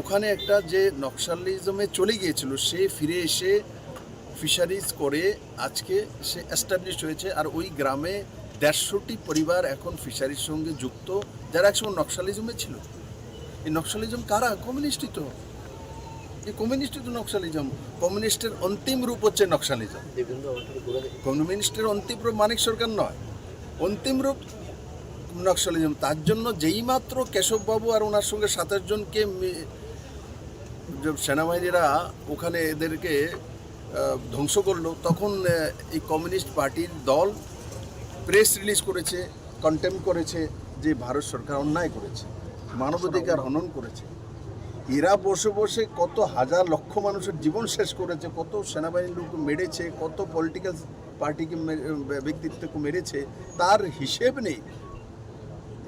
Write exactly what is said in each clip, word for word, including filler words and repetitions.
ওখানে একটা যে নকশালিজমে চলে গিয়েছিল, সে ফিরে এসে ফিশারিজ করে আজকে সে এস্টাবলিশ হয়েছে। আর ওই গ্রামে দেড়শোটি পরিবার এখন ফিশারির সঙ্গে যুক্ত, যারা একসময় নকশালিজমে ছিল। এই নকশালিজম কারা? কমিউনিস্টই তো। এই কমিউনিস্টই তো নকশালিজম। কমিউনিস্টের অন্তিম রূপ হচ্ছে নকশালিজম। কমিউনিস্টের অন্তিম রূপ মানিক সরকার নয়, অন্তিম রূপ নকশালিজম। তার জন্য যেই মাত্র কেশববাবু আর ওনার সঙ্গে সাতাশ জনকে মি-, যে সেনাবাহিনীরা ওখানে এদেরকে আহ, ধ্বংস করলো, তখন আহ, এই কমিউনিস্ট পার্টির দল প্রেস রিলিজ করেছে, কন্ডেম করেছে যে ভারত সরকার অন্যায় করেছে, মানবাধিকার হনন করেছে। এরা বসে বসে কত হাজার লক্ষ মানুষের জীবন শেষ করেছে, কত সেনাবাহিনীর লোক মেরেছে, কত পলিটিক্যাল পার্টিকে মে-, ব্যক্তিত্বকে মেরেছে, তার হিসেব নেই।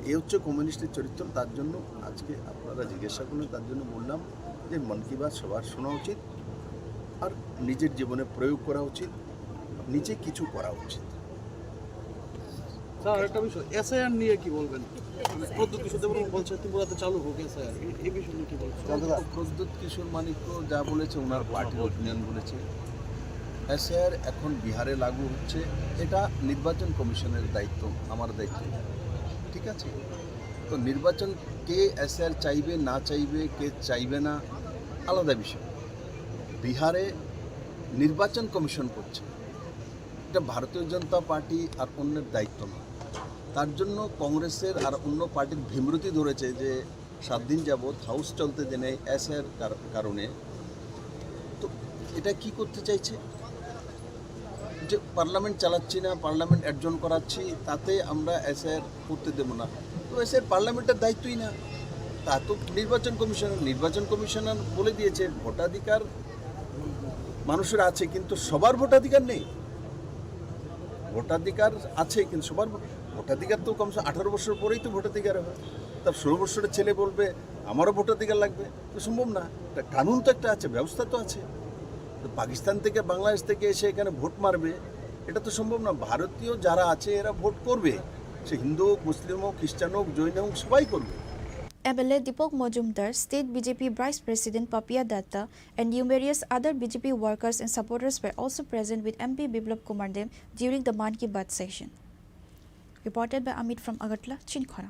এই হচ্ছে কমিউনিস্টের চরিত্র। তার জন্য আজকে আপনারা জিজ্ঞাসা করলেন, তার জন্য বললাম যে মন কি বাত সবার শোনা উচিত, আর নিজের জীবনে প্রয়োগ করা উচিত, নিজে কিছু করা উচিত। স্যার, আরেকটা বিষয়, এসআইআর নিয়ে কি বলবেন? মানে, প্রদ্যুৎ কিশোর দেববর্মা বলছে ত্রিপুরাতে চালু হোক এসআইআর, এই, এই বিষয় নিয়ে কি বলবেন? প্রদ্যুৎ কিশোর মানিক্য যা বলেছে, ওনার পার্টির ওপিনিয়ন বলেছে। এসআইআর এখন বিহারে লাগু হচ্ছে, এটা নির্বাচন কমিশনের দায়িত্ব, আমার দায়িত্ব, ঠিক আছে? তো নির্বাচন, কে এসআইআর চাইবে না চাইবে, কে চাইবে না, আলাদা বিষয়। বিহারে নির্বাচন কমিশন করছে, এটা ভারতীয় জনতা পার্টি আর অন্যের দায়িত্ব নয়। তার জন্য কংগ্রেসের আর অন্য পার্টির ভীমরতি ধরেছে যে সাত দিন যাবৎ হাউস চলতে দেয় নাই এসআইআর কার-, কারণে। তো এটা কি করতে চাইছে? যে পার্লামেন্ট চালাচ্ছি না, পার্লামেন্ট অ্যাডজর্ন করাচ্ছি, তাতে আমরা এসআইআর করতে দেবো না। তো এসআইআর পার্লামেন্টের দায়িত্বই না, তা তো নির্বাচন কমিশন। নির্বাচন কমিশনার বলে দিয়েছে, ভোটাধিকার মানুষের আছে, কিন্তু সবার ভোটাধিকার নেই। ভোটাধিকার আছে, কিন্তু সবার ভো-, ভোটাধিকার তো কমসে কম আঠারো বছর পরেই তো ভোটাধিকার হয়। তার ষোলো বছরের ছেলে বলবে, "আমারও ভোটাধিকার লাগবে।" তো সম্ভব না। একটা কানুন তো একটা আছে, ব্যবস্থা তো আছে। তো পাকিস্তান থেকে, বাংলাদেশ থেকে এসে এখানে ভোট মারবে, এটা তো সম্ভব না। ভারতীয় যারা আছে, এরা ভোট করবে, সে হিন্দু হোক, মুসলিম হোক, খ্রিস্টান হোক, জৈন হোক, সবাই করবে। M L A Deepak Majumdar, State B J P Vice President Papiya Datta, and numerous other B J P workers and supporters were also present with M P Biplab Kumar Deb during the Mann Ki Baat session. Reported by Amit from Agartala, Chinkhora.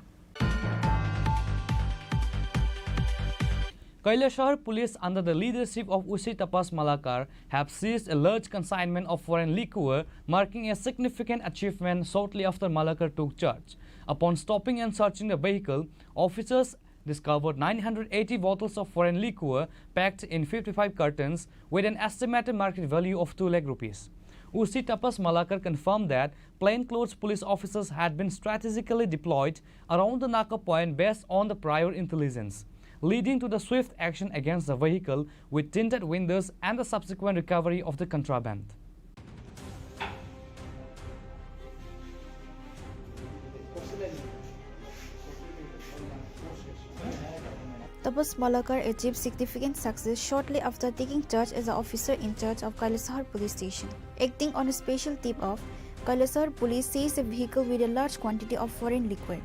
Kailashahar police under the leadership of O C Tapas Malakar have seized a large consignment of foreign liquor, marking a significant achievement shortly after Malakar took charge. Upon stopping and searching the vehicle, officers discovered nine hundred eighty bottles of foreign liquor packed in fifty-five cartons with an estimated market value of two lakh rupees. O C Tapas Malakar confirmed that plainclothes police officers had been strategically deployed around the Naka point based on the prior intelligence, leading to the swift action against the vehicle with tinted windows and the subsequent recovery of the contraband. Tapas Malakar achieved significant success shortly after taking charge as the officer in charge of Kailasahar Police Station. Acting on a special tip-off, Kailasahar Police seized a vehicle with a large quantity of foreign liquor.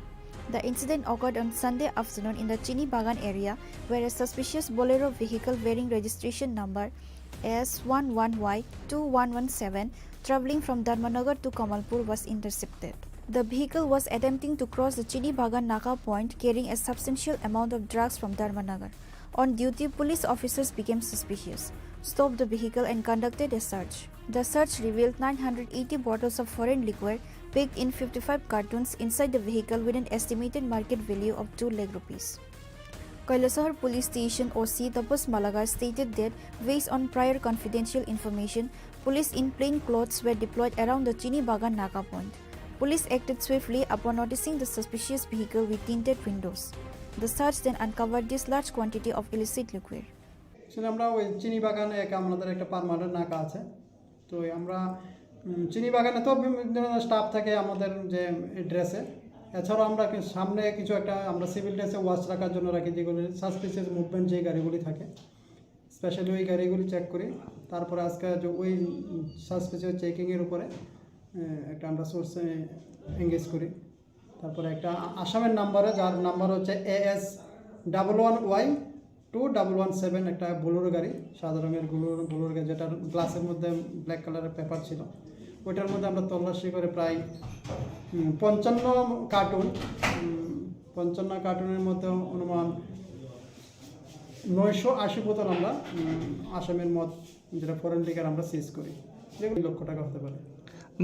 The incident occurred on Sunday afternoon in the Chini Bagan area, where a suspicious Bolero vehicle bearing registration number S one one Y two one one seven traveling from Dharmanagar to Kamalpur was intercepted. The vehicle was attempting to cross the Chini Bagan Naka point, carrying a substantial amount of drugs from Dharmanagar. On duty, police officers became suspicious, stopped the vehicle and conducted a search. The search revealed nine hundred eighty bottles of foreign liquor packed in fifty-five cartons inside the vehicle with an estimated market value of two lakh rupees. Kailasahar Police Station O C Tapas Malakar stated that, based on prior confidential information, police in plain clothes were deployed around the Chini Bagan Naka point. Police acted swiftly upon noticing the suspicious vehicle with tinted windows. The search then uncovered this large quantity of illicit liquor. আসলে আমরা ওই চিনি বাগানে এক আমাদের একটা পার্মানেন্ট নাকা আছে। তো এই আমরা, উম, চিনি বাগানে তো বিভিন্ন ধরনের স্টাফ থাকে আমাদের যে ড্রেসে। এছাড়াও আমরা কি সামনে কিছু একটা আমরা সিভিল ড্রেসে ওয়াচ রাখার জন্য রাখি, যেগুলি সাসপিসিয়াস মুভমেন্ট যে গাড়িগুলি থাকে, স্পেশালি ওই গাড়িগুলি চেক করি। তারপরে আজকে যে ওই সাসপিসিয়াস চেকিংয়ের উপরে, আহ, একটা আমরা সোর্স এঙ্গেজ করি। তারপরে একটা আ-, আসামের নাম্বারে, যার নাম্বার হচ্ছে AS double one Y two double one seven একটা বোলেরো গাড়ি, সাদা রঙের বোলেরো, বোলেরো গাড়ি, যেটার গ্লাসের মধ্যে ব্ল্যাক কালারের পেপার ছিল, ওইটার মধ্যে আমরা তল্লাশি করে প্রায়, উম, পঞ্চান্ন কার্টুন, উম, পঞ্চান্ন কার্টুনের মধ্যে অনুমান নয়শো আশি বোতল আমরা, উম, আসামের মদ, যেটা ফরেন লিকার, আমরা সিজ করি, যেগুলো লক্ষ টাকা হতে পারে।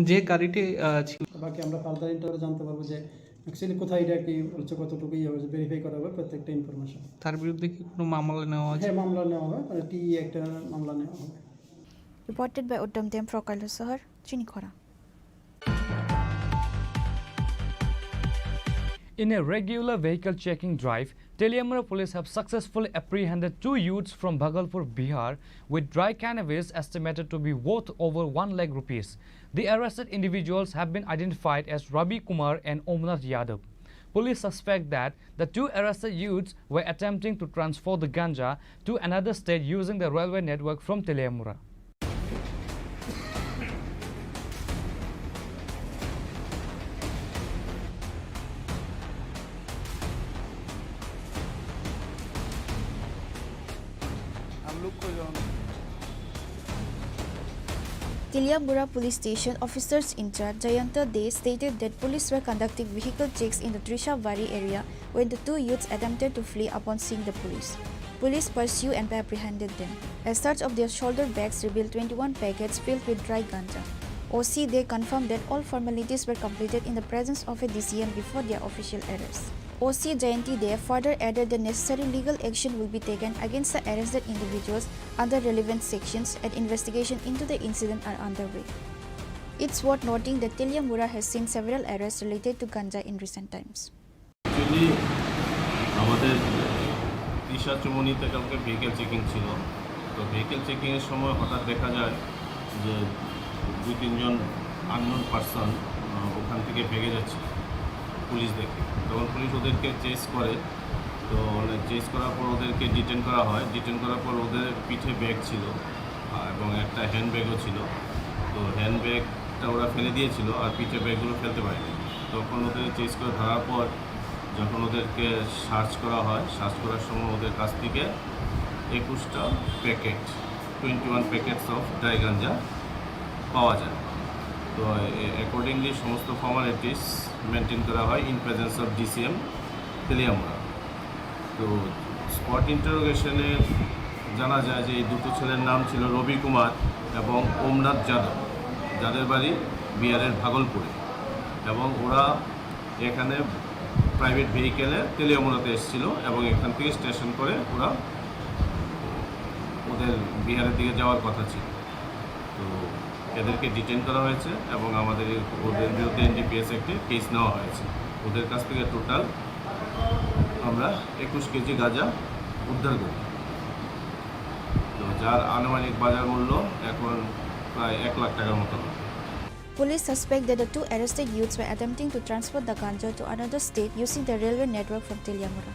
যে গাড়িটি, আহ, ছিল বাকি আমরা ফার্দার ইন্টারভিউ জানতে পারবো যে অ্যাকচুয়ালি কোথায় এটা কি হচ্ছে, কতটুকু ইয়ে হয়েছে, ভেরিফাই করা হবে প্রত্যেকটা ইনফরমেশন। তার বিরুদ্ধে কি কোনো মামলা নেওয়া হয়েছে? হ্যাঁ, মামলা নেওয়া হবে, মানে টি একটা মামলা নেওয়া হবে। Reported by Uddam Dem, Prokailo Sohor, Chinikhora. In a regular vehicle checking drive, Teliamura police have successfully apprehended two youths from Bhagalpur, Bihar, with dry cannabis estimated to be worth over one lakh rupees. The arrested individuals have been identified as Ravi Kumar and Omnath Yadav. Police suspect that the two arrested youths were attempting to transport the ganja to another state using the railway network from Teliamura. Teliamura Police Station officers in charge Jayanta Dey stated that police were conducting vehicle checks in the Trishabari area when the two youths attempted to flee upon seeing the police. Police pursued and apprehended them. A search of their shoulder bags revealed twenty-one packets filled with dry ganja. O C Dey confirmed that all formalities were completed in the presence of a D C M before their official arrest. O C Jayanti Dey further added that necessary legal action will be taken against the arrested individuals under relevant sections and investigation into the incident are underway. It's worth noting that Teliamura has seen several arrests related to ganja in recent times. Actually আমাদের তৃষা চৌমুহনীতে কালকে vehicle checking ছিল। তো ভেহিকেল চেকিংয়ের সময় হঠাৎ দেখা যায় যে দুই তিনজন আননোন পারসন ওখান থেকে ভেগে যাচ্ছে পুলিশ দেখে। তখন পুলিশ ওদেরকে চেস করে। তো চেস করার পর ওদেরকে ডিটেন করা হয়। ডিটেন করার পর ওদের পিঠে ব্যাগ ছিল, আহ, এবং একটা হ্যান্ড ব্যাগও ছিল। তো হ্যান্ড ব্যাগটা ওরা ফেলে দিয়েছিল, আর পিঠে ব্যাগগুলো ফেলতে পারেনি। তখন ওদের চেস করে ধরার পর যখন ওদেরকে সার্চ করা হয়, সার্চ করার সময় ওদের কাছ থেকে একুশটা packet, twenty one packets of dry ganja পাওয়া যায়। তো অ্যাকর্ডিংলি সমস্ত ফর্মালিটিস মেনটেন করা হয় in presence of D C M Teliamura. তো স্পট ইন্টারোগেশনে জানা যায় যে এই দুটো ছেলের নাম ছিল রবি কুমার এবং ওমনাথ যাদব, যাদের বাড়ি বিহারের ভাগলপুরে। এবং ওরা এখানে প্রাইভেট ভেহিকেলে তেলিয়ামুড়াতে এসেছিল এবং এখান থেকে স্টেশন করে ওরা ওদের বিহারের দিকে যাওয়ার কথা ছিল। তো এদেরকে ডিটেন করা হয়েছে এবং আমাদের এই, ওদের বিরুদ্ধে এন ডি পি এস অ্যাক্টে কেস নেওয়া হয়েছে। ওদের কাছ থেকে টোটাল আমরা একুশ কেজি গাঁজা উদ্ধার করি। তো যার আনুমানিক বাজার মূল্য এখন প্রায় এক লাখ টাকার মতো হবে। Police suspect that the two arrested youths were attempting to transport the ganja to another state using the railway network from Teliamura.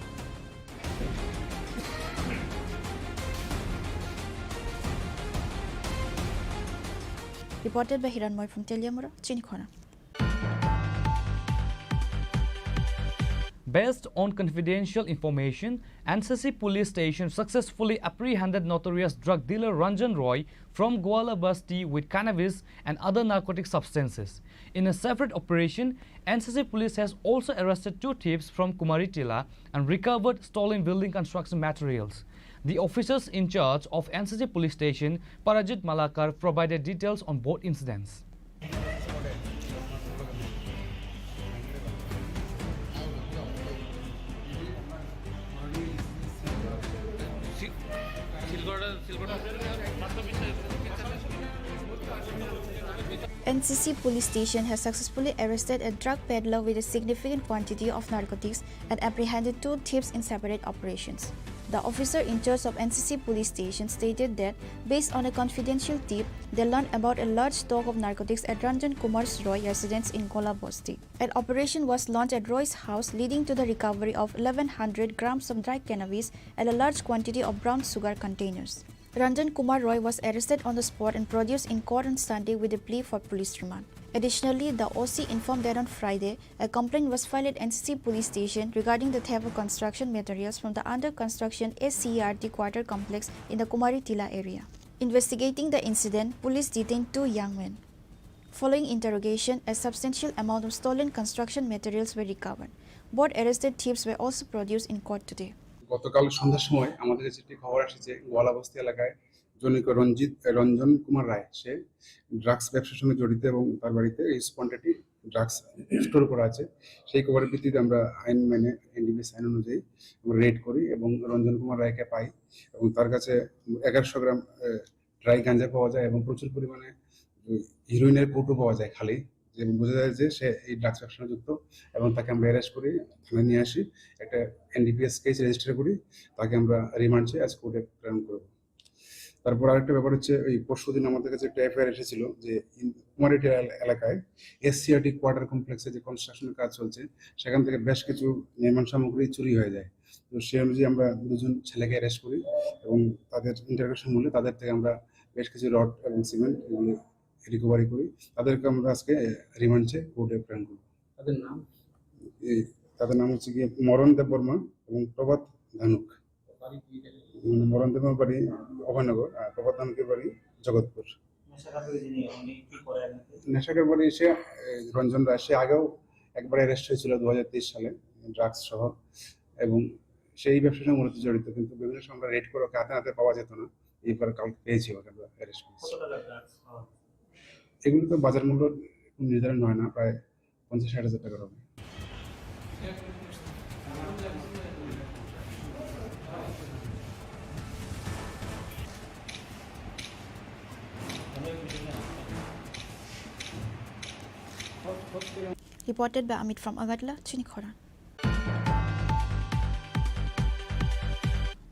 Reported by Hiranmoy from Teliamura, Chinikhona. Based on confidential information, N C C police station successfully apprehended notorious drug dealer Ranjan Roy from Goala Basti with cannabis and other narcotic substances. In a separate operation, N C C police has also arrested two thieves from Kumari Tila and recovered stolen building construction materials. The officers in charge of N C C police station, Parajit Malakar, provided details on both incidents. N C C police station has successfully arrested a drug peddler with a significant quantity of narcotics and apprehended two thieves in separate operations. The officer in charge of N C C police station stated that, based on a confidential tip, they learned about a large stock of narcotics at Ranjan Kumar Roy residence in Gola Basti. An operation was launched at Roy's house, leading to the recovery of eleven hundred grams of dry cannabis and a large quantity of brown sugar containers. Ranjan Kumar Roy was arrested on the spot and produced in court on Sunday with a plea for police remand. Additionally, the O C informed that on Friday, a complaint was filed at N C C police station regarding the theft of construction materials from the under construction S C E R T quarter complex in the Kumari Tilla area. Investigating the incident, police detained two young men. Following interrogation, a substantial amount of stolen construction materials were recovered. Both arrested thieves were also produced in court today. গতকাল সন্ধ্যার সময় আমাদের কাছে একটি খবর আসে যে গোয়ালাবস্তি এলাকায় জনৈক রঞ্জিত, রঞ্জন কুমার রায়, সে ড্রাগস ব্যবসার সঙ্গে জড়িত এবং তার বাড়িতে হিউজ কোয়ান্টিটি ড্রাগস স্টোর করা আছে। সেই খবরের ভিত্তিতে আমরা আইন মেনে, এনডিপিএস আইন অনুযায়ী আমরা রেড করি এবং রঞ্জন কুমার রায়কে পাই এবং তার কাছে এগারোশো গ্রাম, আহ, ড্রাই গাঞ্জা পাওয়া যায় এবং প্রচুর পরিমাণে হিরোইনের কৌটো পাওয়া যায় খালি, এবং বোঝা যায় যে সে এই ড্রাগস ব্যবসার সঙ্গে যুক্ত। এবং তাকে আমরা অ্যারেস্ট করি, থানায় নিয়ে আসি, একটা এনডিপিএস কেস রেজিস্টার করি, তাকে আমরা রিমান্ড চেয়ে আজ কোর্টে প্রেরণ করব। তারপর আরেকটা ব্যাপার হচ্ছে, ওই পরশুদিন আমাদের কাছে একটা এফআইআর এসেছিল যে ইন-, কুমারীটিলা এল-, এলাকায় এসসিআরটি কোয়ার্টার কমপ্লেক্সে যে কনস্ট্রাকশনের কাজ চলছে, সেখান থেকে বেশ কিছু নির্মাণ সামগ্রী চুরি হয়ে যায়। তো সেই অনুযায়ী আমরা দুজন ছেলেকে অ্যারেস্ট করি এবং তাদের ইন্টারোগেশন মূলে তাদের থেকে আমরা বেশ কিছু রড এবং সিমেন্ট এগুলো রিকভারি করি। তাদেরকে আমরা আজকে রিমান্ড চেয়ে কোর্টে প্রেরণ করব। তাদের নাম? এই, তাদের নাম হচ্ছে গিয়ে মরণ দেববর্মা এবং প্রভাত ধানুক। বাড়ি কোন জায়গায়? উম, মরণ দেববর্মার বাড়ি অভয়নগর, আর প্রভাত ধানুকের বাড়ি জগৎপুর। নেশা কারবারি যিনি, উনি কি করেন? নেশা কারবারি সে, এ, রঞ্জন রায়, সে আগেও একবার অ্যারেস্ট হয়েছিল দু হাজার তেইশ সালে ড্রাগস সহ, এবং সেই ব্যবসার সঙ্গে মূলত জড়িত, কিন্তু বিভিন্ন সময় আমরা রেড করে ওকে হাতে নাতে পাওয়া যেত না। এইবার কালকে পেয়েছি ওকে, আমরা অ্যারেস্ট করেছি। কত টাকা ড্রাগস পাওয়া গেছে? এগুলো তো বাজার মূল্য নির্ধারণ হয় না, প্রায় পঞ্চাশ ষাট হাজার টাকার হবে। Reported by Amit from Agartala, Chini Khoran.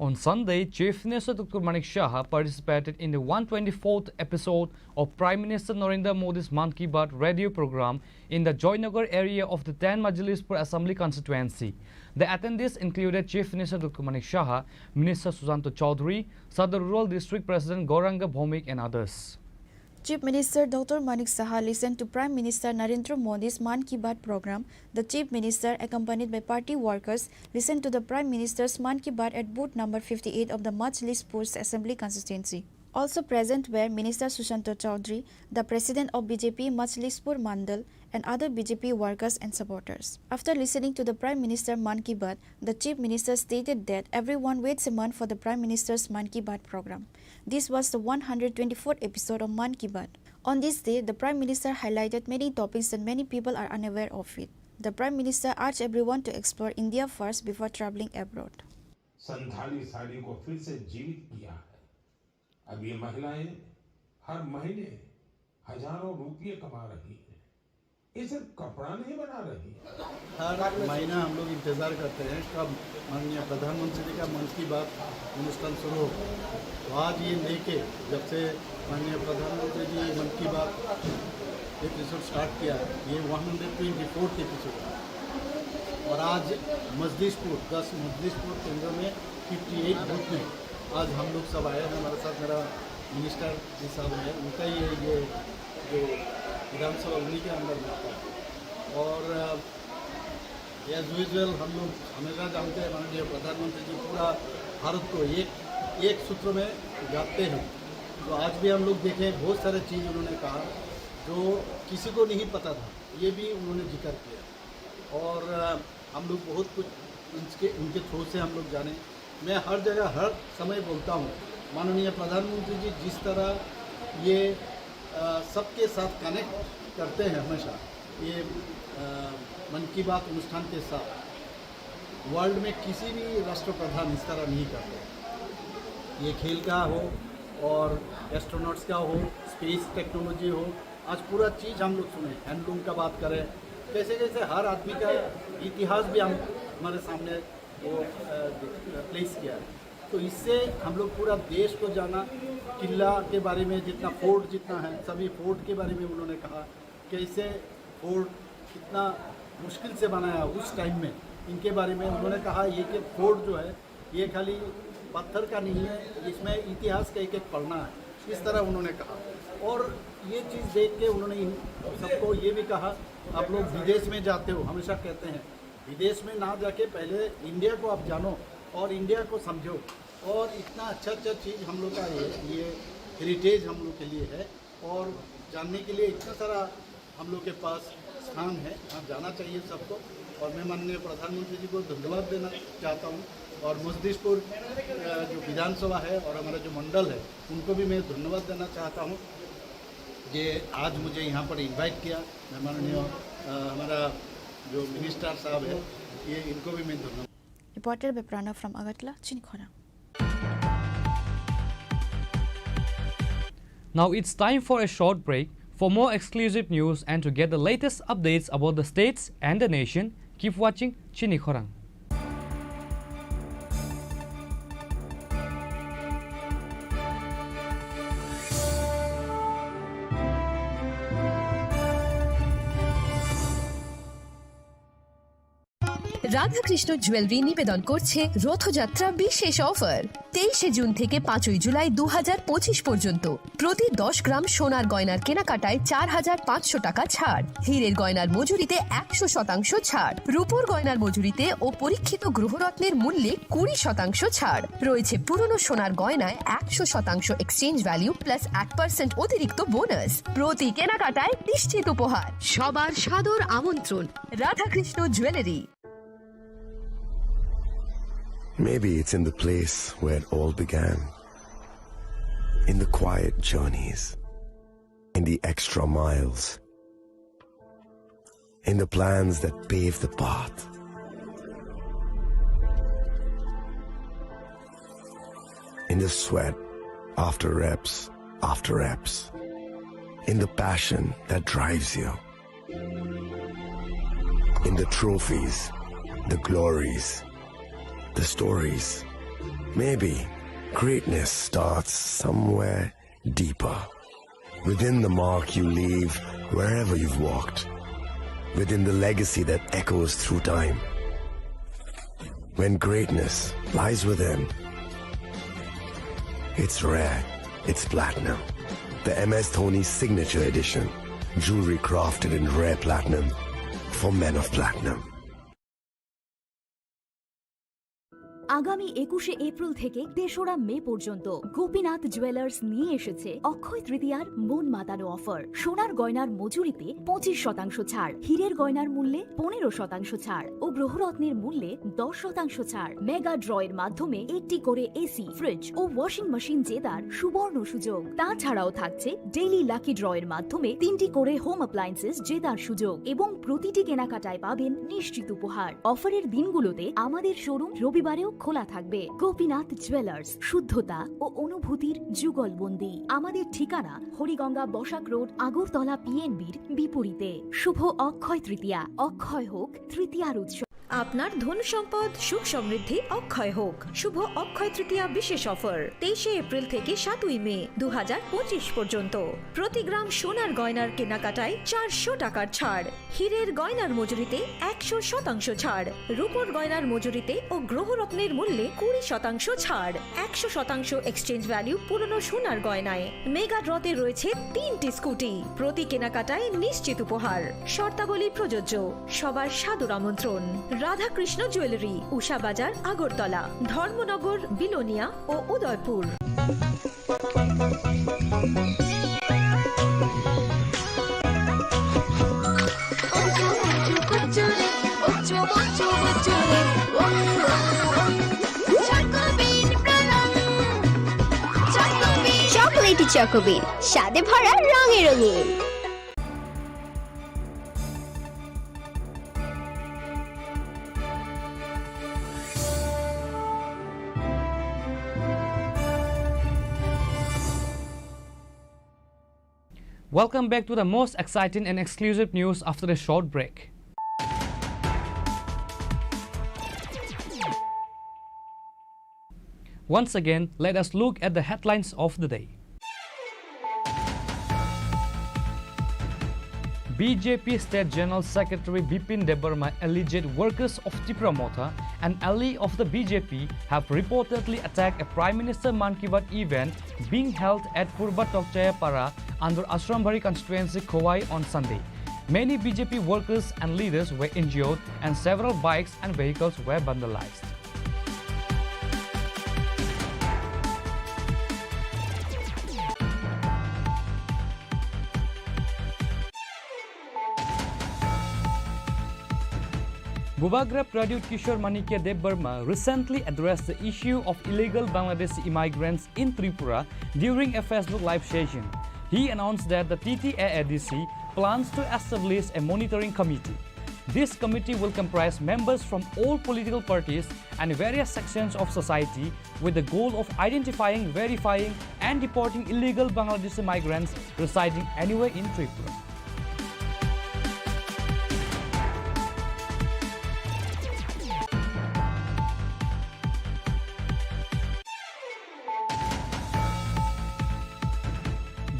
On Sunday, Chief Minister Doctor Manik Saha participated in the one twenty-fourth episode of Prime Minister Narendra Modi's Mann Ki Baat radio program in the Joynagar area of the ten Majlispur Assembly Constituency. The attendees included Chief Minister Doctor Manik Saha, Minister Sushanta Chowdhury, Sadar Rural District President Gauranga Bhoumik and others. Chief Minister Doctor Manik Saha listened to Prime Minister Narendra Modi's Mann Ki Baat program. The Chief Minister, accompanied by party workers, listened to the Prime Minister's Mann Ki Baat at booth number fifty-eight of the Majlispur Assembly Constituency. Also present were Minister Sushanta Chowdhury, the President of B J P Majlispur Mandal, and other B J P workers and supporters. After listening to the Prime Minister Mann Ki Baat, the Chief Minister stated that everyone waits a month for the Prime Minister's Mann Ki Baat program. This was the one hundred twenty-fourth episode of Mann Ki Baat. On this day, the Prime Minister highlighted many topics that many people are unaware of it. The Prime Minister urged everyone to explore India first before traveling abroad. Santhali साड़ी को फिर से जीवित किया है। अब ये महिलाएं हर महीने हजारों रुपये कमा रही हैं। ये सिर्फ कपड़ा नहीं बना रही। हर महीना हम लोग इंतज़ार करते हैं कब माननीय प्रधानमंत्री जी का मन की बात अनुष्ठान शुरू हो। तो आज ये लेके, जब से माननीय प्रधानमंत्री जी मन की बात एपिसोड स्टार्ट किया है, ये one hundred twenty fourth episode है। और आज मजलिसपुर, दस मजलिसपुर केंद्र में फिफ्टी एट बूथ में आज हम लोग सब आए हैं। हमारे साथ मेरा मिनिस्टर जी साहब हैं, उनका ही ये, ये जो विधानसभा उन्हीं के अंदर में आता है। और, अ, एज यूजुअल हम लोग हमेशा जानते हैं, माननीय प्रधानमंत्री जी पूरा भारत को एक, एक सूत्र में गाते हैं। तो आज भी हम लोग देखें, बहुत सारे चीज़ उन्होंने कहा जो किसी को नहीं पता था, ये भी उन्होंने जिक्र किया। और, अ, हम लोग बहुत कुछ उनके, उनके थ्रू से हम लोग जाने। मैं हर जगह, हर समय बोलता हूँ, माननीय प्रधानमंत्री जी जिस तरह ये, अ, सबके साथ कनेक्ट करते हैं हमेशा, ये, अ, मन की बात अनुष्ठान के साथ, वर्ल्ड में किसी भी राष्ट्रप्रधान इस तरह नहीं करते। ये खेल का हो और एस्ट्रोनॉट्स का हो, स्पेस टेक्नोलॉजी हो, आज पूरा चीज़ हम लोग सुने, हैंडलूम का बात करें, कैसे कैसे हर आदमी का इतिहास भी हम, हमारे सामने वो, अ, प्लेस किया है। तो इससे हम लोग पूरा देश को जाना, किला के बारे में जितना, फोर्ट जितना है, सभी फोर्ट के बारे में उन्होंने कहा, कैसे फोर्ट कितना मुश्किल से बनाया उस टाइम में, इनके बारे में उन्होंने कहा। ये कि फोर्ट जो है, ये खाली पत्थर का नहीं है, इसमें इतिहास का एक एक पन्ना है। इस तरह उन्होंने कहा। और ये चीज़ देख के उन्होंने इन सबको ये भी कहा, आप लोग विदेश में जाते हो, हमेशा कहते हैं, विदेश में ना जाके पहले इंडिया को आप जानो और इंडिया को समझो। और इतना अच्छा अच्छा चीज़ हम लोग का ये, ये हेरिटेज हम लोग के लिए है और जानने के लिए इतना सारा हम लोग के पास स्थान है, यहाँ जाना चाहिए सबको। और मैं माननीय प्रधानमंत्री जी को धन्यवाद देना चाहता हूँ और मजलिसपुर, अ, जो विधानसभा है और हमारा जो मंडल है, उनको भी मैं धन्यवाद देना चाहता हूँ कि आज मुझे यहाँ पर इनवाइट किया। मैं माननीय, अ, हमारा जो मिनिस्टर साहब है, ये इनको भी मैं धन्यवाद Reporter Beprana from Agartala, Chini Khorang. Now it's time for a short break. For more exclusive news and to get the latest updates about the states and the nation, keep watching Chini Khorang. Radhakrishna jewellery নিবেদন করছে রথযাত্রা বিশেষ অফার। তেইশে জুন থেকে পাঁচই জুলাই দু হাজার পঁচিশ পর্যন্ত প্রতি দশ গ্রাম সোনার গয়নার কেনাকাটায় চার হাজার পাঁচশো টাকা ছাড়, হীরের গয়নার মজুরিতে একশো শতাংশ ছাড়, রূপোর গয়নার মজুরিতে ও পরীক্ষিত গ্রহরত্নের মূল্যে কুড়ি শতাংশ ছাড় রয়েছে, পুরনো সোনার গয়নায় একশো শতাংশ এক্সচেঞ্জ ভ্যালু প্লাস এক পার্সেন্ট অতিরিক্ত বোনাস। প্রতি কেনাকাটায় নিশ্চিত উপহার। সবার সাদর আমন্ত্রণ Radhakrishna jewellery. Maybe it's in the place where it all began. In the quiet journeys. In the extra miles. In the plans that pave the path. In the sweat after reps after reps. In the passion that drives you. In the trophies, the glories, the stories. Maybe greatness starts somewhere deeper. Within the mark you leave wherever you've walked. Within the legacy that echoes through time. When greatness lies within, it's rare, it's platinum. The M S Dhoni Signature Edition. Jewelry crafted in rare platinum for men of platinum. আগামী একুশে এপ্রিল থেকে তেসরা মে পর্যন্ত গোপীনাথ জুয়েলার্স নিয়ে এসেছে অক্ষয় তৃতীয়ার মন মাতানো অফার। সোনার গয়নার মজুরিতে পঁচিশ শতাংশ ছাড়, হীরের গয়নার মূল্যে পনেরো শতাংশ ছাড় ও গ্রহরত্নের মূল্যে দশ শতাংশ ছাড়। মেগা ড্রয়ের মাধ্যমে একটি করে এসি, ফ্রিজ ও ওয়াশিং মেশিন জেতার সুবর্ণ সুযোগ। তাছাড়াও থাকছে ডেইলি লাকি ড্রয়ের মাধ্যমে তিনটি করে হোম অ্যাপ্লায়েন্সেস জেতার সুযোগ এবং প্রতিটি কেনাকাটায় পাবেন নিশ্চিত উপহার। অফারের দিনগুলোতে আমাদের শোরুম রবিবারেও খোলা থাকবে। গোপীনাথ জুয়েলার্স, শুদ্ধতা ও অনুভূতির যুগলবন্দি। আমাদের ঠিকানা হরিগঙ্গা বসাক রোড, আগরতলা পিএনবির বিপরীতে। শুভ অক্ষয় তৃতীয়া, অক্ষয় হোক তৃতীয়ার উৎসব। আপনার ধন সম্পদ সুখ সমৃদ্ধি অক্ষয় হোক। শুভ অক্ষয় তৃতীয়া বিশেষ অফার, তেইশে এপ্রিল থেকে সাতই মে দু হাজার পঁচিশ পর্যন্ত। প্রতি গ্রাম সোনার গয়নার কেনাকাটায় চারশো টাকার ছাড়, হীরের গয়নার মজুরিতে একশো শতাংশ ছাড়, রূপোর গয়নার মজুরিতে ও গ্রহরত্নের মূল্যে কুড়ি শতাংশ ছাড়, একশো শতাংশ এক্সচেঞ্জ ভ্যালু পুরনো সোনার গয়নায়। মেগা ড্রতে রয়েছে তিনটি স্কুটি, প্রতি কেনাকাটায় নিশ্চিত উপহার। শর্তাবলী প্রযোজ্য। সবার সাদর আমন্ত্রণ। রাধাকৃষ্ণ জুয়েলারি, উষা বাজার, আগরতলা, ধর্মনগর, বিলোনিয়া ও উদয়পুর। চকোলেটি চকোবিন, স্বাদে ভরা, রঙে রঙিন। Welcome back to the most exciting and exclusive news after a short break. Once again, let us look at the headlines of the day. B J P State General Secretary Bipin Debbarma alleged workers of Tipra Motha, an ally of the B J P, have reportedly attacked a Prime Minister Mann Ki Baat event being held at Purba Tokchaya Para under Ashrambari constituency, Khowai on Sunday. Many B J P workers and leaders were injured and several bikes and vehicles were vandalized. Bubagra Pradyut Kishore Manikya Debbarma recently addressed the issue of illegal Bangladeshi immigrants in Tripura during a Facebook live session. He announced that the T T A A D C plans to establish a monitoring committee. This committee will comprise members from all political parties and various sections of society with the goal of identifying, verifying, and deporting illegal Bangladeshi migrants residing anywhere in Tripura.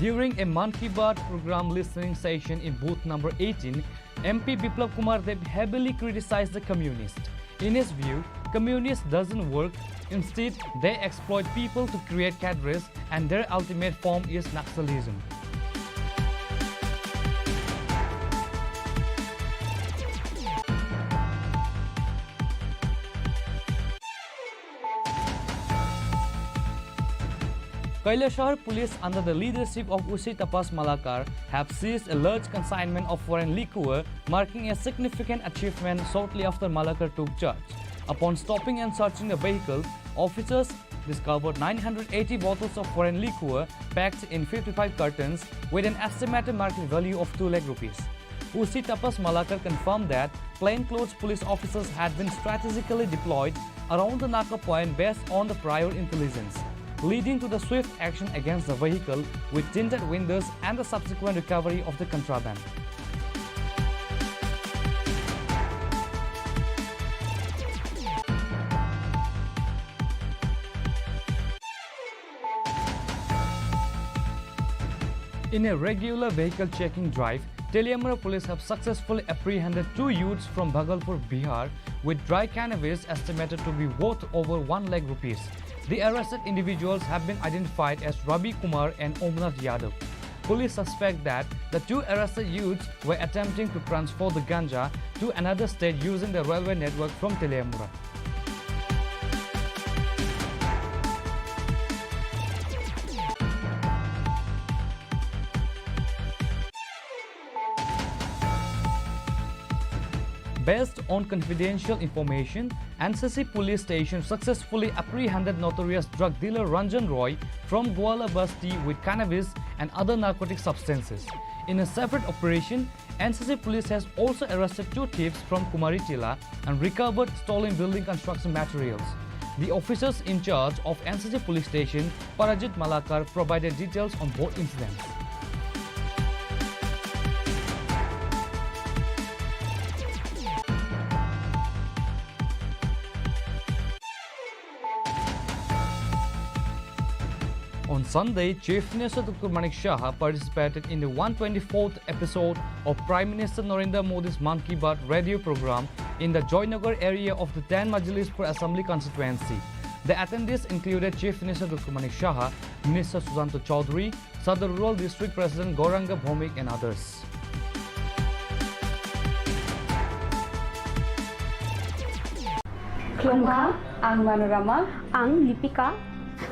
During a Mann Ki Baat program listening session in booth number eighteen, M P Biplab Kumar Deb heavily criticized the communists. In his view, communist doesn't work. Instead, they exploit people to create cadres, and their ultimate form is Naxalism. Kailashahar police, under the leadership of O C Tapas Malakar, have seized a large consignment of foreign liquor, marking a significant achievement shortly after Malakar took charge. Upon stopping and searching the vehicle, officers discovered nine hundred eighty bottles of foreign liquor packed in fifty-five cartons with an estimated market value of two lakh rupees. O C Tapas Malakar confirmed that plainclothes police officers had been strategically deployed around the Naka point based on the prior intelligence, leading to the swift action against the vehicle with tinted windows and the subsequent recovery of the contraband. In a regular vehicle checking drive, Teliamura police have successfully apprehended two youths from Bhagalpur, Bihar, with dry cannabis estimated to be worth over one lakh rupees. The arrested individuals have been identified as Ravi Kumar and Omnath Yadav. Police suspect that the two arrested youths were attempting to transfer the ganja to another state using the railway network from Teliamura. Based on confidential information, N C C police station successfully apprehended notorious drug dealer Ranjan Roy from Gwala Basti with cannabis and other narcotic substances. In a separate operation, N C C police has also arrested two thieves from Kumari Tila and recovered stolen building construction materials. The officers in charge of N C C police station, Parajit Malakar, provided details on both incidents. On Sunday, Chief Minister Doctor Manik Saha participated in the one twenty-fourth episode of Prime Minister Narendra Modi's Mann Ki Baat radio program in the Joynagar area of the ten Majlispur Assembly Constituency. The attendees included Chief Minister Doctor Manik Saha, Minister Sushanta Chowdhury, Sadar Rural District President Gauranga Bhowmik and others. Khulumkha, ang Manorama. Ang Lipika.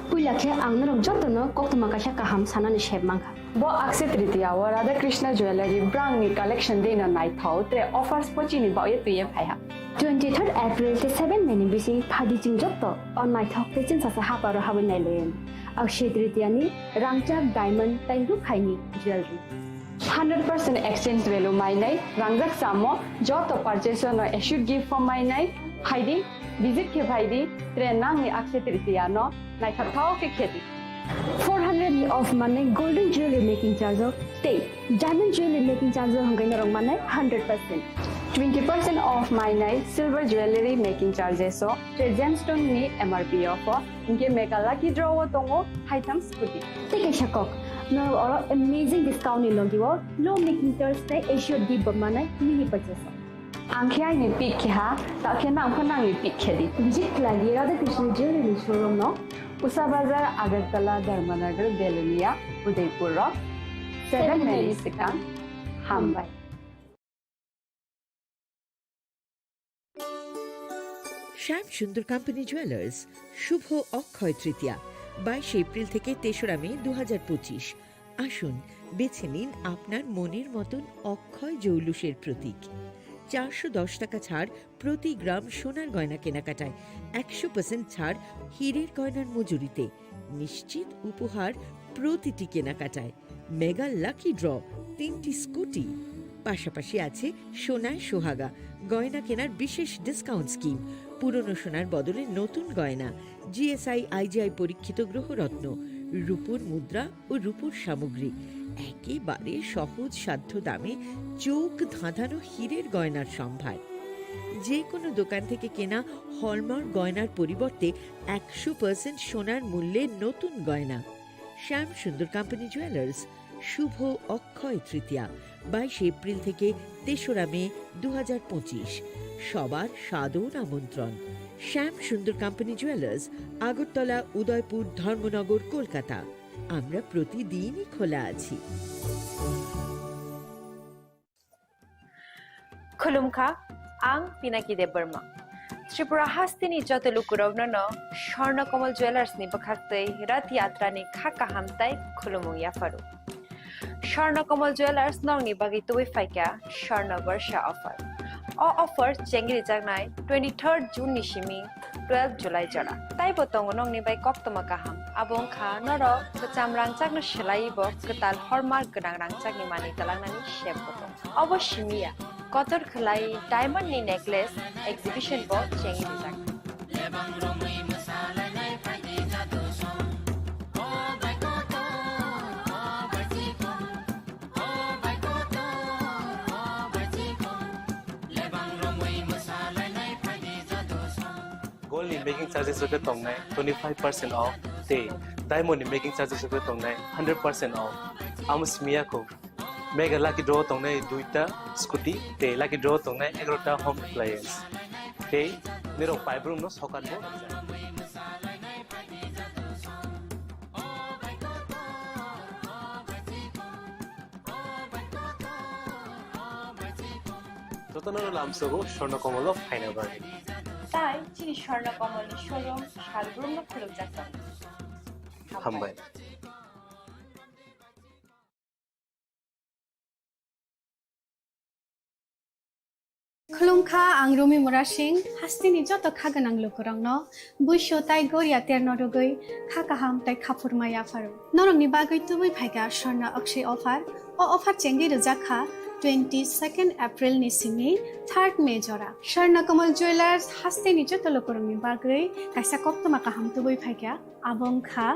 Puila khe ang norok jotono koktwma kaisa kaham sanani sep mankha. Bo Akshaya Tritiya o Radha Krishna Jewellery brangni collection dino naithok tre offers pochini baoye twiye phaiha. Twenty-third April tei seven May ni bising phadi chwng joto o naithok tei chwngsacha haparo habwi nailaiyani. Akshaya Tritiya ni rangchak, diamond tei rukhaini jewellery. Hundred percent exchange value mainai, rangjak chamo, joto purchase no assured gift form mainai, phaidi, visit khe phaidi, tre nangni Akshaya Tritiya no naithok thok khe khedi. Four hundred ni off manai golden jewelry making charge o tei diamond jewelry making charge o hwnkhai norok manai hundred percent. Twenty percent off mainai silver jewellery making charges o, tre gemstone ni M R P off o, hinkhe mega lucky draw o tongo haitham scooty. Tei kaisa kok, norok oro amazing discount ni logi o low making charge tei assured gift bo manai mini purchase o. Ang khe aini pick khe ha, ta khe nang pho nangni pick khe di. Visit khlai di Radhakrishna Jewellery showroom no, Usa Bazar, Agartala, Dharmanagar, Belonia, Udaipur rok, seven minutes swkang. Hambai. Shyam Sundar company jewellers, শুভ অক্ষয় তৃতীয়া, বাইশে এপ্রিল থেকে তেসরা মে দু হাজার পঁচিশ। আসুন, বেছে নিন আপনার মনের মতন অক্ষয় জৌলুসের প্রতীক। চারশো দশ টাকা ছাড় প্রতি গ্রাম সোনার গয়না কেনাকাটায়, একশো পার্সেন্ট ছাড় হীরের গয়নার মজুরিতে, নিশ্চিত উপহার প্রতিটি কেনাকাটায়। মেগা লাকি ড্র, তিনটি স্কুটি, পাশাপাশি আছে সোনায় সোহাগা, গয়না কেনার বিশেষ ডিসকাউন্ট স্কিম, পুরনো সোনার বদলে নতুন গয়না, G S I I G I পরীক্ষিত গ্রহরত্ন, রূপোর মুদ্রা ও রূপোর সামগ্রী, একেবারে সহজ সাধ্য দামে চোখ ধাঁধানো হীরের গয়নার সম্ভার। যে কোনো দোকান থেকে কেনা হলমার্ক গয়নার পরিবর্তে একশো পার্সেন্ট সোনার মূল্যে নতুন গয়না। শ্যাম সুন্দর কোম্পানি জুয়েলার্স, শুভ অক্ষয় তৃতীয়া, বাইশে এপ্রিল থেকে তেসরা মে দু হাজার পঁচিশ। সবার সাদর আমন্ত্রণ। শ্যাম সুন্দর কোম্পানি জুয়েলার্স, আগরতলা, উদয়পুর, ধর্মনগর, কলকাতা। আমরা প্রতিদিনই খোলা আছি। Khulumkha, ang Pinaki Debbarma. Tripura hasteni joto lukurokno no Swarna Kamal Jewellers ni bwkhaktwi Rath Yatra ni kha kaham tai khulumung yapharu. Swarna Kamal Jewellers nokni bagwi tubui phaikha Swarna Barsha offer. O offer chengri jaknai twenty-third June ni simi twelve July jora. Taibo tongo nokni bai koktwma kaham. Abo wngkha norok kwcham rangchakno swlaiwi bo kwtal hallmark gwnang rangchakni manwi twlangnani sep bo tongo. Obo simi ya, kotor khwlai diamond ni necklace exhibition bo chengwi rijak. Gold ni making charges rok khe tongnai twenty five percent off, tei diamond ni making charges rok khe tongnai hundred percent off. Amo simi ya kho, mega lucky draw tongnai duita scooty, tei lucky draw tongnai egarota home appliance, tei nirok paibrum no sokat bo. Jotono lamsogo Swarna Kamal o phaina bagwi. Tai chini Swarna Kamal ni showroom salbrumno khulumjak tongo. Hambai. Khulumkha, ang Rumi Murasing, hasteni joto kha gwnang lukurokno buisu tai goria terno rwgwi kha kaham tai khaphurma yapharu. Norokni bagwi tubui phaikha Swarna Akshay offer. O offer chengwi rwjak kha twenty second April ni simi third May jora. Swarna Kamal Jewellers hasteni joto lukurokni bagwi kaisa koktwma kaham tubui phaikha. Abo wngkha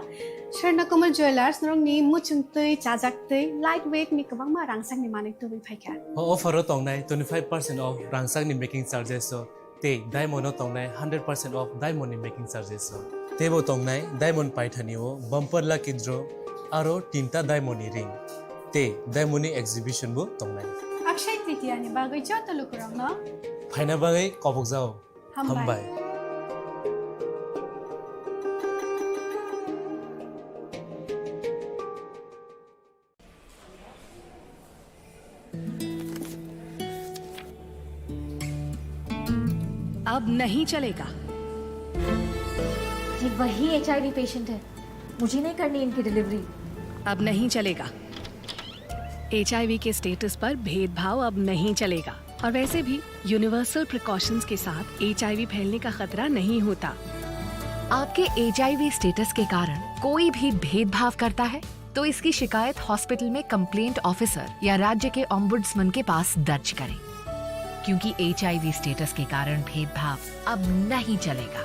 Swarna Kamal Jewellers, norokni muchungtwi, chajaktwi, light weight ni kwbangma rangchakni manwi tubui phaikha. O offer o tongnai twenty five percent off rangchakni making charges o, tei diamond o tongnai hundred percent off diamond ni making charges o. Teibo tongnai diamond paithani o bumper lucky draw, aro tinta diamond ni ring, tei diamond ni exhibition bo tongnai. Akshay Tritiya ni bagwi joto lukurokno phaina bagwi kobokjao. Hambai. Hambai. अब नहीं चलेगा। ये वही HIV patient है, मुझे नहीं करनी इनकी डिलीवरी। अब नहीं चलेगा। एचआईवी के स्टेटस पर भेदभाव अब नहीं चलेगा। और वैसे भी यूनिवर्सल प्रिकॉशंस के साथ एचआईवी फैलने का खतरा नहीं होता। आपके एचआईवी स्टेटस के कारण कोई भी भेदभाव करता है, तो इसकी शिकायत हॉस्पिटल में कंप्लेंट ऑफिसर या राज्य के ओम्बुड्समैन के पास दर्ज करें, क्योंकि एचआईवी स्टेटस के कारण भेदभाव अब नहीं चलेगा।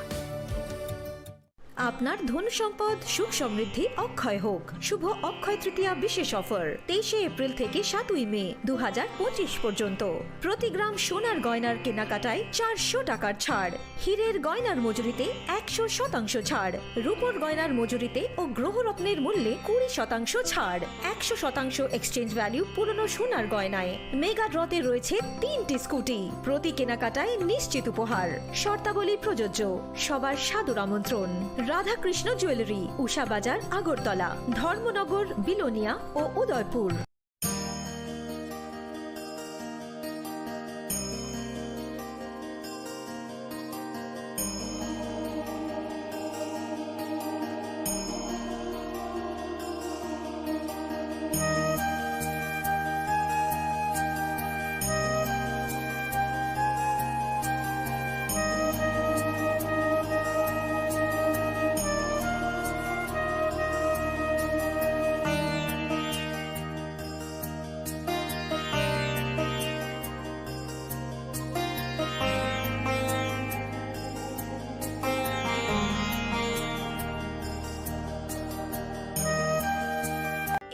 আপনার ধন সম্পদ সুখ সমৃদ্ধি অক্ষয় হোক। শুভ অক্ষয় তৃতীয়া বিশেষ অফার তেইশে এপ্রিল থেকে সাতই মে দু হাজার পঁচিশ পর্যন্ত। প্রতি গ্রাম সোনার গয়নার কেনাকাটায় চারশো টাকার ছাড়, হীরের গয়নার মজুরিতে একশো শতাংশ ছাড়, রূপোর গয়নার মজুরিতে ও গ্রহরত্নের মূল্যে কুড়ি শতাংশ ছাড়, একশো শতাংশ এক্সচেঞ্জ ভ্যালু পুরনো সোনার গয়নায়। মেগা ড্রতে রয়েছে তিনটি স্কুটি, প্রতি কেনাকাটায় নিশ্চিত উপহার। শর্তাবলী প্রযোজ্য। সবার সাদর আমন্ত্রণ। রাধাকৃষ্ণ জুয়েলারি, উষা বাজার, আগরতলা, ধর্মনগর, বিলোনিয়া ও উদয়পুর।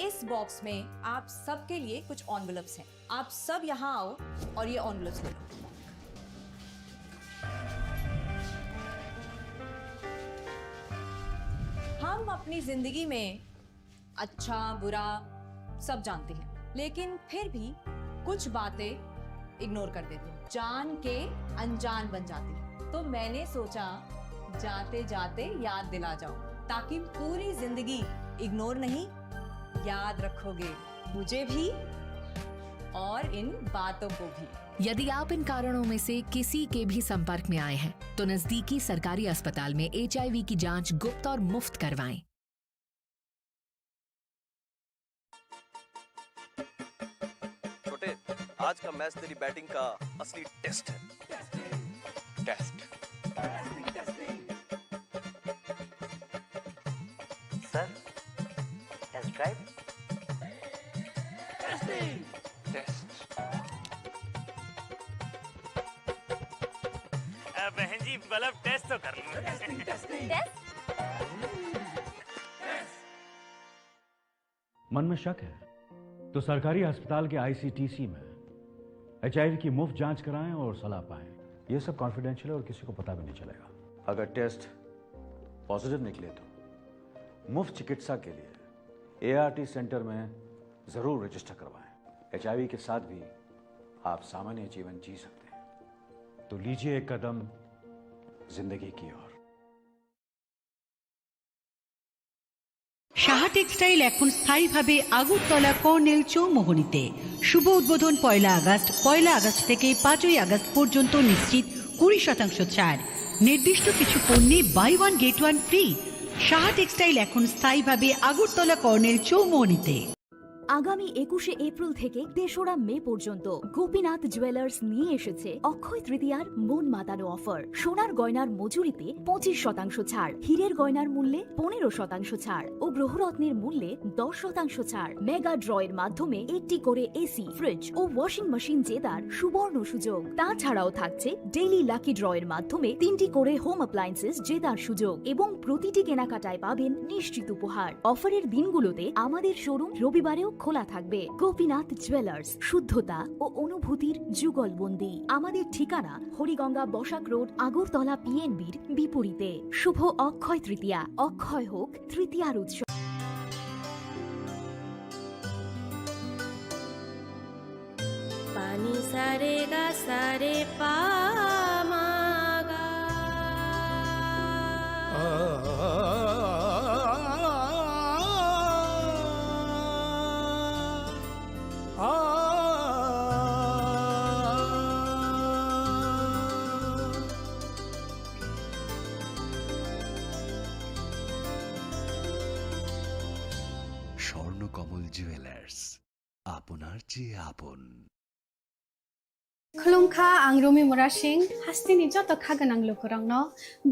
इस बॉक्स में आप सबके लिए कुछ एनवेलप्स हैं। आप सब यहाँ आओ और ये एनवेलप्स ले लो। हम अपनी जिंदगी में अच्छा, बुरा सब जानते हैं, लेकिन फिर भी कुछ बातें इग्नोर कर देते हैं, जान के अनजान बन जाते हैं। तो मैंने सोचा, जाते जाते याद दिला जाऊं, ताकि पूरी जिंदगी इग्नोर नहीं, याद रखोगे मुझे भी और इन बातों को भी। यदि आप इन कारणों में से किसी के भी संपर्क में आए हैं, तो नजदीकी सरकारी अस्पताल में एचआईवी की जांच गुप्त और मुफ्त करवाएं। छोटे, आज का मैच तेरी बैटिंग का असली टेस्ट है। Test. Sir, test drive. Test. अ, बहन जी, मतलब, टेस्ट तो कर लो। टेस्ट? मन में शक है तो सरकारी अस्पताल के आईसीटीसी में एचआईवी की मुफ्त जांच कराएं और सलाह पाएं। ये सब कॉन्फिडेंशियल है और किसी को पता भी नहीं चलेगा। अगर टेस्ट पॉजिटिव निकले तो मुफ्त चिकित्सा के लिए एआरटी सेंटर में जरूर रजिस्टर करवाएं। एचआईवी के साथ भी आप सामान्य जीवन जी सकते हैं। तो लीजिए एक कदम जिंदगी की ओर। সাহা টেক্সটাইল এখন স্থায়ীভাবে আগরতলা কর্নেল চৌমোহনীতে। শুভ উদ্বোধন পয়লা আগস্ট। পয়লা আগস্ট থেকে পাঁচই আগস্ট পর্যন্ত নিশ্চিত কুড়ি শতাংশ ছাড়। নির্দিষ্ট কিছু পণ্যে buy one get one free. Saha textile এখন স্থায়ীভাবে আগরতলা কর্নেল চৌমোহনীতে। আগামী একুশে এপ্রিল থেকে তেসরা মে পর্যন্ত গোপীনাথ জুয়েলার্স নিয়ে এসেছে অক্ষয় তৃতীয়ার মন মাতানো অফার। সোনার গয়নার মজুরিতে পঁচিশ শতাংশ ছাড়, হীরের গয়নার মূল্যে পনেরো শতাংশ ছাড় ও গ্রহরত্নের মূল্যে দশ শতাংশ ছাড়। মেগা ড্রয়ের মাধ্যমে একটি করে এসি, ফ্রিজ ও ওয়াশিং মেশিন জেতার সুবর্ণ সুযোগ। তাছাড়াও থাকছে ডেইলি লাকি ড্রয়ের মাধ্যমে তিনটি করে হোম অ্যাপ্লায়েন্সেস জেতার সুযোগ এবং প্রতিটি কেনাকাটায় পাবেন নিশ্চিত উপহার। অফারের দিনগুলোতে আমাদের শোরুম রবিবারেও খোলা থাকবে। গোপীনাথ জুয়েলার্স, শুদ্ধতা ও অনুভূতির যুগলবন্দি। আমাদের ঠিকানা হরিগঙ্গা বসাক রোড, আগরতলা পিএনবির বিপরীতে। শুভ অক্ষয় তৃতীয়া, অক্ষয় হোক তৃতীয়ার উৎসব। Pani sa re ga sa re pa ma ga. Swarnakamal jewellers, আপনার চেয়ে আপন। Khulumkha, ang Rumi Murasing, hasteni joto kha gwnang lukurokno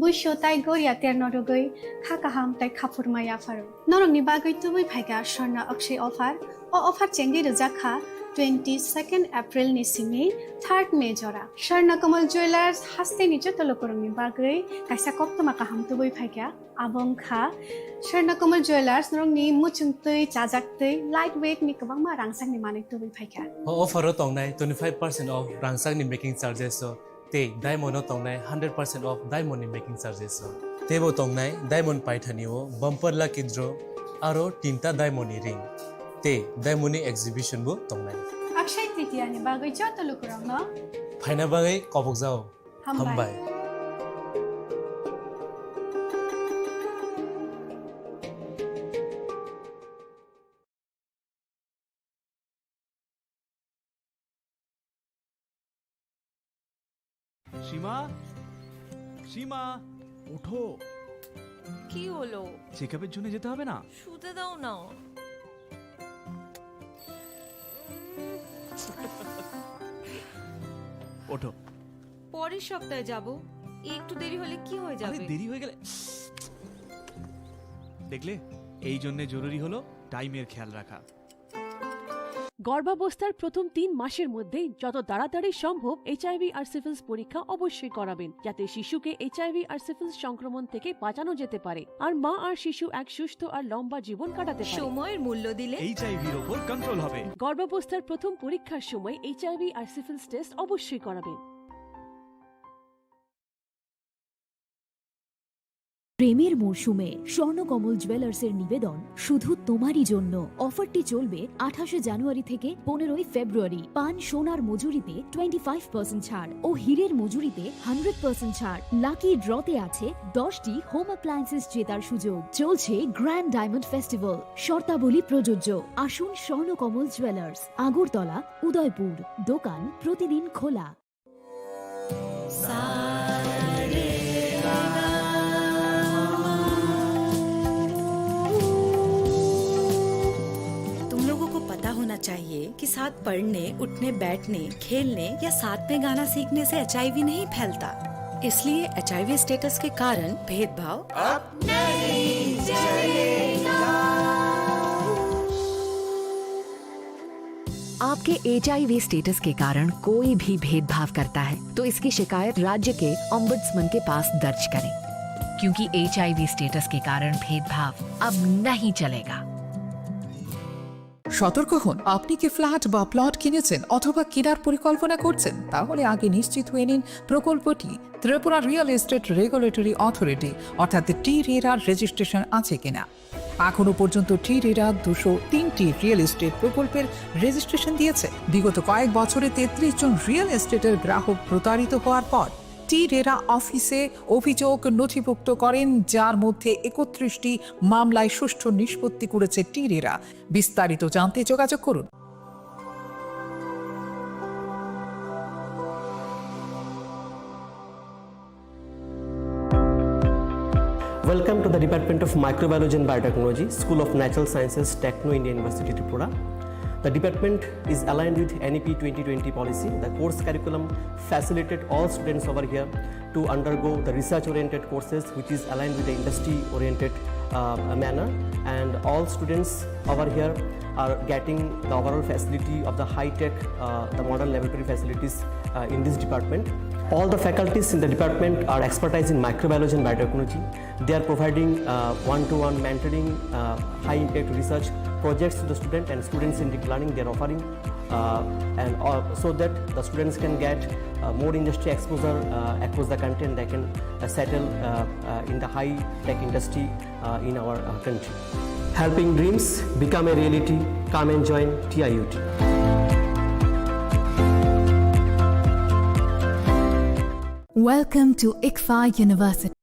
buisu tai goria terno rwgwi kha kaham tai khaphurma yapharo. Norokni bagwi tubui phaikha Swarna Akshay offer. O offer chengwi rwjak kha Twenty second April ni simi third May jora Swarna Kamal Jewellers hasteni joto lukurokni bagwi kaisa koktwma kaham tubui phaikha. Abo wngkha Swarna Kamal Jewellers norokni muchungtwi, chajaktwi, light weight ni kwbangma rangchakni manwi tubui phaikha. O offer o tongnai twenty five percent off rangchakni making charges o. Tei diamond o tongnai hundred percent off diamond ni making charges o. Teibo tongnai diamond paithani o bumper lucky draw aro tinta diamond ni ring. Tei diamond ni exhibition bo tongnai. Akshay Tritiya ni bagwi joto lukurokno phaina bagwi kobokjao. Hambai. Hambai. সীমা, সীমা, ওঠো। কি হলো? চেকআপের জন্য যেতে হবে না? শুতে দাও না। ওঠো। পরের সপ্তাহে যাব। একটু দেরি হলে কি হয়ে আরে, যাবে? দেরি হয়ে গেলে, দেখলে, এই জন্য জরুরি হলো টাইমের খেয়াল রাখা। গর্ভাবস্থার প্রথম তিন মাসের মধ্যে যত তাড়াতাড়ি সম্ভব এইচআইভি আর সিফিলিস পরীক্ষা অবশ্যই করাবেন, যাতে শিশুকে এইচআইভি আর সিফিলিস সংক্রমণ থেকে বাঁচানো যেতে পারে আর মা আর শিশু এক সুস্থ আর লম্বা জীবন কাটাতে পারে। সময়ের মূল্য দিলে এইচআইভির ওপর কন্ট্রোল হবে। গর্ভাবস্থার প্রথম পরীক্ষার সময় এইচআইভি আর সিফিলিস টেস্ট অবশ্যই করাবেন। প্রেমের মরশুমে স্বর্ণকমল জুয়েলার্সের নিবেদন শুধু তোমারই জন্য। অফারটি চলবে আঠাশে জানুয়ারি থেকে পনেরোই ফেব্রুয়ারি। পান সোনার মজুরিতে টোয়েন্টি ফাইভ পার্সেন্ট ছাড় ও হীরের মজুরিতে হান্ড্রেড পার্সেন্ট ছাড়। লাকি ড্রতে আছে দশটি হোম অ্যাপ্লায়েন্সেস জেতার সুযোগ। চলছে গ্র্যান্ড ডায়মন্ড ফেস্টিভ্যাল, শর্তাবলী প্রযোজ্য। আসুন স্বর্ণকমল জুয়েলার্স, আগরতলা, উদয়পুর। দোকান প্রতিদিন খোলা। तुम लोगों को पता होना चाहिए कि साथ पढ़ने, उठने, बैठने, खेलने या साथ में गाना सीखने से एचआईवी नहीं फैलता। इसलिए एचआईवी स्टेटस के कारण भेदभाव अब नहीं चलेगा। आपके एचआईवी स्टेटस के कारण कोई भी भेदभाव करता है, तो इसकी शिकायत राज्य के ओम्बड्समैन के पास दर्ज करें, क्योंकि एचआईवी स्टेटस के कारण भेदभाव अब नहीं चलेगा। সতর্ক হন, আপনি কি ফ্ল্যাট বা প্লট কিনেছেন অথবা কেনার পরিকল্পনা করছেন? তাহলে আগে নিশ্চিত হয়ে নিন প্রকল্পটি Tripura real estate regulatory authority অর্থাৎ টি রেরার রেজিস্ট্রেশন আছে কিনা। এখনো পর্যন্ত টি রেরা দুশো তিনটি রিয়েল এস্টেট প্রকল্পের রেজিস্ট্রেশন দিয়েছে। বিগত কয়েক বছরে তেত্রিশ জন রিয়েল এস্টেটের গ্রাহক প্রতারিত হওয়ার পর টি রেরা অফিসে অভিযোগ নথিভুক্ত করেন, যার মধ্যে একত্রিশটি মামলায় সুষ্ঠু নিষ্পত্তি করেছে টি রেরা। বিস্তারিত জানতে যোগাযোগ করুন। Welcome to the Department of Microbiology and Biotechnology, School of Natural Sciences, Techno India University, Tripura. The department is aligned with N E P twenty twenty policy. The course curriculum facilitate all students over here to undergo the research-oriented courses, which is aligned with the industry-oriented, uh, manner. And all students over here are getting the overall facility of the high-tech, uh, the modern laboratory facilities, uh, in this department. All the faculties in the department are expertise in microbiology and biotechnology. They are providing, uh, one-to-one mentoring, uh, high-impact research projects to the student and student-centric learning they are offering, uh, and, uh, so that the students can get, uh, more industry exposure, uh, across the country, and they can, uh, settle, uh, uh, in the high-tech industry, uh, in our, uh, country. Helping dreams become a reality. Come and join T I U T. Welcome to ICFAI University.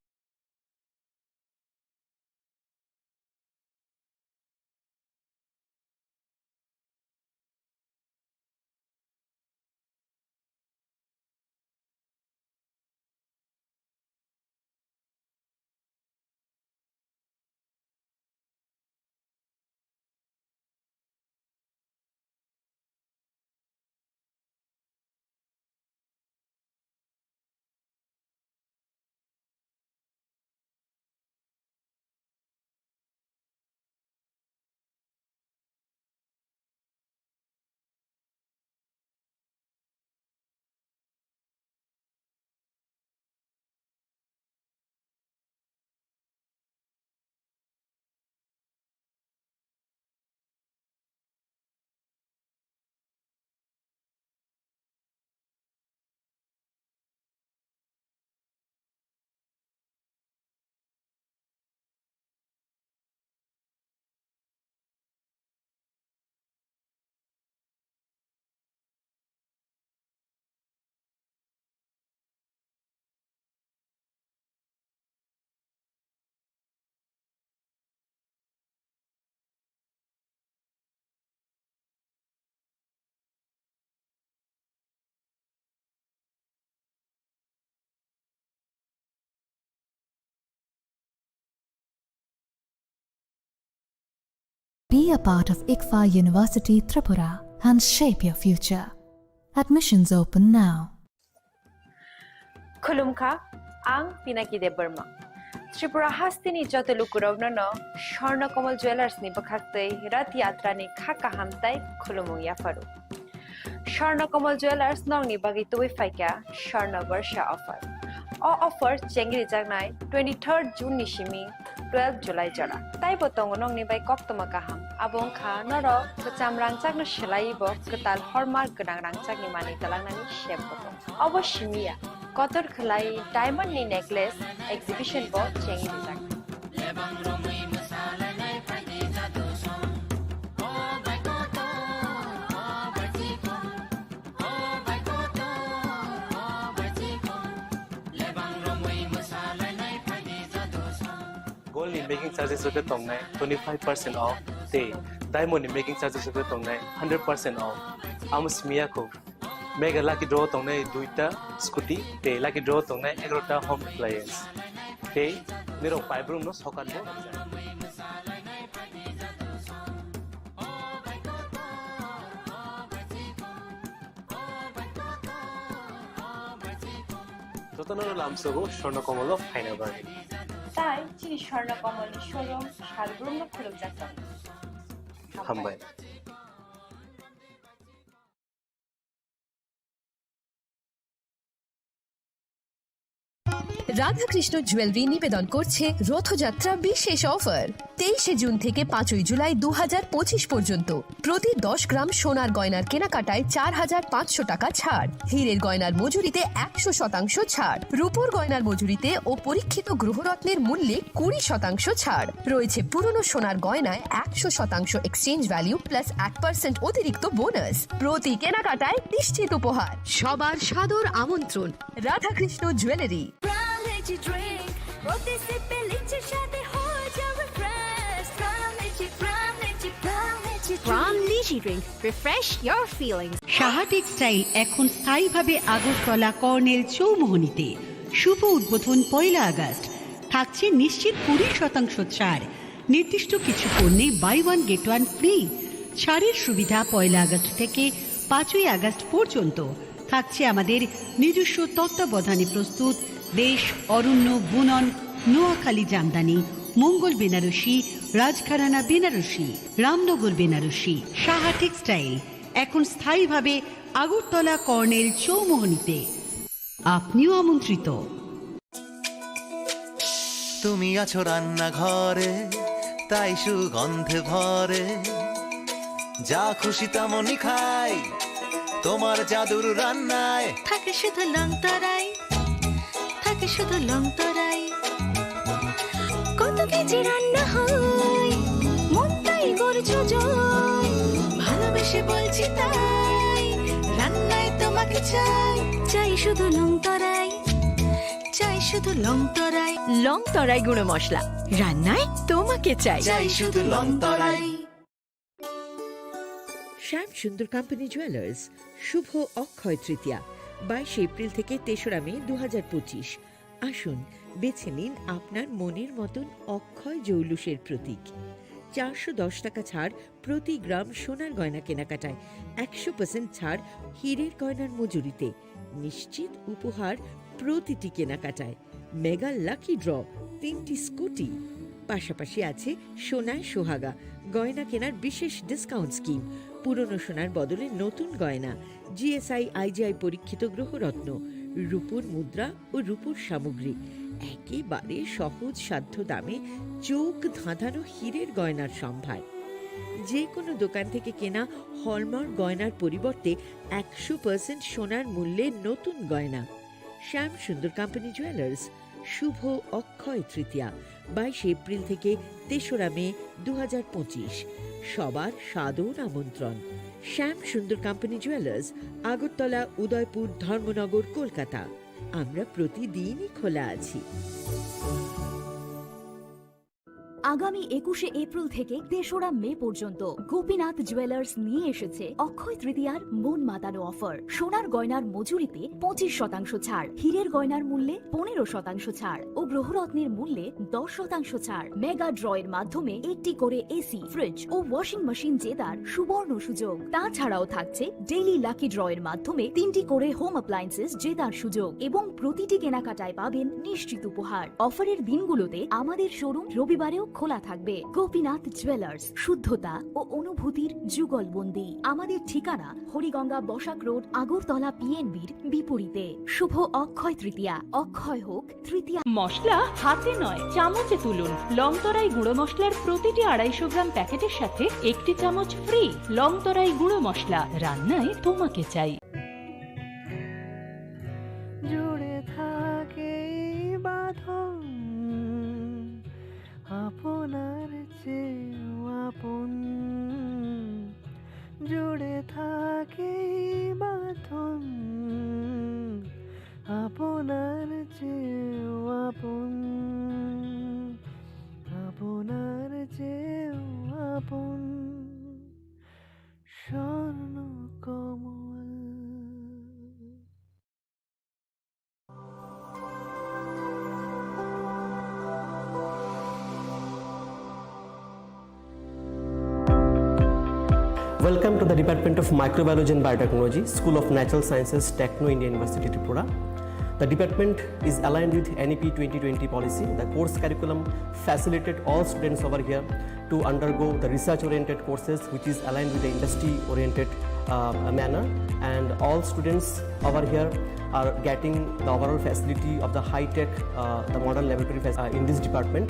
Be a part of ICFAI University Tripura and shape your future. Admissions open now. Khulumkha, ang Pinaki Debbarma. Tripura hasteni joto lukurokno no Swarna Kamal Jewellers ni bwkhaktwi Rath Yatra ni kha kaham tai khulumung yapharu. Swarna Kamal Jewellers nokni bagwi tubui phaikha Swarna Barsha offer. O offer chengrijaknai twenty-third June ni simi twelve July jora. Taibo tongo nokni bai koktwma kaham. Abo wngkha norok kwcham rangchakno swlaiwi bo kwtal hallmark gwnang rangchakni manwi twlangnani sep bo tongo. Obo simi ya, kotor khwlai diamond ni necklace exhibition bo chengrijaknai. Gold ni making charges rok tongnai twenty five percent off, tei diamond ni making charges rok tongnai hundred percent off. Amo simi ya kho. Mega lucky draw tongnai duita scooty, tei lucky draw tongnai egarota home appliance. Tei nirok paibrum no sokan bo. Jotono lamsogo Swarna Kamal o phaina bagwi. Tai chini Swarna Kamal ni showroom salbrum no khulumjak tongo. Hambai. Radhakrishna jewellery নিবেদন করছে রথযাত্রা বিশেষ অফার। তেইশে জুন থেকে পাঁচই জুলাই দু হাজার পঁচিশ পর্যন্ত প্রতি দশ গ্রাম সোনার গয়নার কেনাকাটায় চার হাজার পাঁচশো টাকা ছাড়, হীরের গয়নার মজুরিতে একশো শতাংশ ছাড়, রূপোর গয়নার মজুরিতে ও পরীক্ষিত গ্রহরত্নের মূল্যে কুড়ি শতাংশ ছাড় রয়েছে। পুরনো সোনার গয়নায় একশো শতাংশ এক্সচেঞ্জ ভ্যালু প্লাস এক পার্সেন্ট অতিরিক্ত বোনাস। প্রতি কেনাকাটায় নিশ্চিত উপহার। সবার সাদর আমন্ত্রণ Radhakrishna jewellery. Prime Energy Drink, প্রতি সিপে লিচির স্বাদে হয়ে যাবে fresh. Prime Energy, Prime Energy, Prime Energy Drink। Prime Energy Drink, refresh your feelings। Saha textile এখন স্থায়ীভাবে আগরতলা কর্নেল চৌমুহনীতে। শুভ উদ্বোধন পয়লা আগস্ট। থাকছে নিশ্চিত কুড়ি শতাংশ ছাড়। নির্দিষ্ট কিছু পণ্যে buy one get one free. ছাড়ের সুবিধা পয়লা আগস্ট থেকে পাঁচই আগস্ট পর্যন্ত। থাকছে আমাদের নিজস্ব তত্ত্বাবধানে প্রস্তুত দেশ, অরণ্য, বুনন, নোয়াখালী জামদানি, মঙ্গল বেনারসি, রাজঘরানা বেনারসি, রামনগর বেনারসি। সাহা টেক্সটাইল এখন স্থায়ীভাবে আগরতলা কর্নেল চৌমুহনীতে। আপনিও আমন্ত্রিত। তুমি আছো রান্নাঘরে, তাই সুগন্ধে ভরে। যা খুশি তেমনই খাই, তোমার জাদুর রান্নায়। থাকে শুধু লং তরাই, থাকে শুধু লং তরাই। কত কেজি রান্না হয়, মনটাই করছো জয়। ভালোবেসে বলছি তাই, রান্নায় তোমাকে চাই। চাই শুধু লং তরাই, চাই শুধু লং তরাই। লং তরাই গুঁড়ো মশলা, রান্নায় তোমাকে চাই। চাই শুধু লং তরাই। শ্যাম সুন্দর কোম্পানি জুয়েলার্স, শুভ অক্ষয় তৃতীয়া, বাইশে এপ্রিল থেকে তেসরা মে দু হাজার পঁচিশ। আসুন, বেছে নিন আপনার মনের মতন অক্ষয় জৌলুসের প্রতীক। চারশো দশ টাকা ছাড় প্রতি গ্রাম সোনার গয়না কেনাকাটায়, একশো পার্সেন্ট ছাড় হীরের গয়নার মজুরিতে, নিশ্চিত উপহার প্রতিটি কেনাকাটায়, মেগা লাকি ড্র, তিনটি স্কুটি, পাশাপাশি আছে সোনায় সোহাগা, গয়না কেনার বিশেষ ডিসকাউন্ট স্কিম, পুরনো সোনার বদলে নতুন গয়না, জিএসআই আইজিআই পরীক্ষিত গ্রহরত্ন, রূপোর মুদ্রা ও রূপোর সামগ্রী, একেবারে সহজ সাধ্য দামে চোখ ধাঁধানো হীরের গয়নার সম্ভার। যে কোনো দোকান থেকে কেনা হলমার্ক গয়নার পরিবর্তে একশো পার্সেন্ট সোনার মূল্যে নতুন গয়না। শ্যাম সুন্দর কোম্পানি জুয়েলার্স, শুভ অক্ষয় তৃতীয়া, বাইশে এপ্রিল থেকে তেসরা মে দু হাজার পঁচিশ। সবার সাদর আমন্ত্রণ। শ্যাম সুন্দর কোম্পানি জুয়েলার্স, আগরতলা, উদয়পুর, ধর্মনগর, কলকাতা। আমরা প্রতিদিনই খোলা আছি। আগামী একুশে এপ্রিল থেকে তেসরা মে পর্যন্ত গোপীনাথ জুয়েলার্স নিয়ে এসেছে অক্ষয় তৃতীয়ার মন মাতানো অফার। সোনার গয়নার মজুরিতে পঁচিশ শতাংশ ছাড়, হীরের গয়নার মূল্যে পনেরো শতাংশ ছাড় ও গ্রহরত্নের মূল্যে দশ শতাংশ ছাড়। মেগা ড্রয়ের মাধ্যমে একটি করে এসি, ফ্রিজ ও ওয়াশিং মেশিন জেতার সুবর্ণ সুযোগ। তাছাড়াও থাকছে ডেইলি লাকি ড্রয়ের মাধ্যমে তিনটি করে হোম অ্যাপ্লায়েন্সেস জেতার সুযোগ এবং প্রতিটি কেনাকাটায় পাবেন নিশ্চিত উপহার। অফারের দিনগুলোতে আমাদের শোরুম রবিবারেও খোলা থাকবে। গোপীনাথ জুয়েলার্স, শুদ্ধতা ও অনুভূতির যুগলবন্দি। আমাদের ঠিকানা হরিগঙ্গা বসাক রোড, আগরতলা পিএনবির বিপরীতে। শুভ অক্ষয় তৃতীয়া। অক্ষয় হোক তৃতীয়া। মশলা হাতে নয়, চামচে তুলুন। লংতরাই গুঁড়ো মশলার প্রতিটি আড়াইশো গ্রাম প্যাকেটের সাথে একটি চামচ ফ্রি। লংতরাই গুঁড়ো মশলা, রান্নায় তোমাকে চাই। জুড়ে থাকে এই বাঁধন আপনার চেয়েও আপন, জুড়ে থাকে এই বাঁধন আপনার চেয়েও আপন, আপনার চেয়েও আপন, স্বর্ণ কমল। Welcome to the Department of Microbiology and Biotechnology, School of Natural Sciences, Techno India University, Tripura. The department is aligned with N E P twenty twenty policy. The course curriculum facilitate all students over here to undergo the research-oriented courses, which is aligned with the industry-oriented, uh, manner. And all students over here are getting the overall facility of the high-tech, uh, the modern laboratory fac-, uh, in this department.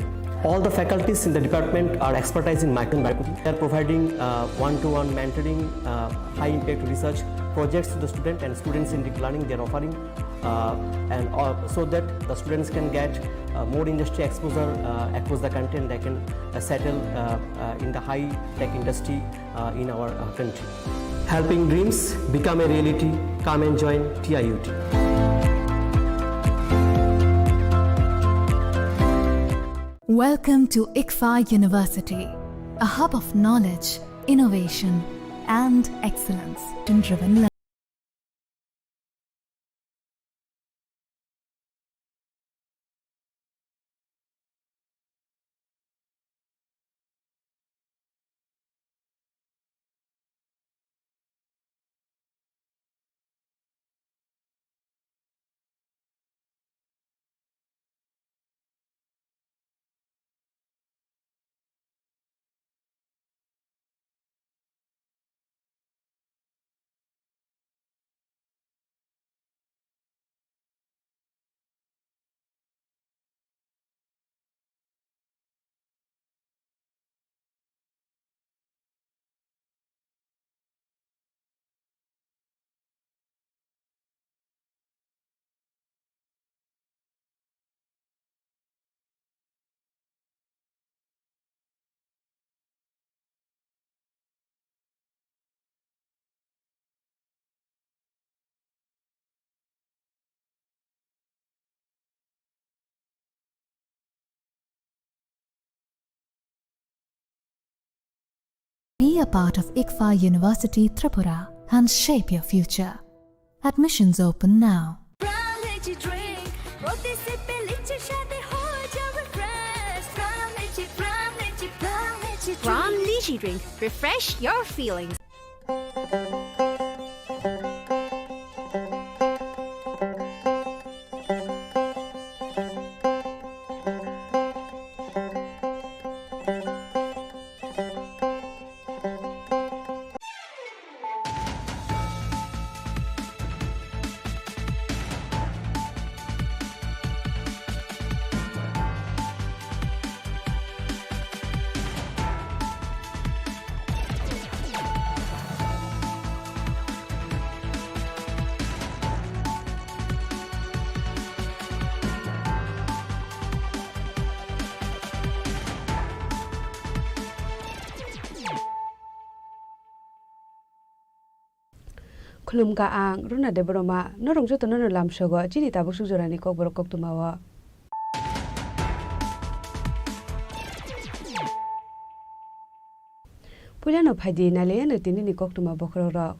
All the faculties in the department are expertise in microbiology. They are providing, uh, one-to-one mentoring, uh, high-impact research projects to the student and students in deep learning. They are offering, uh, and, uh, so that the students can get, uh, more industry exposure, uh, across the country, and they can, uh, settle, uh, uh, in the high-tech industry, uh, in our, uh, country. Helping dreams become a reality. Come and join T I U T. Welcome to ICFAI University, a hub of knowledge, innovation, and excellence in driven learning. Be a part of ICFAI University Tripura and shape your future. Admissions open now. Prime Lychee drink, প্রতি সিপে লিচির স্বাদে হয়ে যাও refresh। Prime Lychee, Prime Lychee, Prime Lychee drink। Prime Lychee drink, refresh your feelings. Khulumkha ang Runa Debbarma, norok jotono no lamsogo chini tabuk suk jorani kokborok koktwmao. Puilano phaidi nailaiano tinini koktwma bokhorokrok.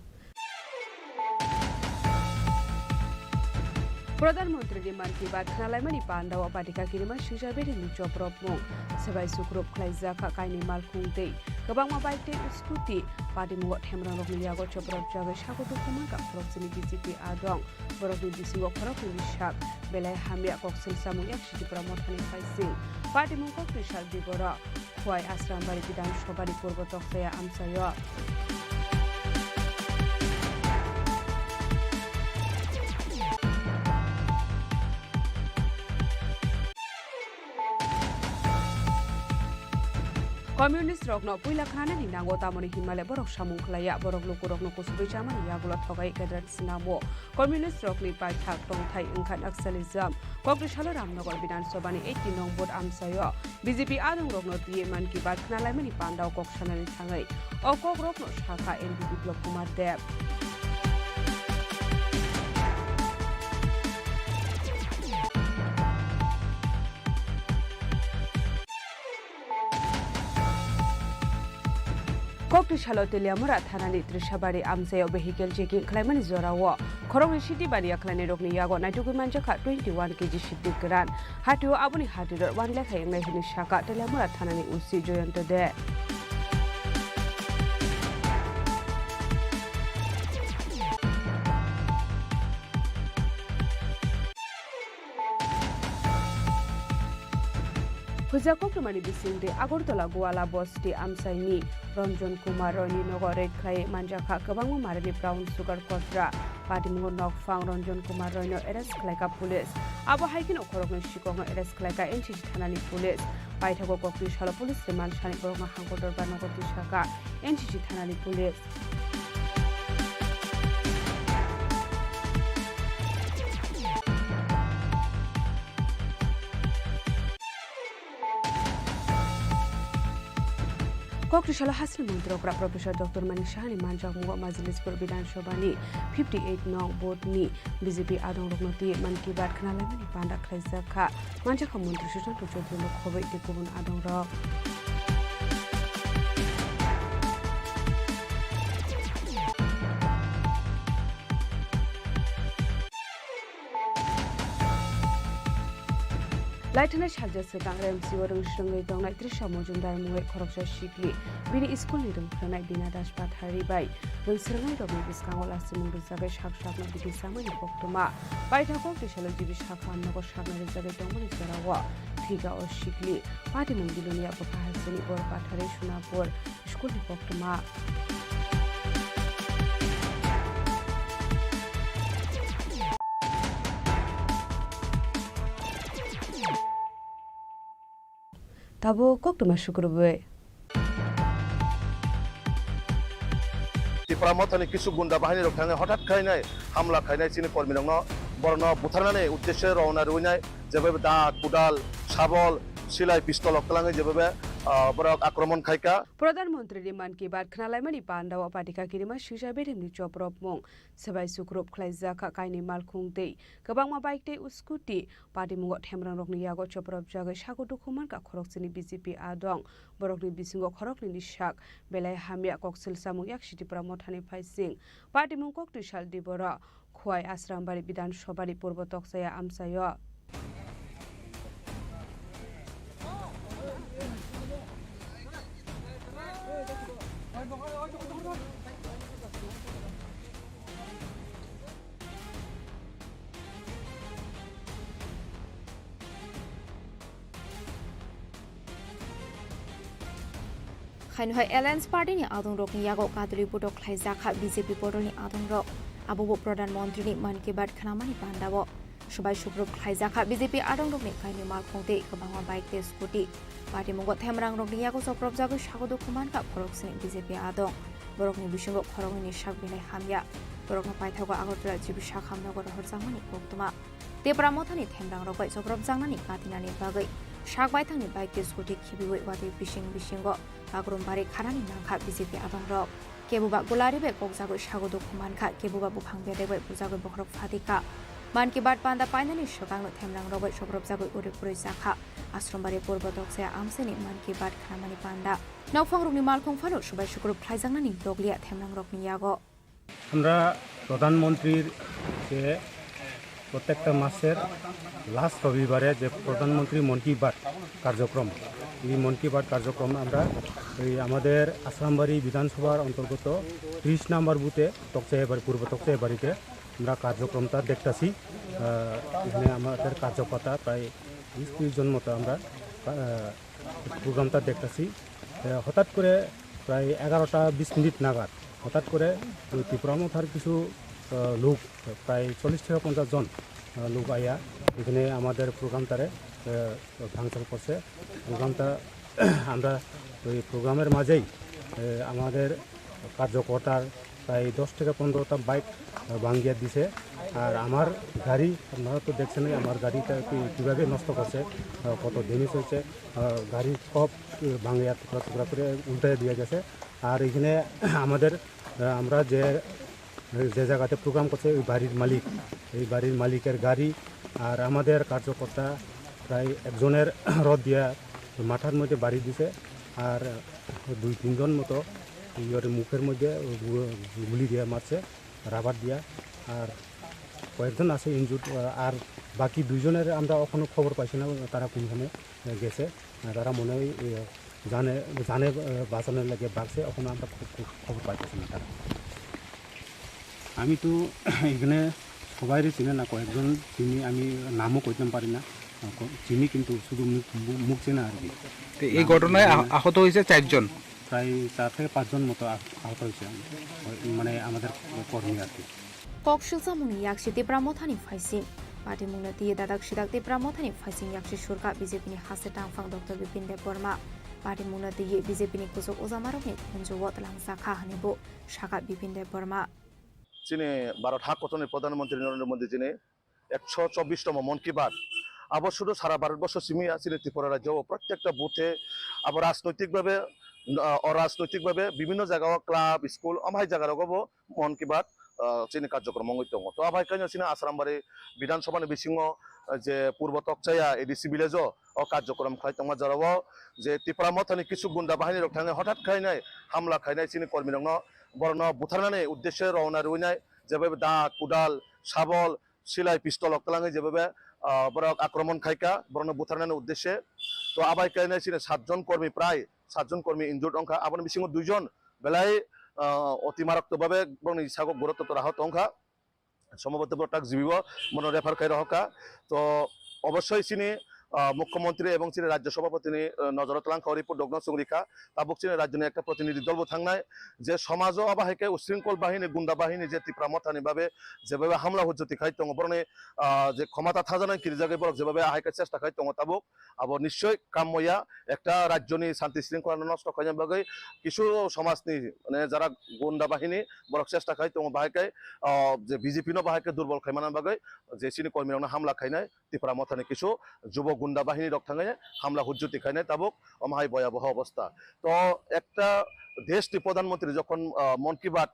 Pradhan Mantri ni Mann Ki Baat khnalaimani pandao patika kirima swijak bedemni chopropmung. Swbai sukrub khlaijak kha kainwi malkhung tei kwbangma bike tei scooty. Patimungo themrangrokni yago chopropjagwi sago dukhu mankha khorokchini B J P adong. Borokni bisingo khoroknwini sak belai hamya kok selsamung yak Sitipura mothani phaising. Patimung kok twi sal di borok. Khowai Asrambari Bidhan Sabhani purbo tokchaya amchaio. Communist rokno puila khnanani nango, tamoni hinmale borok samung khlaiya, borok lukurokno kusugwi chamani yagulo thogai gadra sinamo. Communist rokni paithak tongthai wngkha Naxalism. Kokri salo Ramnagar Bidhan Sabhani eighty nong vote amchaio B J P adongrokno twiwi Mann Ki Baat khnalaimani pandao kok sanani thangwi o kokrokno sakha M P Biplab Kumar Deb. Kokri salo Teliamura thanani Trishabari amchaio vehicle checking khlaimani jorao khoroknwi sidi baniya khlainairokni yago naitugwi manjakha twenty one K G sidi kwran. Hatio aboni hatirok one lakh hai wngnai hwnwi sakha Teliamura thanani O C Joyanta De. Huijak koktwmani bisingtwi Agartala Goala bosti amchaini Ranjan Kumar Royni nogo raid khlai manjakha kwbangma marini brown sugar kotra. Patimungo nokphang Ranjan Kumar Royno arrest khlaikha police. Abo hai kheno khoroknwi sikokno arrest khlaikha N C C thanani police. Paithago koktwi salo police remand sani borokno hangkor dorbar nogo twisakha N C C thanani police. Kokri salo hasini montri okra Professor Doctor Manik Sahani manjakmungo Majlispur Bidhan Sabhani fifty eight nong vote ni B J P adongrokno twi Mann Ki Baat khnalaimani panda khlaijak kha. Manjakha montri Sushanta Chowdhury no khobwi tei kubun adongrok. Laithana salsa swkang R M C o rwngswrwngwi tongnai Trisha Mojumdar mungwi khoroksa sikli bini school ni rwngphranai Bina Das Pathari bai rwngswrwngnai rokni bwskango lasimung rwjagwi sak sakno bidi chamani koktwma. Paithak kok twisalo G B sakha nogo sakna rwjagwi tongmani jorao thwika o sikli. Patimung Bilonia bwkha hasteni Bor Pathari Sunapur school ni koktwma. Tabuk koktwma sukrubwi. Tipra Mothani kisu gunda bahini rok thangwi hothat khainai hamla khainai chini kormi rokno, borokno butharnani uddeshe rowna rwinai jebebe da, kudal, sabol, silai, pistol rok kwlangwi jebebe, ah, borok akromon khaika. Pradhan Mantri ni Mann Ki Baat khnalaimani pandao patika kirima swijak bedemni chopropmung. Swbai sukrub khlaijak kha kainwi malkhung tei kwbangma bike tei scooty. Patimungo themrangrokni yago chopropjagwi sago dukhu mankha khorokchini B J P adong. Borokni bisingo khoroknwini sak belai hamya kok selsamung yak Sitipura mothani phaising. Patimung koktwi sal di borok. Khowai Asrambari Bidhan Sabhani purbo tokchaya amchaio. Khaino hai Alliance Party ni adongrokni yago kadulwi botok khlaijak kha B J P bodolni adongrok. Abobo Pradhan Mantri ni Mann Ki Baat khnamani pandao. Swbai sukrub khlaijak kha B J P adongrokni kainwi malkhung tei kwbangma bike tei scooty. Patimungo themrangrokni yago chopropjagwi sago dukhu mankha khoroksni B J P adong. Borokni bisingo khoroknwini sak belai hamya. Borokno paithago Agartala G B sakha nogo rohorjakmani koktwma. Tipra Mothani themrangrok bai chopropjaknani katinani bagwi sak baithangni bike tei scooty khibiwi watwi bising bisingo bagrum bari khanani nangkha B J P adongrok. Keboba gulari bai kokjagwi sago dukhu mankha, keboba buphang bedek bai bujagwi bokhorok phatikha. Mann Ki Baat panda painani swkangno themrangrok bai sobrobjagwi uri purwi chakha Asrambari Purbo Tokchaya amchaini Mann Ki Baat khnamani panda. Nokphangrokni malkhung phano subai sukrub khlaijaknani dokliya themrangrokni yago. আমরা প্রধানমন্ত্রীর যে প্রত্যেকটা মাসের লাস্ট রবিবারে যে প্রধানমন্ত্রী মন কি বাত কার্যক্রম, এই মন কি বাত কার্যক্রম আমরা এই আমাদের আশ্রামবাড়ি বিধানসভার অন্তর্গত ত্রিশ নম্বর বুথে তকচাইবাড়ি, পূর্ব তকচাইবাড়িতে আমরা কার্যক্রমটা দেখতাছি। আহ, এখানে আমাদের কার্যকর্তা প্রায় বিশ ত্রিশ জন মতো আমরা, আহ, প্রোগ্রামটা দেখতাছি। আহ, হঠাৎ করে প্রায় এগারোটা বিশ মিনিট নাগাদ হঠাৎ করে ওই ত্রিপুরা মথার কিছু, আহ, লোক, প্রায় চল্লিশ থেকে পঞ্চাশ জন, আহ, লোক আইয়া এখানে আমাদের প্রোগ্রামটারে, আহ, ভাঙচুর করছে। প্রোগ্রামটা আমরা ওই প্রোগ্রামের মাঝেই, আহ, আমাদের কার্যকর্তার প্রায় দশ থেকে পনেরোটা বাইক, আহ, ভাঙিয়ে দিছে। আর আমার গাড়ি, আপনারা তো দেখছেনই, আমার গাড়িটা কি-, কীভাবে নষ্ট করছে, আহ, কত ড্যামেজ হয়েছে। আহ, গাড়ি সব, আহ, ভাঙিয়ে টুকরা টুকরা করে উল্টে দিয়ে গেছে। আর এখানে আমাদের, আহ, আমরা যে, যে জায়গাতে প্রোগ্রাম করছে, ওই বাড়ির মালিক, এই বাড়ির মালিকের গাড়ি আর আমাদের কার্যকর্তা প্রায় একজনের রড দিয়া মাথার মধ্যে বাড়ি দিছে। আর দুই তিনজন মতো ইয়ের মুখের মধ্যে গু-, গুলি দিয়ে মারছে, রাবার দিয়া। আর কয়েকজন আছে ইনজুর্ড, আর বাকি দুইজনের আমরা এখনো খবর পাইছি না, তারা কোনখানে গেছে। তারা মনে হয়, এ, জানে, জানে, এ, বাঁচানোর লাগে বাঁচছে, এখনো আমরা খুব, খুব খবর পাইতেছি না তারা। আমি তো এখানে সবাইরে চিনি না, কয়েকজন চিনি, আমি নামও কইতাম পারি না, ক-, চিনি কিন্তু শুধু মুখ, মুখ, মুখ চেনা আর কি। তো এই ঘটনায় আহ-, আহত হয়েছে চারজন। প্রায় চার থেকে পাঁচজন মতো আহ-, আহত হয়েছে, মানে আমাদের কর্মী আর কি। Kok silsamungni yaksi Tipra Mothani phaising. Patimungno twiwi dadak sidak Tipra Mothani phaising yaksi surkha B J P ni haste tangphang Doctor Bipin Debbarma. Patimungno twiwi B J P ni kuchuk ujamarokni khunju-o twlangjakha hwnwi bo sakha Bipin Debbarma. Chini Bharat ha kotorni Pradhan Mantri Narendra Modi jini ekso chobbish tomo Mon Ki Baat. Abo sudu sara Bharat borsho simi ya, chini Tripura rajyo o protekta buthe abo rajnoitik bhabe, ah, orajnoitik bhabe bibhinno jaga o club, school, amhai jaga rogo bo Mon Ki Baat, ah, chini karjokrom wngwi tongo. To abai kaino chini Asrambari Bidhan Sabha ni bisingo, ah, je Purbo Tokchaya A D C village o, o karjokrom khlai tongma jora o je Tipra Mothani kisu gunda bahini rok thangwi hothat khainai hamla khainai chini kormi rokno, borokno butharnani uddeshe rowna rwinai, jebe da, kudal, sabol, silai, pistol rok twlangwi jebe, ah, borok akromon khaika, borokno butharnani uddeshe. To abai kaino chini satjon kormi prai satjon kormi injured wngkha, aboni bisingo duijon belai, ah, oti maraktok bhabe borokni sago gurutor ahot wngkha. Sombhoboto borok tak jibibo bono refer khai rohorkha. To obossoi chini, ah, mukhyamantri ebong chini rajyo sabhapatini, ah, nojoro twlangkha, o report rokno chwng rikha. Tabuk chini rajyoni ekta protinidhi dol bo thangnai, je somajo abo hai khe usringkol bahini, gunda bahini je Tipra Mothani babe jebabe hamla hujjoti khai tongo, borokni, ah, je khomata thajaknai kirijagwi borok jebabe ahai khe chesta khai tongo tabuk. Abo nischoi kammoya, ekta rajyoni shanti shringkholano nosto khaina bagwi kisu somajni, mane, jara gunda bahini borok chesta khai tongo, bahai khe, ah, je B J P no bahai khe durbol khaimana bagwi je chini kormirokno hamla khainai, Tipra Mothani kisu jubo gunda bahini rok thangwi hamla hujjoti khainai tabuk, omo hai boyaboho obostha. To ekta desh ni pradhan mantri jokhon, ah, Mon Ki Baat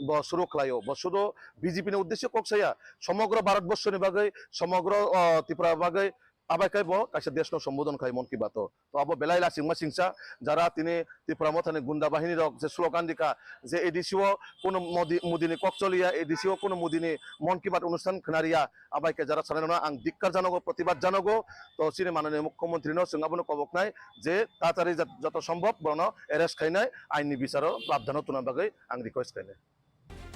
bo suru khlaio, bo suru B J P ni uddeshe kok saya, somogro Bharat borshoni bagwi, somogro, ah, Tripura bagwi, abai khe bo kaisa deshno sombodhon khai Mon Ki Baat o. To abo belai lasingma singsa, jara tini Tipra Mothani gunda bahini rok je slogan dikha je A D C o kuno Modi, Modi ni kok choliya, A D C o kuno Modi ni Mon Ki Baat onusthan khnariya, abai khe jara sanai rokno ang dikkar janogo, protibad janogo. To chini mananiya mukhyamantri no chwng abono koboknai je tatari jat-, joto sombhob borokno arrest khainai, ain ni bicharo prabdhano tuna bagwi ang request khainai.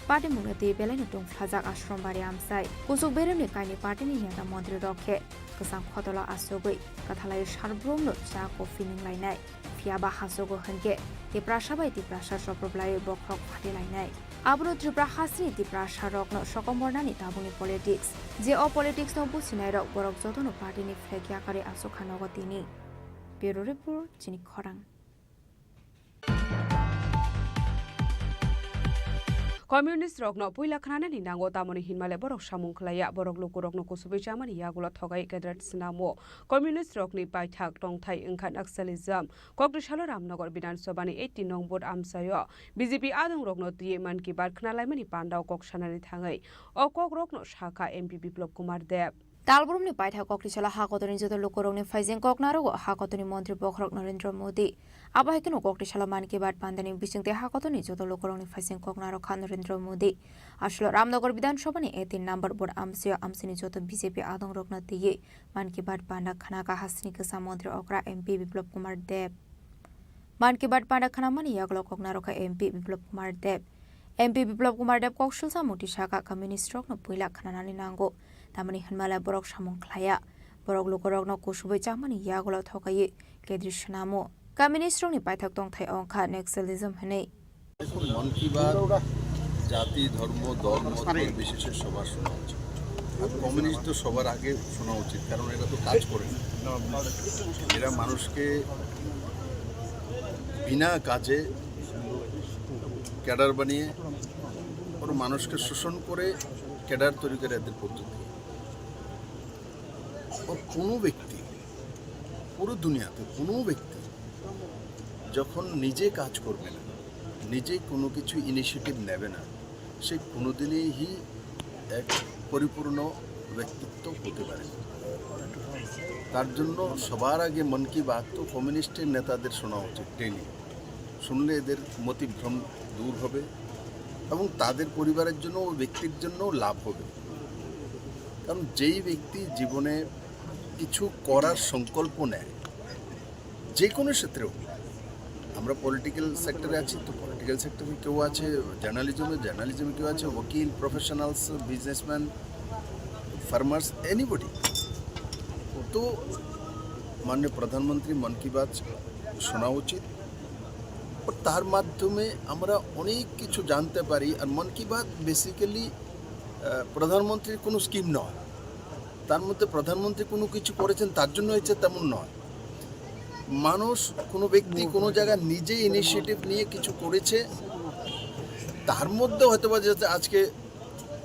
Patimungno twi belaino tongphlajak Asrambari amchai. Kuchuk beremni kainwi partyni neta montrirok khe kwchang khotolo achugwi kwthalai sarbrumno cha coffee nunglainai. Phiyaba hachugo hwnkhe Tiprasa bai Tiprasa soproblaiwi bokhorok phatilainai. Abono Tripura hasteni Tiprasarokno sokomornani tabukni politics. Je o politicsno buchinairok borok jotono partyni flag yakarwi achukha nogo tini. Bureau Report, chini khorang. Communist rokno puila khnanani nango, tamoni hinmale borok samung khlaiya, borok lukurokno kusubui chamani yagulo thogai cadre swnamo. Communist rokni paithak tongthai wngkha Naxalism. Koktisalo Ramnagar Bidhan Sabhani eighteen nong vote amchaio B J P adongrokno twiwi Mann Ki Baat khnalaimani pandao kok sanani thangwi o kokrokno sakha M P Biplab Kumar Deb. Talbrumni paithak Koktisalo hakotorni joto lukurokni phaijeng kok narogo hakotorni montri bokhorok Narendra Modi. Abo hai kheno Koktisalo Mann Ki Baat pandani bisingtwi hakotorni joto lukurokni phaijeng kok narokha Narendra Modi. Aswlo Ramnagar Bidhan Sabhani eighteen number vote amchaio amchaini joto B J P adongrokno twiwi Mann Ki Baat panda khnakha hasini kwcham montri okra M P Biplab Kumar Deb. Mann Ki Baat panda khnamani yagulo kok narokha M P Biplab Kumar Deb. M P Biplab Kumar Deb kok silsa mungti sakha, communist rokno puila khnanani nango, tamoni hinmale borok samung khlaiya, borok lukurokno kusubui chamani yagulo thokaiwi cadre swnamo. Communist rokni paithak tongthai wngkha Naxalism hinwi. দেখুন, মন কি বাত জাতি, ধর্ম, দল, মত নির্বিশেষে সবার শোনা উচিত। আর কমিউনিস্ট তো সবার আগে শোনা উচিত, কারণ এরা তো কাজ করে না। এরা মানুষকে বিনা কাজে ক্যাডার বানিয়ে, ওর মানুষকে শোষণ করে ক্যাডার তৈরি করে এদের পদ্ধতি। ওর কোনো ব্যক্তি, পুরো দুনিয়াতে কোনো ব্যক্তি যখন নিজে কাজ করবে না, নিজে কোনো কিছু ইনিশিয়েটিভ নেবে না, সে কোনোদিনই এক পরিপূর্ণ ব্যক্তিত্ব হতে পারে না। তার জন্য সবার আগে মন কি বাত তো কমিউনিস্টের নেতাদের শোনা উচিত ডেইলি। শুনলে এদের মতিভ্রম দূর হবে এবং তাদের পরিবারের জন্য, ওই ব্যক্তির জন্য লাভ হবে। কারণ যেই ব্যক্তি জীবনে কিছু করার সংকল্প নেয়, যে কোনো ক্ষেত্রেও, আমরা পলিটিক্যাল সেক্টরে আছি, তো পলিটিক্যাল সেক্টরে কেউ আছে জার্নালিজমে, জার্নালিজমে কেউ আছে উকিল, প্রফেশনালস, বিজনেসম্যান, ফার্মার্স, এনিবডি। তো মাননীয় প্রধানমন্ত্রী মন কি বাত শোনা উচিত। ও তার মাধ্যমে আমরা অনেক কিছু জানতে পারি। আর মন কি বাত বেসিক্যালি, আহ, প্রধানমন্ত্রীর কোনো স্কিম নয়, তার মধ্যে প্রধানমন্ত্রী কোনো কিছু করেছেন তার জন্য হয়েছে তেমন নয়। মানুষ, কোনো ব্যক্তি কোনো জায়গায় নিজে ইনিশিয়েটিভ নিয়ে কিছু করেছে, তার মধ্যে হয়তো বা যাতে আজকে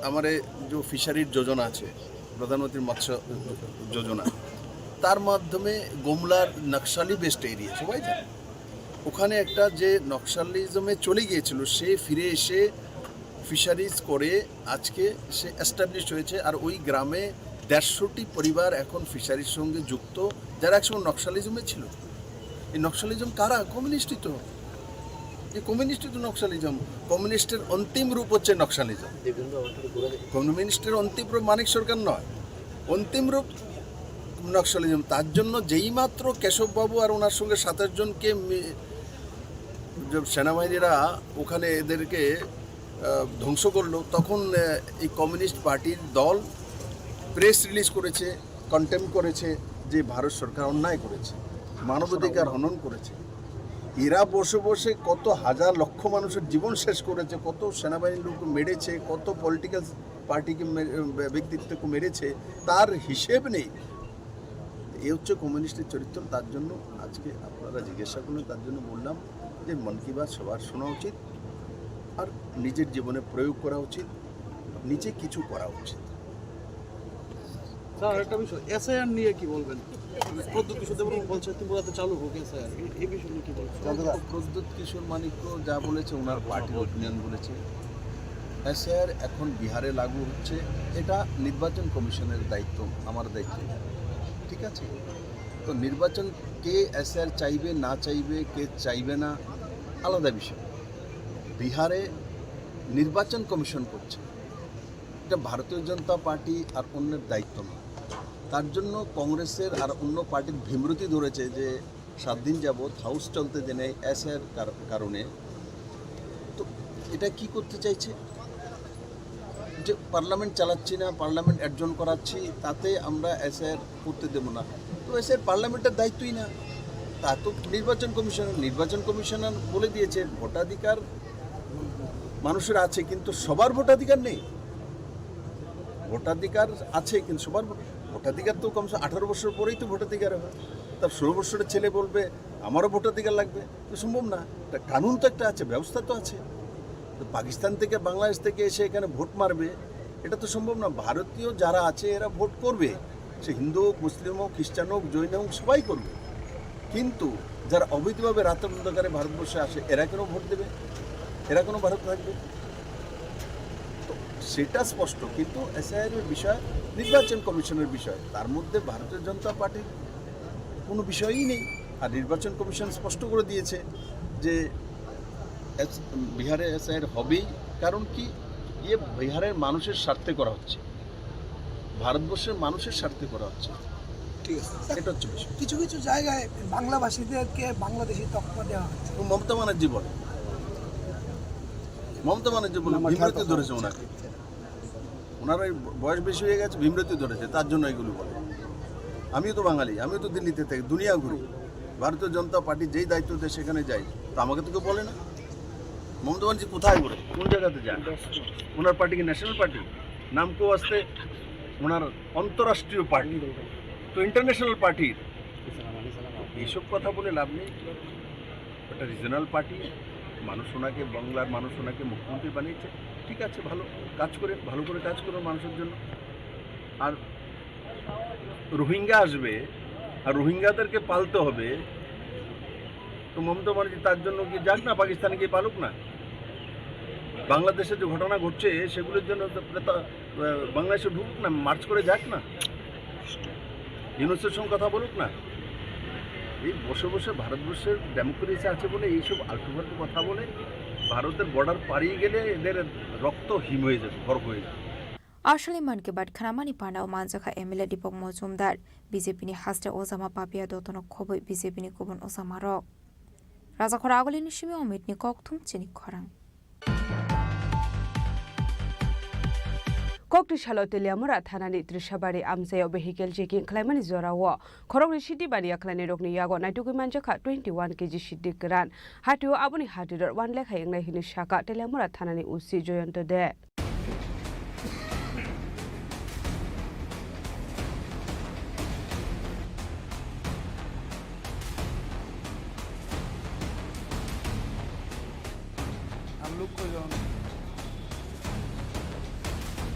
আমার এই যে ফিশারির যোজনা আছে, প্রধানমন্ত্রী মৎস্য যোজনা, তার মাধ্যমে গোমলার নকশালি বেসড এরিয়া সবাই জানে, ওখানে একটা যে নকশালিজমে চলে গিয়েছিল, সে ফিরে এসে ফিশারিজ করে আজকে সে এস্টাবলিশ হয়েছে। আর ওই গ্রামে দেড়শোটি পরিবার এখন ফিশারির সঙ্গে যুক্ত, যারা একসময় নকশালিজমে ছিল। এই নকশালিজম কারা? কমিউনিস্টই তো। এই কমিউনিস্টই তো নকশালিজম। কমিউনিস্টের অন্তিম রূপ হচ্ছে নকশালিজম। কমিউনিস্টের অন্তিম রূপ মানিক সরকার নয়, অন্তিম রূপ নকশালিজম। তার জন্য যেই মাত্র কেশববাবু আর ওনার সঙ্গে সাতাশ জনকে মি-, যে সেনাবাহিনীরা ওখানে এদেরকে, আহ, ধ্বংস করলো, তখন, আহ, এই কমিউনিস্ট পার্টির দল প্রেস রিলিজ করেছে, কন্ডেম করেছে যে ভারত সরকার অন্যায় করেছে, মানবাধিকার হনন করেছে। এরা বসে বসে কত হাজার লক্ষ মানুষের জীবন শেষ করেছে, কত সেনাবাহিনীর লোক মেরেছে, কত পলিটিক্যাল পার্টিকে মে-, ব্যক্তিত্বকে মেরেছে, তার হিসেব নেই। এই হচ্ছে কমিউনিস্টের চরিত্র। তার জন্য আজকে আপনারা জিজ্ঞাসা করলেন, তার জন্য বললাম যে মন কি বাত সবার শোনা উচিত, আর নিজের জীবনে প্রয়োগ করা উচিত, নিজে কিছু করা উচিত। স্যার, আরেকটা বিষয়, এসআইআর নিয়ে কি বলবেন? প্রদ্যুৎ কিশোর দেববর্মা বলছে ত্রিপুরাতে চালু হোক এসআইআর, এই, এই বিষয় নিয়ে কি বলবেন? প্রদ্যুৎ কিশোর মাণিক্য যা বলেছে, ওনার পার্টির ওপিনিয়ন বলেছে। এসআইআর এখন বিহারে লাগু হচ্ছে, এটা নির্বাচন কমিশনের দায়িত্ব, আমার দায়িত্ব, ঠিক আছে? তো নির্বাচন, কে এসআইআর চাইবে না চাইবে, কে চাইবে না, আলাদা বিষয়। বিহারে নির্বাচন কমিশন করছে, এটা ভারতীয় জনতা পার্টি আর অন্যের দায়িত্ব নয়। তার জন্য কংগ্রেসের আর অন্য পার্টির ভীমরতি ধরেছে যে সাত দিন যাবৎ হাউস চলতে দেয় নাই এসআইআর কার-, কারণে। তো এটা কি করতে চাইছে? যে পার্লামেন্ট চালাচ্ছি না, পার্লামেন্ট অ্যাডজর্ন করাচ্ছি, তাতে আমরা এসআইআর করতে দেবো না। তো এসআইআর পার্লামেন্টের দায়িত্বই না, তা তো নির্বাচন কমিশনার, নির্বাচন কমিশনার বলে দিয়েছে ভোটাধিকার মানুষের আছে, কিন্তু সবার ভোটাধিকার নেই। ভোটাধিকার আছে, কিন্তু সবার ভোট-, ভোটাধিকার তো কমসে কম আঠারো বছর পরেই তো ভোটাধিকার হয়। তার ষোলো বছরের ছেলে বলবে, "আমারও ভোটাধিকার লাগবে", তো সম্ভব না। একটা কানুন তো একটা আছে, ব্যবস্থা তো আছে। তো পাকিস্তান থেকে, বাংলাদেশ থেকে এসে এখানে ভোট মারবে, এটা তো সম্ভব না। ভারতীয় যারা আছে এরা ভোট করবে, সে হিন্দু হোক, মুসলিম হোক, খ্রিস্টান হোক, জৈন হোক, সবাই করবে। কিন্তু যারা অবৈধভাবে রাতের অন্ধকারে ভারতবর্ষে আসে, এরা কেন ভোট দেবে? এরা কেন ভারত থাকবে? তো সেটা স্পষ্ট। কিন্তু এসআইআর এর বিষয় নির্বাচন কমিশনের বিষয়, তার মধ্যে ভারতীয় জনতা পার্টির কোনো বিষয়ই নেই। আর নির্বাচন কমিশন স্পষ্ট করে দিয়েছে যে এস-, বিহারে এসআইআর হবেই। কারণ কি? ইয়ে বিহারের মানুষের স্বার্থে করা হচ্ছে, ভারতবর্ষের মানুষের স্বার্থে করা হচ্ছে। ঠিক আছে। এটা হচ্ছে বিষয়। কিছু কিছু জায়গায় বাংলাভাষীদেরকে বাংলাদেশি তকমা দেওয়া হচ্ছে। ও মমতা ব্যানার্জি বলে, মমতা ব্যানার্জি বলে, বিমৃত্যু ধরেছে ওনাকে। ওনার ওই বয়স বেশি হয়ে গেছে, বিমৃত্যু ধরেছে, তার জন্য এগুলো বলে। আমিও তো বাঙালি, আমিও তো দিল্লিতে থাকি, দুনিয়া ঘুরি। ভারতীয় জনতা পার্টি যেই দায়িত্ব দেয় সেখানে যাই, তো আমাকে তো কেউ বলে না। মমতা ব্যানার্জি কোথায় ঘুরে, কোন জায়গাতে যায়? ওনার পার্টি কি ন্যাশনাল পার্টি? নাম কেউ আসতে ওনার অন্তরাষ্ট্রীয় পার্টি, তো ইন্টারন্যাশনাল পার্টির এইসব কথা বলে লাভ নেই। একটা রিজনাল পার্টি, মানুষ ওনাকে, বাংলার মানুষ ওনাকে মুখ্যমন্ত্রী বানিয়েছে, ঠিক আছে, ভালো কাজ করে, ভালো করে কাজ করুন মানুষের জন্য। আর রোহিঙ্গা আসবে, আর রোহিঙ্গাদেরকে পালতে হবে, তো মমতা ব্যানার্জি তার জন্য কি যাক না, পাকিস্তানে গিয়ে পালুক না। বাংলাদেশে যে ঘটনা ঘটছে সেগুলোর জন্য তো, তো, আহ, বাংলাদেশে ঢুকুক না, মার্চ করে যাক না, ইউনুসের সঙ্গে কথা বলুক না। এই বসে বসে ভারতবর্ষের ডেমোক্রেসি আছে বলে এইসব আলতু ফালতু কথা বলে, ভারতের বর্ডার পাড়িয়ে গেলে এদের রক্ত হিম হয়ে যাবে, বরফ হয়ে যাবে। Aswkni Mann Ki Baat khnamani panda o manjakha M L A Deepak Mojumdar, B J P ni haste ojama Papia Dotto no khobwi B J P ni kubun ojamarok. Rajakhor Agulini simi Omitni kokthum chini khorang. Kokti salo Teliamura thanani Trishabari amchaio vehicle checking khlaimani jorao khoroknwi city baniya khlainairokni yago naitugwi manjakha twenty one K G sidi kwran. Hatio aboni hatirok one lakh hai wngnai hwnwi sakha Teliamura thanani O C Joyonto De.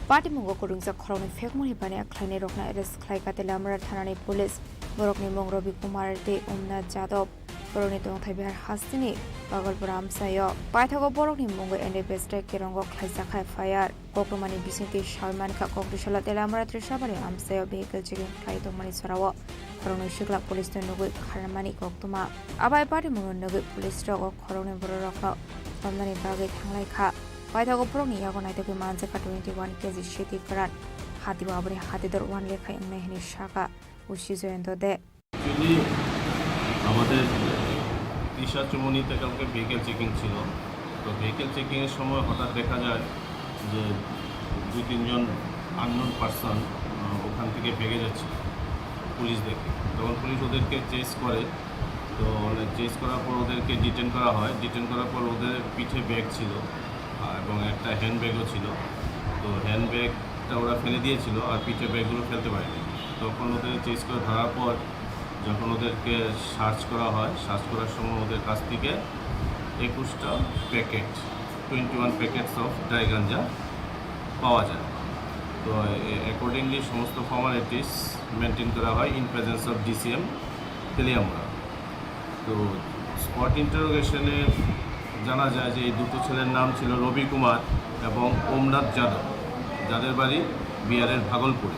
Patimungo kwrwngjak khoroknwi phekmani baniya khlainairokno arrest khlaikha Teliamura thanani police. Borokni mung Robi Kumar tei Omnath Jadab. Borokni tongthai Bihar hasteni Pagalpur amchaio. Paithago borokni mungwi N D P S tei Kerongo khlaijak F I R. Kokrumani bisingtwi sawi mankha, kokti salo Teliamura Trishabari amchaio vehicle checking khlai tongmani jorao khoroknwi sikla police no nugwi kharmani koktwma. Abai patimungno nugwi police rok o khoroknwi bororokno tomnani bagwi thanglai kha. Paithago borokni yago naitugwi manjakha twenty one K G sidi kwran. Hatio aboni hatidor one lakh hai wngnai hwnwi sakha O C Joyonto De. Actually, আমাদের তৃষা চৌমুহনীতে কালকে vehicle checking ছিল। তো ভেহিকেল চেকিংয়ের সময় হঠাৎ দেখা যায় যে দুই তিনজন আননোন পারসন ওখান থেকে ভেগে যাচ্ছে পুলিশ দেখে। তখন পুলিশ ওদেরকে চেস করে। তো চেস করার পর ওদেরকে ডিটেন করা হয়। ডিটেন করার পর ওদের পিঠে ব্যাগ ছিল, আহ, এবং একটা হ্যান্ডব্যাগও ছিল। তো হ্যান্ডব্যাগটা ওরা ফেলে দিয়েছিল, আর পিঠে ব্যাগগুলো ফেলতে পারেনি। তখন ওদের চেস করে ধরার পর যখন ওদেরকে সার্চ করা হয়, সার্চ করার সময় ওদের কাছ থেকে একুশটা packet, twenty one packets of dry গাঞ্জা পাওয়া যায়। তো অ্যাকর্ডিংলি সমস্ত ফর্মালিটিস মেনটেন করা হয় in presence of D C M Teliamura. তো স্পট ইন্টারোগেশনে জানা যায় যে এই দুটো ছেলের নাম ছিল রবি কুমার এবং ওমনাথ যাদব, যাদের বাড়ি বিহারের ভাগলপুরে,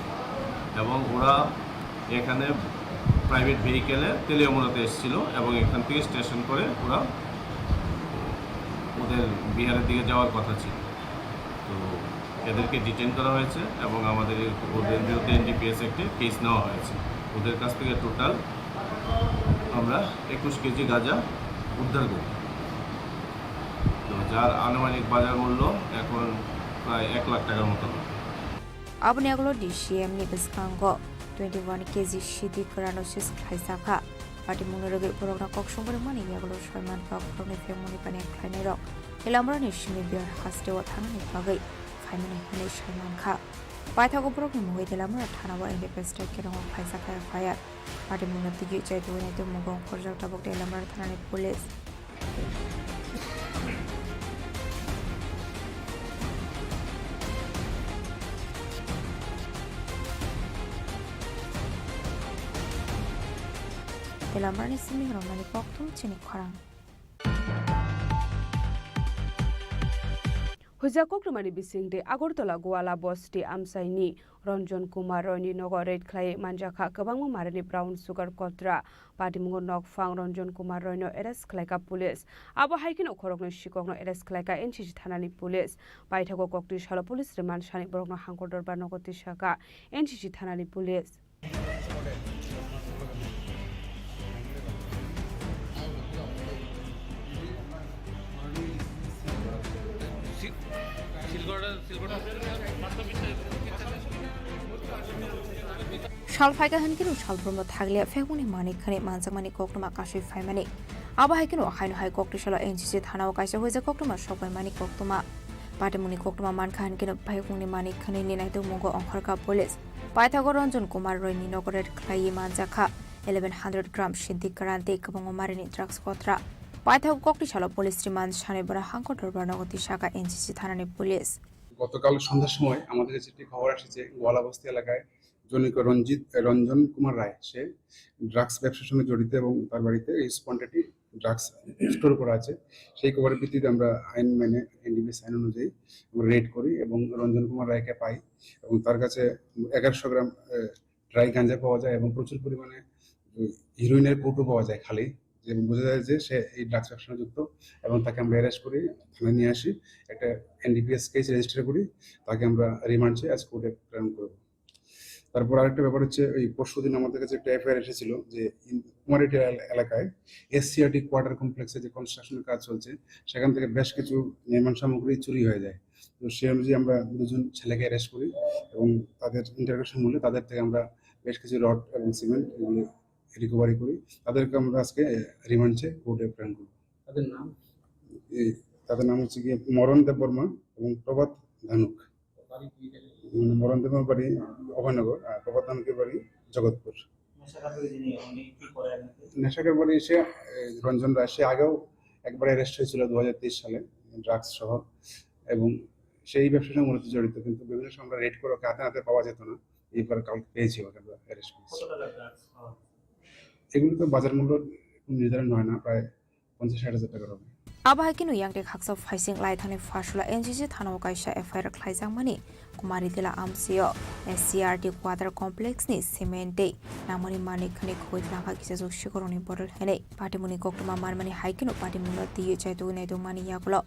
এবং ওরা এখানে প্রাইভেট ভেহিকেলে তেলিয়ামুড়াতে এসেছিল এবং এখান থেকে স্টেশন করে ওরা ওদের বিহারের দিকে যাওয়ার কথা ছিল। তো এদেরকে ডিটেন করা হয়েছে এবং আমাদের এই, ওদের বিরুদ্ধে এনডিপিএস অ্যাক্টে কেস নেওয়া হয়েছে। ওদের কাছ থেকে টোটাল আমরা একুশ কেজি গাঁজা উদ্ধার করি, তো যার আনুমানিক বাজার মূল্য এখন প্রায় এক লাখ টাকার মতো হবে। Aboni yagulo D C M ni bwskango twenty one K G sidi kwrano seize khlaijakha. Patimungni rwgwi borokno kok songwi rwmani yagulo soi mankha, borokni phengmani baniya khlainairok Teliamurani simi Bihar hasteo thangnani bagwi phaimani hwnwi sai mankha. Paithago borokni mungwi Teliamura thanao N D P S tei Kerongo khlaijakha F I R. Patimungno twiwi chai tubui nai tongmungo ongkhorjak tabuk Teliamura thanani police. Telamarni simi romani kokthum chini khorang. Huijak koktwmani bisingtwi Agartala Goala bosti amchaini Ranjan Kumar Royni nogo raid khlaiwi manjakha kwbangma marini brown sugar kotra. Patimungo nokphang Ranjan Kumar Royno arrest khlaikha police. Abo hai kheno khoroknwi sikhokno arrest khlaikha N C C thanani police. Paithago koktwi salo police remand sani borokno hangkor dorbar nogo tisakha N C C thanani police. Sal phaikha hinkhe rw salbrumno thakliya phekmungni manik khani manjakmani koktwma kasui phaimani. Abo hai kheno haino hai koktwi salo N C C thanao kaisa huijak koktwma sokbaimani koktwma. Patimungni koktwma mankha hinkheno phekmungni manik khani ni naitokmungo ongkhorkha police. Paithago Ranjan Kumar Royni nogo raid khlaiwi manjakha eleven hundred gram sindi karan tei kwbangma marini drugs kotra. Paithago koktwi salo police remand sani bono hangkor dorbar nogo tisakha N C C thanani police. গতকাল সন্ধ্যার সময় আমাদের কাছে একটি খবর আসে যে গোয়ালা বস্তি এলাকায় জনৈক রঞ্জিত, রঞ্জন কুমার রায়, সে ড্রাগস ব্যবসার সঙ্গে জড়িত এবং তার বাড়িতে হিউজ কোয়ান্টিটি ড্রাগস স্টোর করা আছে। সেই খবরের ভিত্তিতে আমরা আইন মেনে, এনডিপিএস আইন অনুযায়ী আমরা রেড করি এবং রঞ্জন কুমার রায়কে পাই এবং তার কাছে এগারোশো গ্রাম, আহ, ড্রাই গাঁজা পাওয়া যায় এবং প্রচুর পরিমাণে, উম, হিরোইনের কৌটো পাওয়া যায় খালি, এবং বোঝা যায় যে সে এই ড্রাগস ব্যবসার সঙ্গে যুক্ত এবং তাকে আমরা অ্যারেস্ট করি, থানায় নিয়ে আসি, একটা এনডিপিএস কেস রেজিস্টার করি, তাকে আমরা রিমান্ড চেয়ে আজ কোর্টে প্রেরণ করব। তারপর আরেকটা ব্যাপার হচ্ছে, ওই পরশুদিন আমাদের কাছে একটা এফআইআর এসেছিল যে ইন-, কুমারহাটি এল-, এলাকায় এসসিআরটি কোয়ার্টার কমপ্লেক্সে যে কনস্ট্রাকশনের কাজ চলছে, সেখান থেকে বেশ কিছু নির্মাণ সামগ্রী চুরি হয়ে যায়। তো সেই অনুযায়ী আমরা দুজন ছেলেকে অ্যারেস্ট করি এবং তাদের ইন্টারোগেশন মূলে তাদের থেকে আমরা বেশ কিছু রড এবং সিমেন্ট এগুলি রিকভারি করি। তাদেরকে আমরা আজকে রিমান্ড চেয়ে কোর্টে প্রেরণ করব। তাদের নাম? এই, তাদের নাম হচ্ছে গিয়ে মরণ দেববর্মা এবং প্রভাত ধানুক। বাড়ি কি জায়গায়? উম, মরণ দেববর্মার বাড়ি অভয়নগর, আর প্রভাত ধানুকের বাড়ি জগৎপুর। নেশা কারবারি যিনি, উনি কি করেন? নেশা কারবারি সে, এ, রঞ্জন রায়, সে আগেও একবার অ্যারেস্ট হয়েছিল দু হাজার তেইশ সালে ড্রাগস সহ, এবং সেই ব্যবসার সঙ্গে মূলত জড়িত, কিন্তু বিভিন্ন সময় আমরা রেড করে ওকে হাতে নাতে পাওয়া যেত না। এইবার কালকে পেয়েছি ওকে, আমরা অ্যারেস্ট করেছি। কত টাকার ড্রাগস পাওয়া গেছে? এগুলো তো বাজার মূল্য নির্ধারণ হয় না, প্রায় পঞ্চাশ ষাট হাজার টাকার হবে। Abo hai kheno yakni khaksa phaising lai thani Pharsula N C C thanao kaisa F I R khlaijakmani Kumari Dela amsio S C R T quarter complex ni cement tei nangmani manik khani khogwi tlangkha kisajwk sikhorokni bodol hinwi. Patimungni koktwma manmani hai kheno patimungno twiwi chaitugwi naitokmani yagulo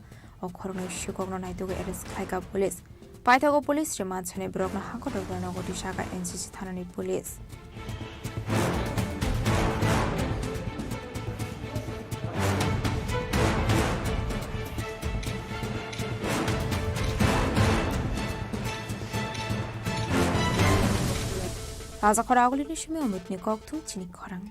o khoroknwi sikhokno naitugwi arrest khlaikha police. Paithago police remand sani borokno hangkotor borokno goti saka N C C thanani police. Raja khora agulini simi omikni kokthum chini khorang.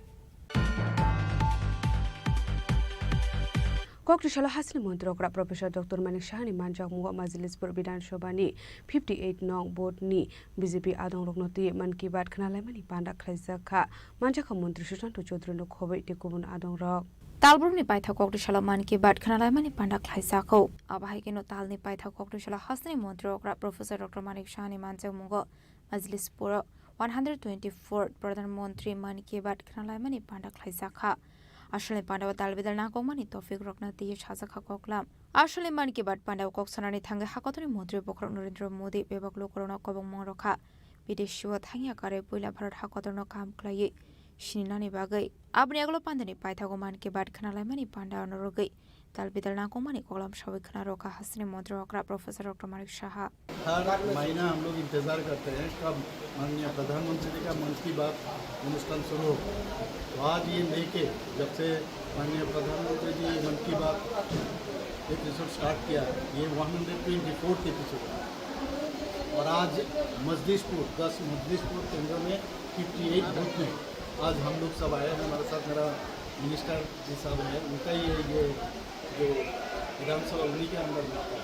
Kokri salo hasini montri okra Professor Doctor Manik Sahani manjakmungo Majlispur Bidhan Sabha ni fifty eight nong booth ni B J P adongrokno twi Mann Ki Baat khwnalaimani panda khlaijak kha. Manjakha montri Sushanta Chaudhary no khobwi tei kubun adongrok. Talbrumni paithak kokri salo Mann Ki Baat khwnalaimani panda khlaijago. Abo hai kheno talni paithak kokri salo hasini montri okra Professor Doctor Manik Sahani manjakmungo Majlispuro one hundred twenty-four Pradhan Mantri Mann Ki Baat khwnalaimani panda khlaijak kha. Asolni pandao dalbidal nangkukmani topic rokno twiwi sajak kha koklam. Asolni Mann Ki Baat pandao kok sanani thangwi hakotorni montri bokhorok Narendra Modi bebak lukurokno kobongmung rwkha. Bidesio thangya karwi puila Bharat hakotorno kaham khlaiwi sininani bagwi. Aboni yagulo pandani paithago Mann Ki Baat khwnalaimani panda ono rwgwi dalbidal nangkukmani koklam sawi khwna rwkha hasini montri okra Professor Doctor Manik Saha. हर महीना हम लोग इंतज़ार करते हैं कब माननीय प्रधानमंत्री जी का मन की बात अनुष्ठान शुरू हो। तो आज ये लेके जब से माननीय प्रधानमंत्री जी मन की बात एपिसोड स्टार्ट किया, ये one hundred twenty fourth episode है। और आज मजलिसपुर, दस मजलिसपुर केंद्र में फिफ्टी एट बूथ में आज हम लोग सब आए हैं। हमारे साथ मेरा मिनिस्टर जी साहब हैं, उनका ही ये, ये जो विधानसभा उन्हीं के अंदर में आता है।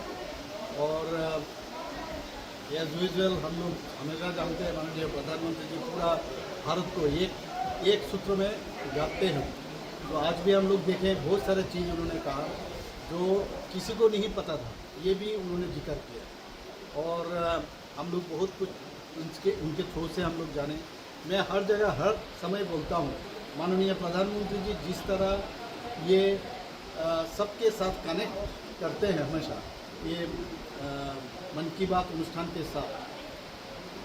और, अ, एज यूजुअल हम लोग हमेशा जानते हैं, माननीय प्रधानमंत्री जी पूरा भारत को एक, एक सूत्र में गांथते हैं। तो आज भी हम लोग देखें, बहुत सारे चीज़ उन्होंने कहा जो किसी को नहीं पता था, ये भी उन्होंने जिक्र किया। और, अ, हम लोग बहुत कुछ उनके, उनके थ्रू से हम लोग जाने। मैं हर जगह, हर समय बोलता हूँ, माननीय प्रधानमंत्री जी जिस तरह ये, अ, सबके साथ कनेक्ट करते हैं हमेशा, ये, अ, मन की बात अनुष्ठान के साथ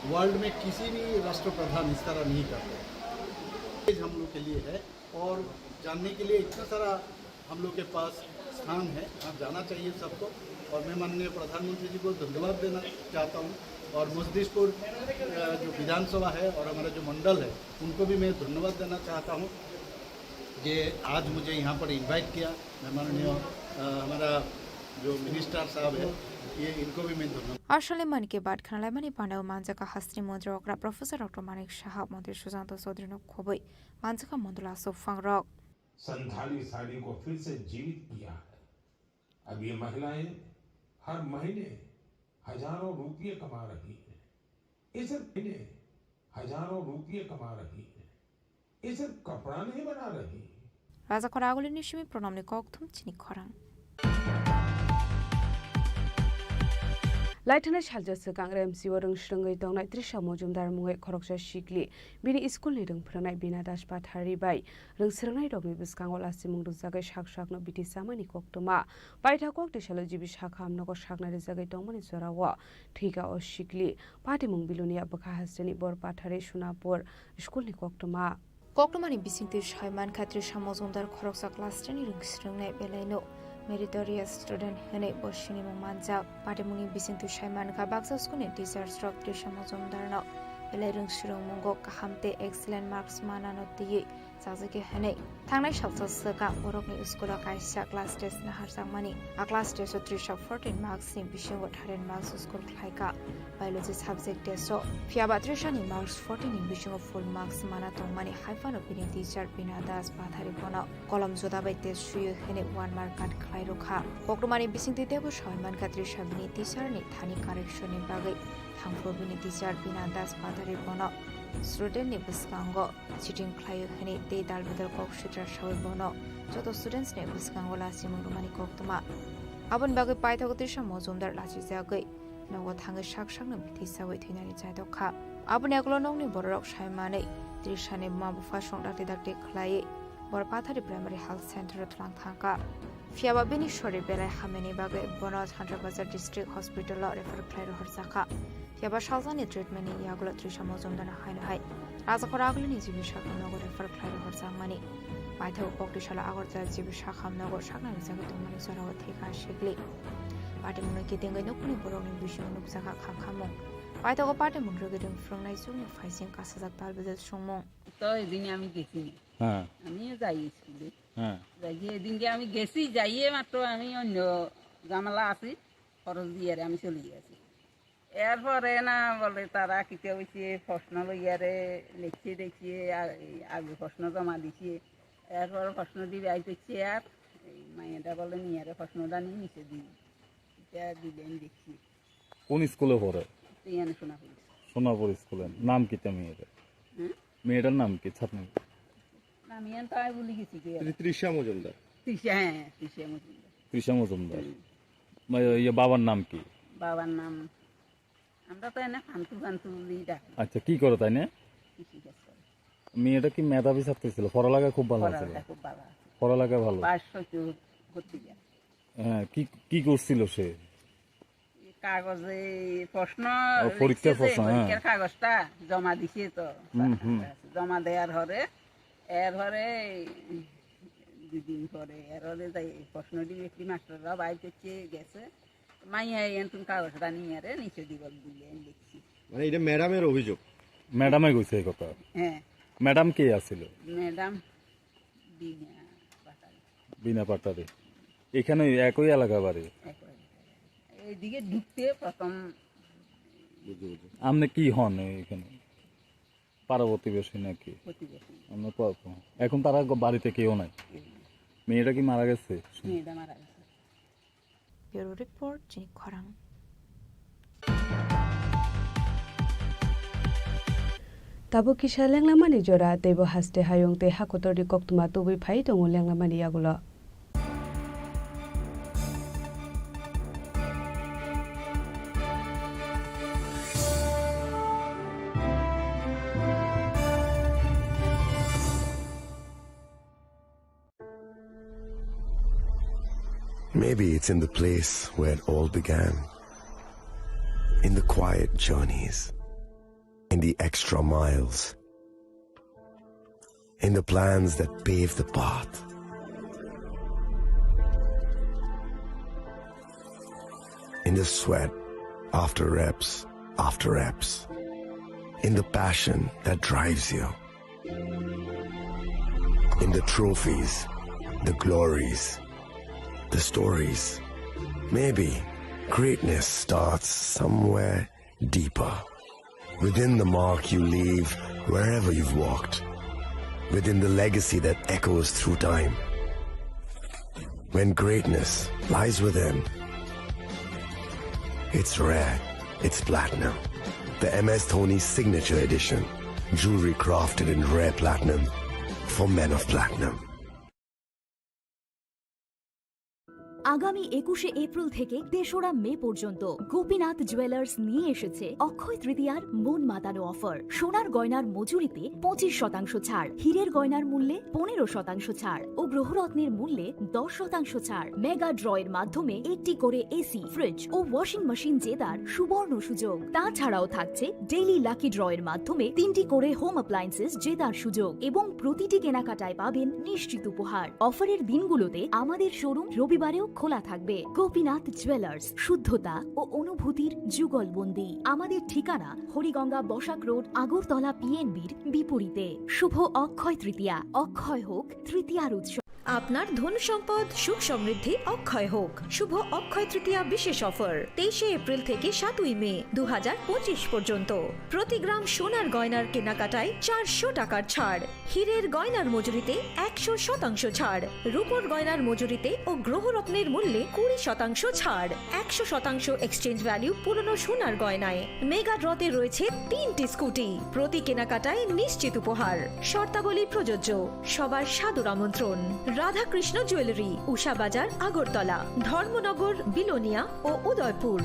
वर्ल्ड में किसी भी राष्ट्रप्रधान इस तरह नहीं करते। हम लोग के लिए है और जानने के लिए इतना सारा हम लोग के पास स्थान है, आप जाना चाहिए सबको। और मैं माननीय प्रधानमंत्री जी को धन्यवाद देना चाहता हूँ और मजलिसपुर, अ, जो विधानसभा है और हमारा जो मंडल है, उनको भी मैं धन्यवाद देना चाहता हूँ कि आज मुझे यहाँ पर इनवाइट किया। मैं माननीय, अ, हमारा जो मिनिस्टर साहब है, ये इनको भी मैं धन्यवाद। Aswkni Mann Ki Baat khnalaimani pandao manjakha hasteni montri okra Professor Doctor Manik Saha, montri Sushanta Chaudhary no khobwi manjakha Mondol aswk phangrok. Santhali साड़ी को फिर से जीवित किया है। अब ये महिलाएं हर महीने हजारों रुपये कमा रही हैं। ये सिर्फ इन्हें हजारों रुपये कमा रही हैं। ये सिर्फ कपड़ा नहीं बना रही। Rajakhor Agulini simi Pranamni kokthum chini khorang. Laithana salsa swkang R M C o rwng swrwngwi tongnai Trisha Mojumdar mungwi khoroksa sikli bini school ni rwng phwrwngnai Bina Das Pathari bai rwng swrwngnairokni bwskango lachimung rwjagwi sak sakno bithi chamani koktwma. Paithak kok tisalo G B sakha hamnogo saknai rwjagwi tongmani jorao thwika o sikli patimung Bilonia bwkha hasteni Bor Pathari Sunapur school ni koktwma. Koktwmani bisingtwi sai mankha Trisha Mojumdar khoroksa class ten ni rwng swrwngnai belaino meritorious student hwnwi bo sinimung manjak. Patimungni bisingtwi sai mankha baksa school ni teachers rok Trisha Mojumdar no belai rwng swrwngmungo kaham tei excellent marks manano twiwi chajakya hwnwi. Thangnai salsa swkang borokni school o kaisa class test naharjakmani. A class test o Trisha fourteen marks ni bisingo thirteen marks score khlaikha. Biology subject test o. Phiyaba Trisha ni marks fourteen ni bisingo full marks mana tongmani, hai phano bini teacher Bina Das Pathari bono kolom joda bai test suiwi hwnwi one mark cut khlai rwkha. Koktwmani bisingtwi teibo sawi mankha Trisha bini teacher ni thani correction ni bagwi thangphuru bini teacher Bina Das Pathari bono student ni bwskango cheating khlaio hwnwi tei dal bidal kok sitra sawi bono joto students ni bwskango lachimung rwmani koktwma. Aboni bagwi paithago Trisha Mojumdar lachijagwi nogo thangwi sak sakno bithi chawi thwinani chaidok kha. Aboni yagulo nokni bororok sai manwi Trisha ni buma bupha song dakti dakti khlaiwi Bor Pathari Primary Health Center o twlang thangkha. Phiyaba bini sorir belai hamyani bagwi bono Thanjabazar District Hospital o refer khlai rohorjakha. Phiyaba salsani treatment ni yagulo Trisha Mojumdar no haino hai Rajakhor Agulini G B sakhamnogo refer khlai rohorjakmani. Paithago kokti salo Agartala G B sakhamnogo saknai rwjagwi tongmani jorao thwikha sikli. Patimungno kitingwi nukhungni borokni bisingo nukjakha khakhamung. Paithago patimung rwgwi rwng phwrwngnai chukni phaising kasajak tal bejal songmung. তো এদিন আমি গেছি না। হ্যাঁ। আমিও যাই স্কুলে। হ্যাঁ। যাই গিয়ে এদিনকে আমি গেছি, যাইয়ে মাত্র আমি অন্য ঝামেলা আছি, খরচ দিয়ে আর আমি চলে গেছি। এরপরে না বলে তারা কিতা হইছে, প্রশ্ন লইয়ারে লিখছে দেখছে, আ-, এই আগে প্রশ্ন জমা দিছে, এরপরে প্রশ্ন দিবে আইতেছে আর এই মাইয়াটা বলে নিয়ে আরে প্রশ্নটা নিয়ে নিচে দিই, এটা দিলে আমি দেখছি। কোন স্কুলে পড়ে? ইয়ানে সোনাপুর। সোনাপুর স্কুলে। নাম কি তা মেয়েটার? হুম? মেয়েটার নাম কি? ছাত্র নাম ইয়ান তো আমি ভুলে গেছি কি। তৃ-, তৃষা মজুমদার। তৃষা, হ্যাঁ, তৃষা মজুমদার। তৃষা মজুমদার। হুম। মা-, ইয়ে, বাবার নাম কি? বাবার নাম, আমরা তো এনে ফান্তু ফান্তু বলি ডাকি। আচ্ছা, কি করো তাই না? কৃষি কাজ করে। মেয়েটা কি মেধাবী ছাত্রী ছিল? পড়ালেখা খুব ভালো ছিল? পড়ালেখা খুব ভালো আছে। পড়ালেখা ভালো? পাঁচ ছয় তো ভর্তি যায়। হ্যাঁ, কি, কি করছিল সে? কাগজে প্রশ্ন ও, পরীক্ষার লিখছে যে প্রশ্ন, হ্যাঁ। পরীক্ষার কাগজটা জমা দিছে তো। হুম, হুম। জমা দেওয়ার পরে, এরপরে দুদিন পরে, এরপরে যাই প্রশ্ন দিয়ে একটি মাস্টাররা বাইর করছে, গেছে। মাইয়া এখন তুমি কাগজটা নিয়ে আরে নিচে দিব বলে আমি লিখছি। মানে এটা ম্যাডামের অভিযোগ? ম্যাডামে কইছে এই কথা? হ্যাঁ। ম্যাডাম কে আছিল? ম্যাডাম বিনা পাটারি। বিনা পাটারি। এখানে একই এলাকা বাড়ি? একই এলাকা। এইদিকে ঢুকতে প্রথম বুঝতে পেরেছি। আপনি কি হন এখানে? পাড়া প্রতিবেশী নাকি? প্রতিবেশী। আপনার পাড়া-, এখন তারা গ-, বাড়িতে কেউ নাই? কেউ নেই। মেয়েটা কি মারা গেছে? মেয়েটা মারা গেছে। Bureau Report, Chini Khorang. Tabuk kisa lenglamani jora, teibo haste hayung tei hakotorni koktwma tubui phai tongo lenglamani yagulo. Maybe it's in the place where it all began. In the quiet journeys, in the extra miles, in the plans that pave the path, in the sweat after reps after reps, in the passion that drives you, in the trophies, the glories, the stories. Maybe greatness starts somewhere deeper. Within the mark you leave wherever you've walked. Within the legacy that echoes through time. When greatness lies within, it's rare, it's platinum. The M S Dhoni Signature Edition. Jewelry crafted in rare platinum for men of platinum. আগামী একুশে এপ্রিল থেকে তেসরা মে পর্যন্ত গোপীনাথ জুয়েলার্স নিয়ে এসেছে অক্ষয় তৃতীয়ার মন মাতানো অফার। সোনার গয়নার মজুরিতে পঁচিশ শতাংশ ছাড়, হীরের গয়নার মূল্যে পনেরো শতাংশ ছাড় ও গ্রহরত্নের মূল্যে দশ শতাংশ ছাড়। মেগা ড্রয়ের মাধ্যমে একটি করে এসি, ফ্রিজ ও ওয়াশিং মেশিন জেতার সুবর্ণ সুযোগ। তাছাড়াও থাকছে ডেইলি লাকি ড্রয়ের মাধ্যমে তিনটি করে হোম অ্যাপ্লায়েন্সেস জেতার সুযোগ এবং প্রতিটি কেনাকাটায় পাবেন নিশ্চিত উপহার। অফারের দিনগুলোতে আমাদের শোরুম রবিবারেও খোলা থাকবে। গোপীনাথ জুয়েলার্স, শুদ্ধতা ও অনুভূতির যুগলবন্দি। আমাদের ঠিকানা হরিগঙ্গা বসাক রোড, আগরতলা পিএনবির বিপরীতে। শুভ অক্ষয় তৃতীয়া, অক্ষয় হোক তৃতীয়ার উৎসব। আপনার ধন সম্পদ সুখ সমৃদ্ধি অক্ষয় হোক। শুভ অক্ষয় তৃতীয়া বিশেষ অফার, তেইশে এপ্রিল থেকে সাতই মে দু হাজার পঁচিশ পর্যন্ত। প্রতি গ্রাম সোনার গয়নার কেনাকাটায় চারশো টাকার ছাড়, হীরের গয়নার মজুরিতে একশো শতাংশ ছাড়, রূপোর গয়নার মজুরিতে ও গ্রহরত্নের মূল্যে কুড়ি শতাংশ ছাড়, একশো শতাংশ এক্সচেঞ্জ ভ্যালু পুরনো সোনার গয়নায়। মেগা ড্রতে রয়েছে তিনটি স্কুটি, প্রতি কেনাকাটায় নিশ্চিত উপহার। শর্তাবলী প্রযোজ্য। সবার সাদর আমন্ত্রণ। রাধাকৃষ্ণ জুয়েলারি, উষা বাজার, আগরতলা, ধর্মনগর, বিলোনিয়া ও Udaipur.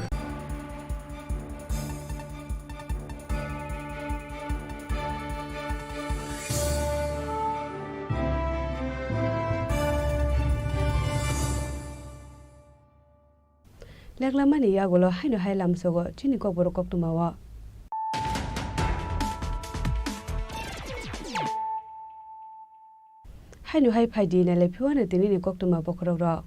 Leklamani yagulo haino hai lamsogo chini kokborok koktwmao. Haino hai phaidi nailai phiwano tinini koktwma bokhorokrok.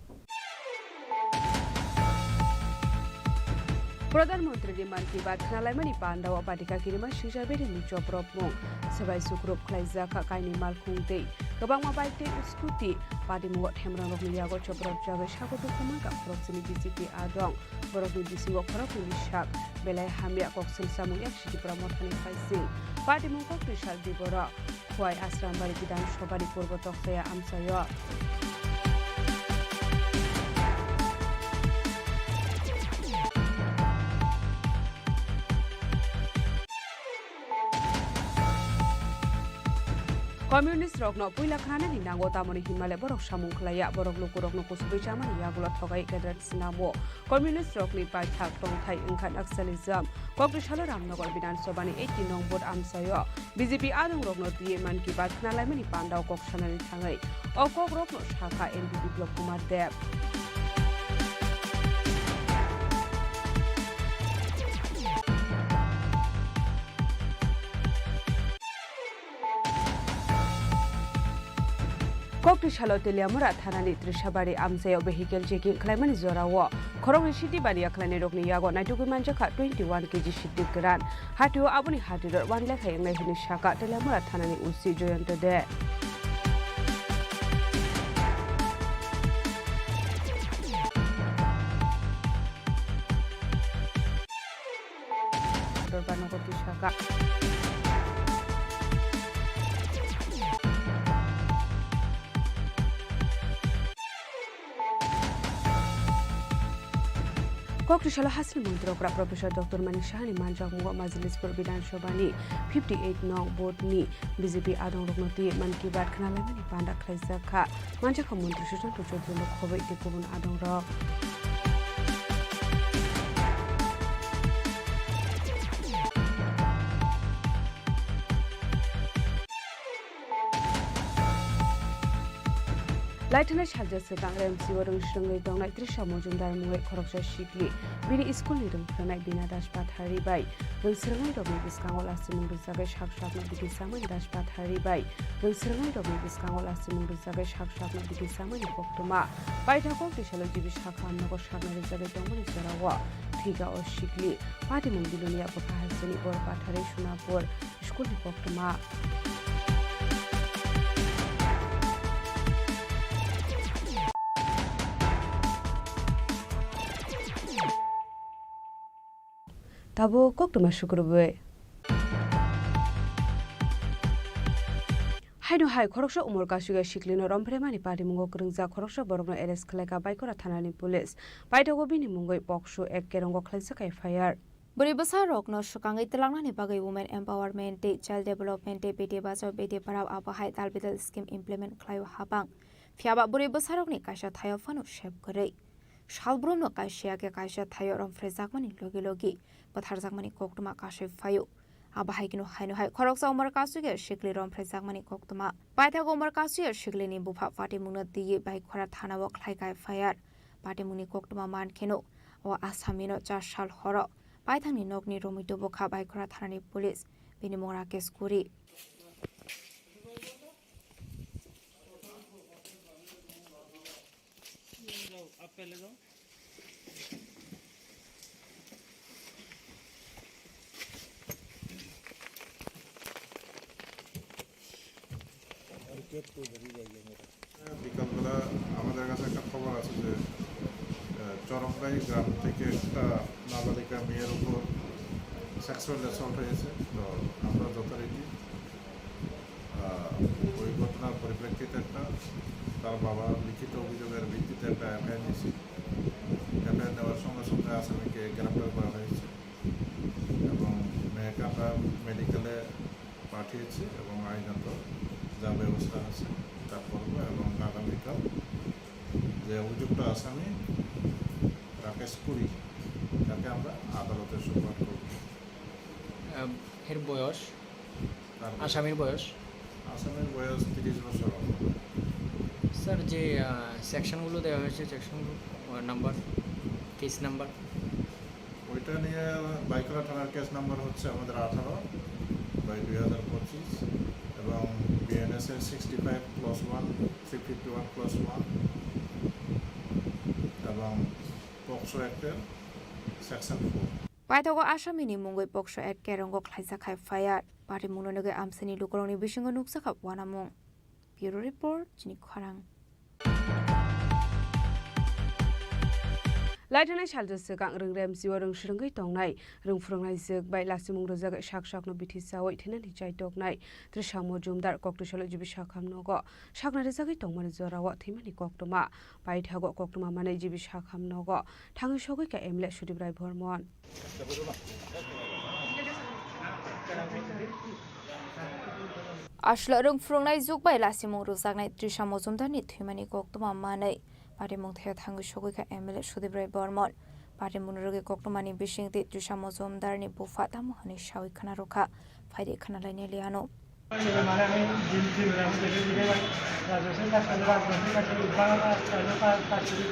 Pradhan Mantri ni Mann Ki Baat khnalaimani pandao patika kirima swijak beri ni chopropmung. Swbai sukrub khlaijak kha kaini malkhung tei kwbangma bike tei scooty. Patimungo themrangrokni yago chopropjagwi sago dukhu mankha khoroksani B J P adong. Borokni bisingo khoroknwini sak belai hamya kok swngchamung yak Sitipura mothani phaising. Patimung koktwi saldi borok Khowai Asrambari Bidhan Sabhani Purbo Tokchaya amchaio. Communist rokno puila khnanani nango, tamoni hinmale borok samung khlaiya, borok lukurokno kusugwi chamani yagulo thogai kedra snamo. Communist rokni paithak tongthai wngkha Naxalism. Kokri salo Ramnagar Bidhan Sabhani eighty nong vote amchaio B J P adongrokno twiwi Mann Ki Baat khnalaimani pandao kok sanani thangwi o kokrokno sakha M P Biplab Kumar Deb. Kokri salo Teliamura thanani Trisabari amchaio vehicle checking khlaimani jorao khoroknwi siti baniya khlainairokni yago naitugwi manjakha twenty one K G siti kwran. Hatio aboni hatirok one lakh hai wngnai hwnwi sakha Teliamura thanani O C Joyanta De. Dorbar nogo twi sakha. Kokri salo hasini montri okra Professor Doctor Manik Sahani manjakmungo Majlispur Bidhan Sabhani fifty eight nong vote ni B J P adongrokno twi Mann Ki Baat khnalaimani panda khlaijak kha. Manjakha montri Sushanta Chowdhury no khobwi tei kubun adongrok. Laithana salsa swkang R M C o rwng swrwngwi tongnai Trisha Mojumdar mungwi khoroksa sikli bini school ni rwng phwrwngnai Bina Das Pathari bai rwng swrwngnairokni bwskango lastimung rwjagwi sak sakno bithi samani Das Pathari bai rwng swrwngnairokni bwskango lastimung rwjagwi sak sakno bithi samani koktwma paithago Trisha G B sakha nogo sakna rwjagwi tongmani jorao thwika o sikli. Patimung Bilonia bwkha hasteni Bor Pathari Sonapur school ni koktwma. Tabuk koktwma sukrubwi. Haino hai khoroksa umor kasugya siklino romphreimani patimungo kwrwngjak khoroksa borokno arrest khlaikha Baikora thanani police. Paithago bini mungwi pokso ek kerongo khlaijak F I R. Bwrwi bwsarokno swkangwi twlangnani bagwi Women Empowerment tei Child Development tei Beti Bachao Beti Padhao abo hai tal bidal scheme implement khlaio habang. Phiyaba bwrwi bwsarokni kaisa thaio phano sep kwrwi. Salbrumno kaisa ya khe kaisa thaio romphrejakmani logi logi bwtharjakmani koktwma kasui phaio. Abo hai kheno haino hai khoroksa umor kasugya sikli romphrejakmani koktwma. Paithago umor kasugya siklini bupha patimungno twiwi Baikora thanao khlaikha F I R. Patimungni koktwma man kheno o asamino char sal horo paithangni nokni romwi tubukha Baikora thanani police, bini mung Rakesh Kuri. বিকালবেলা আমাদের কাছে একটা খবর আছে যে, আহ, চরমরাই গ্রাম থেকে একটা নাবালিকা মেয়ের উপর সেক্সুয়াল অ্যাসল্ট হয়েছে। তো আমরা যথারীতি, আহ, ওই ঘটনার পরিপ্রেক্ষিতে একটা তার বাবা লিখিত অভিযোগের ভিত্তিতে একটা এফআইআর নিয়েছি। এফআইআর নেওয়ার সঙ্গে সঙ্গে আসামিকে গ্রেপ্তার করা হয়েছে এবং মেয়েকে আমরা মেডিকেলে পাঠিয়েছি এবং আইনত যা ব্যবস্থা আছে তা করবো এবং আগামীকাল যে অভিযুক্ত আসামি রাকেশ কুরি, তাকে আমরা আদালতে সোপর্দ করব। আম, এর বয়স? তার বয়স? আসামির বয়স? আসামির বয়স তিরিশ বছর হবে। স্যার, যে, আহ, সেকশনগুলো দেওয়া হয়েছে, সেকশনগুলো, আহ, নাম্বার, কেস নাম্বার? ওইটা নিয়ে বাইকরা থানার কেস নাম্বার হচ্ছে আমাদের আঠারো বাই দুই হাজার পঁচিশ এবং বিএনএস এর sixty five clause one, three fifty one clause one এবং পক্সো অ্যাক্টের section four. Paithago asamini mungwi pokso ek kerongo khlaijak hai F I R. Patimungno nugwi amchaini lukurokni bisingo nukjakha uanamung. Bureau Report, chini khorang. Laithana salsa swkang rwng R M C o rwng swrwngwi tongnai rwng phwrwngnaijwk bai lastimung rwjagwi sak sakno bithi chawi thinani chaitoknai Trisha Mojumdar koktwi salo G B sakham nogo sakna rwjagwi tongmani jorao thwimani koktwma. Paithago koktwma manwi G B sakham nogo thangwi sogwi kha M L A Sudip Rai Bormon. Aswk rwng phwrwngnaijwk bai lastimung rwjaknai Trisha Mojumdarni thwimani koktwma manwi patimung thaya thangwi sogwi kha M L A Sudip Rai Bormon. Patimungni rwgwi koktwmani bisingtwi Trisha Mojumdarni bupha tamo hwnwi sawi khna rwkha, phaidi khna lainai liano. মানে আমি দিন দিন আমি দেখে দেখে যাই। রাজশাহী কাজ করে, রাজশাহী কাজ করে, বাংলা কাজ করে, তার কাজ করি।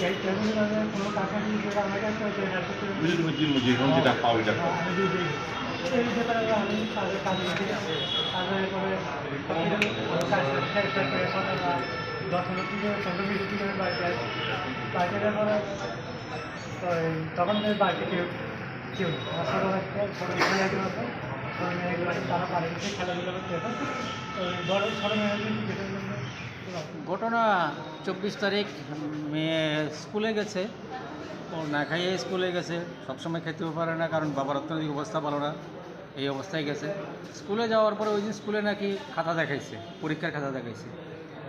এই টেবিল মানে কোনো কাজ নেই, যে আমরা কাজ করে, যে রাজশাহী করে। বুঝলি, বুঝলি, বুঝলি, এখন যেটা পাও, এটা পাও। হ্যাঁ, আমি দিয়ে দিই। এই ব্যাপারে আমি কাজে, কাজে গেছি। কাজে করে, কাজ শেষ করে, সকাল দশ মিনিট থেকে পনেরো মিনিট থেকে আমি বাড়িতে আসি। বাড়িতে আসার পরে তো এই তখন তো বাড়িতে কেউ, কেউ নেই। আমার ছোটো ভাই, ছোটো ভাই একজন আছে, ছোটো ভাই একজন আছে, তারা বাড়ির ভিতরে খেলাধুলা করতে এখন। তো এই বড় ছোটো মেয়ে হচ্ছে কি, যেটা বললাম, ঘটনা চব্বিশ তারিখ মেয়ে স্কুলে গেছে, ও না খাইয়ে স্কুলে গেছে, সবসময় খেতেও পারে না, কারণ বাবার অর্থনৈতিক অবস্থা ভালো না। এই অবস্থায় গেছে। স্কুলে যাওয়ার পরে ওই দিন স্কুলে নাকি খাতা দেখাইছে, পরীক্ষার খাতা দেখাইছে।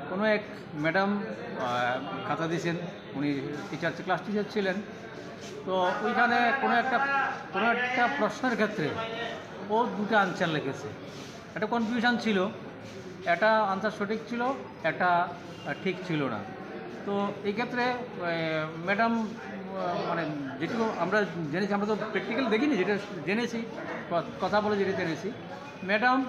কোনো এক ম্যাডাম, আহ, খাতা দিয়েছেন, উনি টিচার, ক্লাস টিচার ছিলেন। তো ওইখানে কোনো একটা, কোনো একটা প্রশ্নের ক্ষেত্রে ও দুটো আনসার লিখেছে। একটা কনফিউশন ছিল, একটা আনসার সঠিক ছিল, একটা, আহ, ঠিক ছিল না। তো এই ক্ষেত্রে, আহ, ম্যাডাম, আহ, মানে একটু আমরা জেনেছি, আমরা তো প্র্যাকটিক্যাল দেখিনি, যেটা জেনেছি, ক- কথা বলে যেটা জেনেছি, ম্যাডাম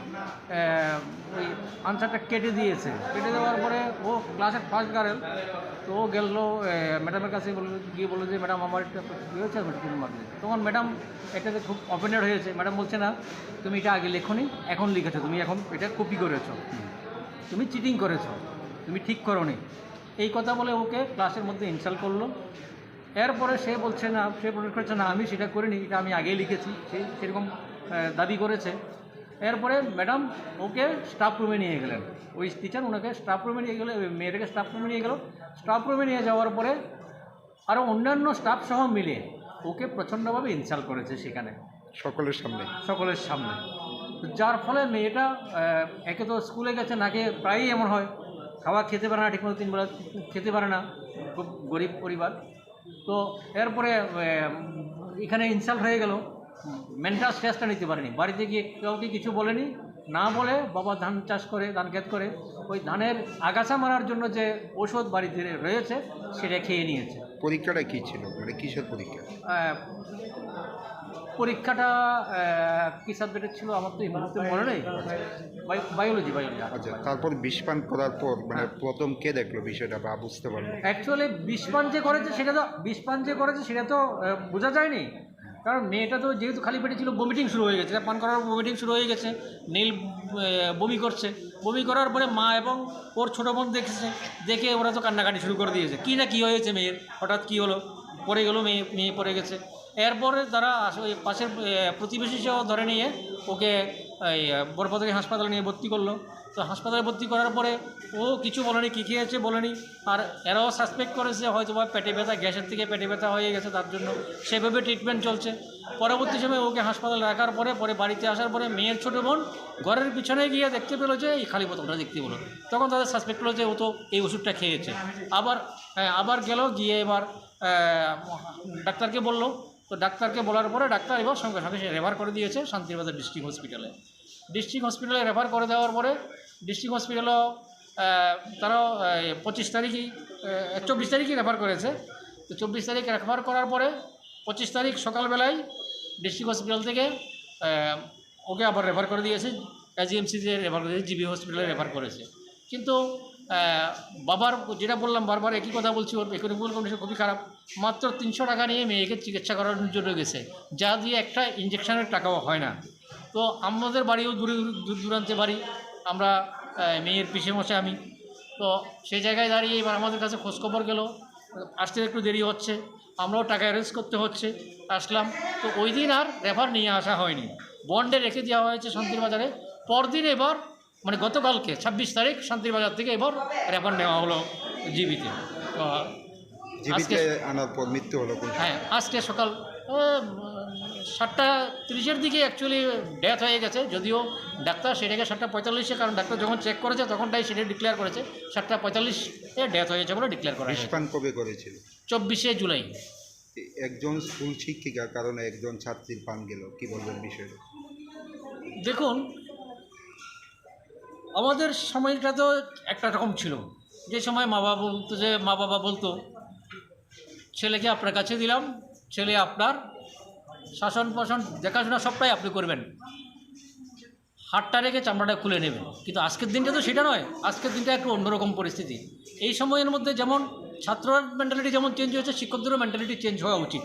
ওই আনসারটা কেটে দিয়েছে। কেটে দেওয়ার পরে ও ক্লাসের ফার্স্ট গার্ল, তো ও গেল ম্যাডামের কাছে, বললো, গিয়ে বললো যে, "ম্যাডাম, আমার একটা ইয়ে হয়েছে, আমি একটু মার্ক দিন।" তখন ম্যাডাম এটাতে খুব অফেন্ডেড হয়েছে। ম্যাডাম বলছে, "না, তুমি এটা আগে লেখোনি, এখন লিখেছো, তুমি এখন এটা কপি করেছো, তুমি চিটিং করেছো, তুমি ঠিক করোনি।" এই কথা বলে ওকে ক্লাসের মধ্যে ইনসাল্ট করলো। এরপরে সে বলছে, না, সে প্রোটেস্ট করছে, "না, আমি সেটা করিনি, এটা আমি আগেই লিখেছি।" সে সেরকম আহ, দাবি করেছে। এরপরে ম্যাডাম ওকে স্টাফ রুমে নিয়ে গেলেন, ওই টিচার ওনাকে স্টাফ রুমে নিয়ে গেলে, ওই মেয়েটাকে স্টাফ রুমে নিয়ে গেল। স্টাফ রুমে নিয়ে যাওয়ার পরে আরও অন্যান্য স্টাফ সহ মিলে ওকে প্রচণ্ডভাবে ইনসাল্ট করেছে সেখানে সকলের সামনে। সকলের সামনে। তো যার ফলে মেয়েটা আহ, একে তো স্কুলে গেছে, নাকে প্রায়ই এমন হয়, খাওয়া খেতে পারে না, ঠিকমতো তিন বেলা খেতে পারে না, খুব গরিব পরিবার। তো এরপরে আহ, এখানে ইনসাল্ট হয়ে গেল, মেন্টাল স্ট্রেসটা নিতে পারেনি, বাড়িতে গিয়ে কাউকে কিছু বলেনি। না বলে বাবা ধান চাষ করে, ধান ক্ষেত করে, ওই ধানের আগাছা মারার জন্য যে ঔষধ বাড়িতে রয়েছে, সেটা খেয়ে নিয়েছে। পরীক্ষাটা কি ছিল, মানে কিসের পরীক্ষা? আহ, পরীক্ষাটা আহ, কি সাবজেক্টের ছিল আমার তো এই মুহূর্তে মনে নেই। Bio- biology biology. আচ্ছা, তারপর বিষপান করার পর মানে প্রথম কে দেখলো বিষয়টা বা বুঝতে পারলো? অ্যাকচুয়ালি বিষপান যে করেছে সেটা তো, বিষপান যে করেছে সেটা তো আহ, বোঝা যায়নি। কারণ মেয়েটা তো যেহেতু খালি পেটে ছিল, ভমিটিং শুরু হয়ে গেছে, পান করার ভমিটিং শুরু হয়ে গেছে। নীল আহ, বমি করছে। বমি করার পরে মা এবং ওর ছোটো বোন দেখেছে, দেখে ওরা তো কান্নাকাটি শুরু করে দিয়েছে। কী না কী হয়েছে মেয়ের, হঠাৎ কী হলো, পড়ে গেল মেয়ে, মেয়ে পড়ে গেছে। এরপরে তারা আস- ওই পাশের আহ, প্রতিবেশী সহ ধরে নিয়ে ওকে এই আহ, বড়বাজারি হাসপাতালে নিয়ে ভর্তি করলো। তো হাসপাতালে ভর্তি করার পরে ও কিছু বলেনি, কী খেয়েছে বলেনি। আর এরাও সাসপেক্ট করেছে হয়তো বা পেটে ব্যথা, গ্যাসের থেকে পেটে ব্যথা হয়ে গেছে, তার জন্য সেভাবে ট্রিটমেন্ট চলছে। পরবর্তী সময় ওকে হাসপাতালে রাখার পরে, পরে বাড়িতে আসার পরে মেয়ের ছোটো বোন ঘরের পিছনে গিয়ে দেখতে পেলো যে এই খালি বোতলটা দেখতে পেলো। তখন তাদের সাসপেক্ট হলো যে ও তো এই ওষুধটা খেয়েছে। আবার হ্যাঁ, আবার গেল, গিয়ে এবার আহ, ডাক্তারকে বললো। তো ডাক্তারকে বলার পরে ডাক্তার এবার সঙ্গে সঙ্গে সে রেফার করে দিয়েছে শান্তিরবাজার ডিস্ট্রিক্ট হসপিটালে। ডিস্ট্রিক্ট হসপিটালে রেফার করে দেওয়ার পরে ডিস্ট্রিক্ট হসপিটালও আহ, তারাও আহ, পঁচিশ তারিখই আহ, চব্বিশ তারিখই রেফার করেছে। তো চব্বিশ তারিখ রেফার করার পরে পঁচিশ তারিখ সকালবেলায় ডিস্ট্রিক্ট হসপিটাল থেকে আহ, ওকে আবার রেফার করে দিয়েছে, এজিএমসিতে রেফার করে দিয়েছে, জিবি হসপিটালে রেফার করেছে। কিন্তু আহ, বাবার যেটা বললাম, বারবার একই কথা বলছি, ওর ইকোনমিক্যাল কন্ডিশন খুবই খারাপ। মাত্র তিনশো টাকা নিয়ে মেয়েকে চিকিৎসা করানোর জন্য গেছে, যা দিয়ে একটা ইঞ্জেকশনের টাকাও হয় না। তো আমাদের বাড়িও দূরে দূরে, দূর দূরান্তে বাড়ি। আমরা আহ, মেয়ের পিসেমশাই আমি। তো সেই জায়গায় দাঁড়িয়ে এবার আমাদের কাছে খোঁজখবর গেল, আসতে একটু দেরি হচ্ছে, আমরাও টাকা অ্যারেঞ্জ করতে হচ্ছে, আসলাম। তো ওই দিন আর রেফার নিয়ে আসা হয়নি, বন্ডে রেখে দেওয়া হয়েছে শান্তির বাজারে। পরদিন এবার, মানে গতকালকে ছাব্বিশ তারিখ, শান্তির বাজার থেকে এবার রেফার নেওয়া হলো জিবিতে। তো আজকে, জিবিতে আনার পর মৃত্যু হলো কোন সময়? হ্যাঁ, আজকে সকাল আহ, সাতটা তিরিশের দিকে অ্যাকচুয়ালি ডেথ হয়ে গেছে। যদিও ডাক্তার সেটাকে সাতটা পঁয়তাল্লিশে, কারণ ডাক্তার যখন চেক করেছে তখনটাই সেটা ডিক্লেয়ার করেছে, সাতটা পঁয়তাল্লিশে ডেথ হয়েছে বলে ডিক্লেয়ার করা হয়েছে। বিষপান কবে করেছিল? চব্বিশে জুলাই। এ- একজন স্কুল শিক্ষিকার কারণে একজন ছাত্রীর প্রাণ গেল, কি বলবেন বিষয়টা? দেখুন, আমাদের সময়টা তো একটা রকম ছিল, যে সময় মা বাবা বলতো, যে মা বাবা বলতো, "ছেলেকে আপনার কাছে দিলাম, ছেলে আপনার শাসন পোষণ দেখাশোনা সবটাই আপনি করবেন, হাড়টা রেখে চামড়াটা খুলে নেবেন।" কিন্তু আজকের দিনটা তো সেটা নয়, আজকের দিনটা একটু অন্যরকম পরিস্থিতি। এই সময়ের মধ্যে যেমন ছাত্রর মেন্টালিটি যেমন চেঞ্জ হয়েছে, শিক্ষকদেরও মেন্টালিটি চেঞ্জ হওয়া উচিত।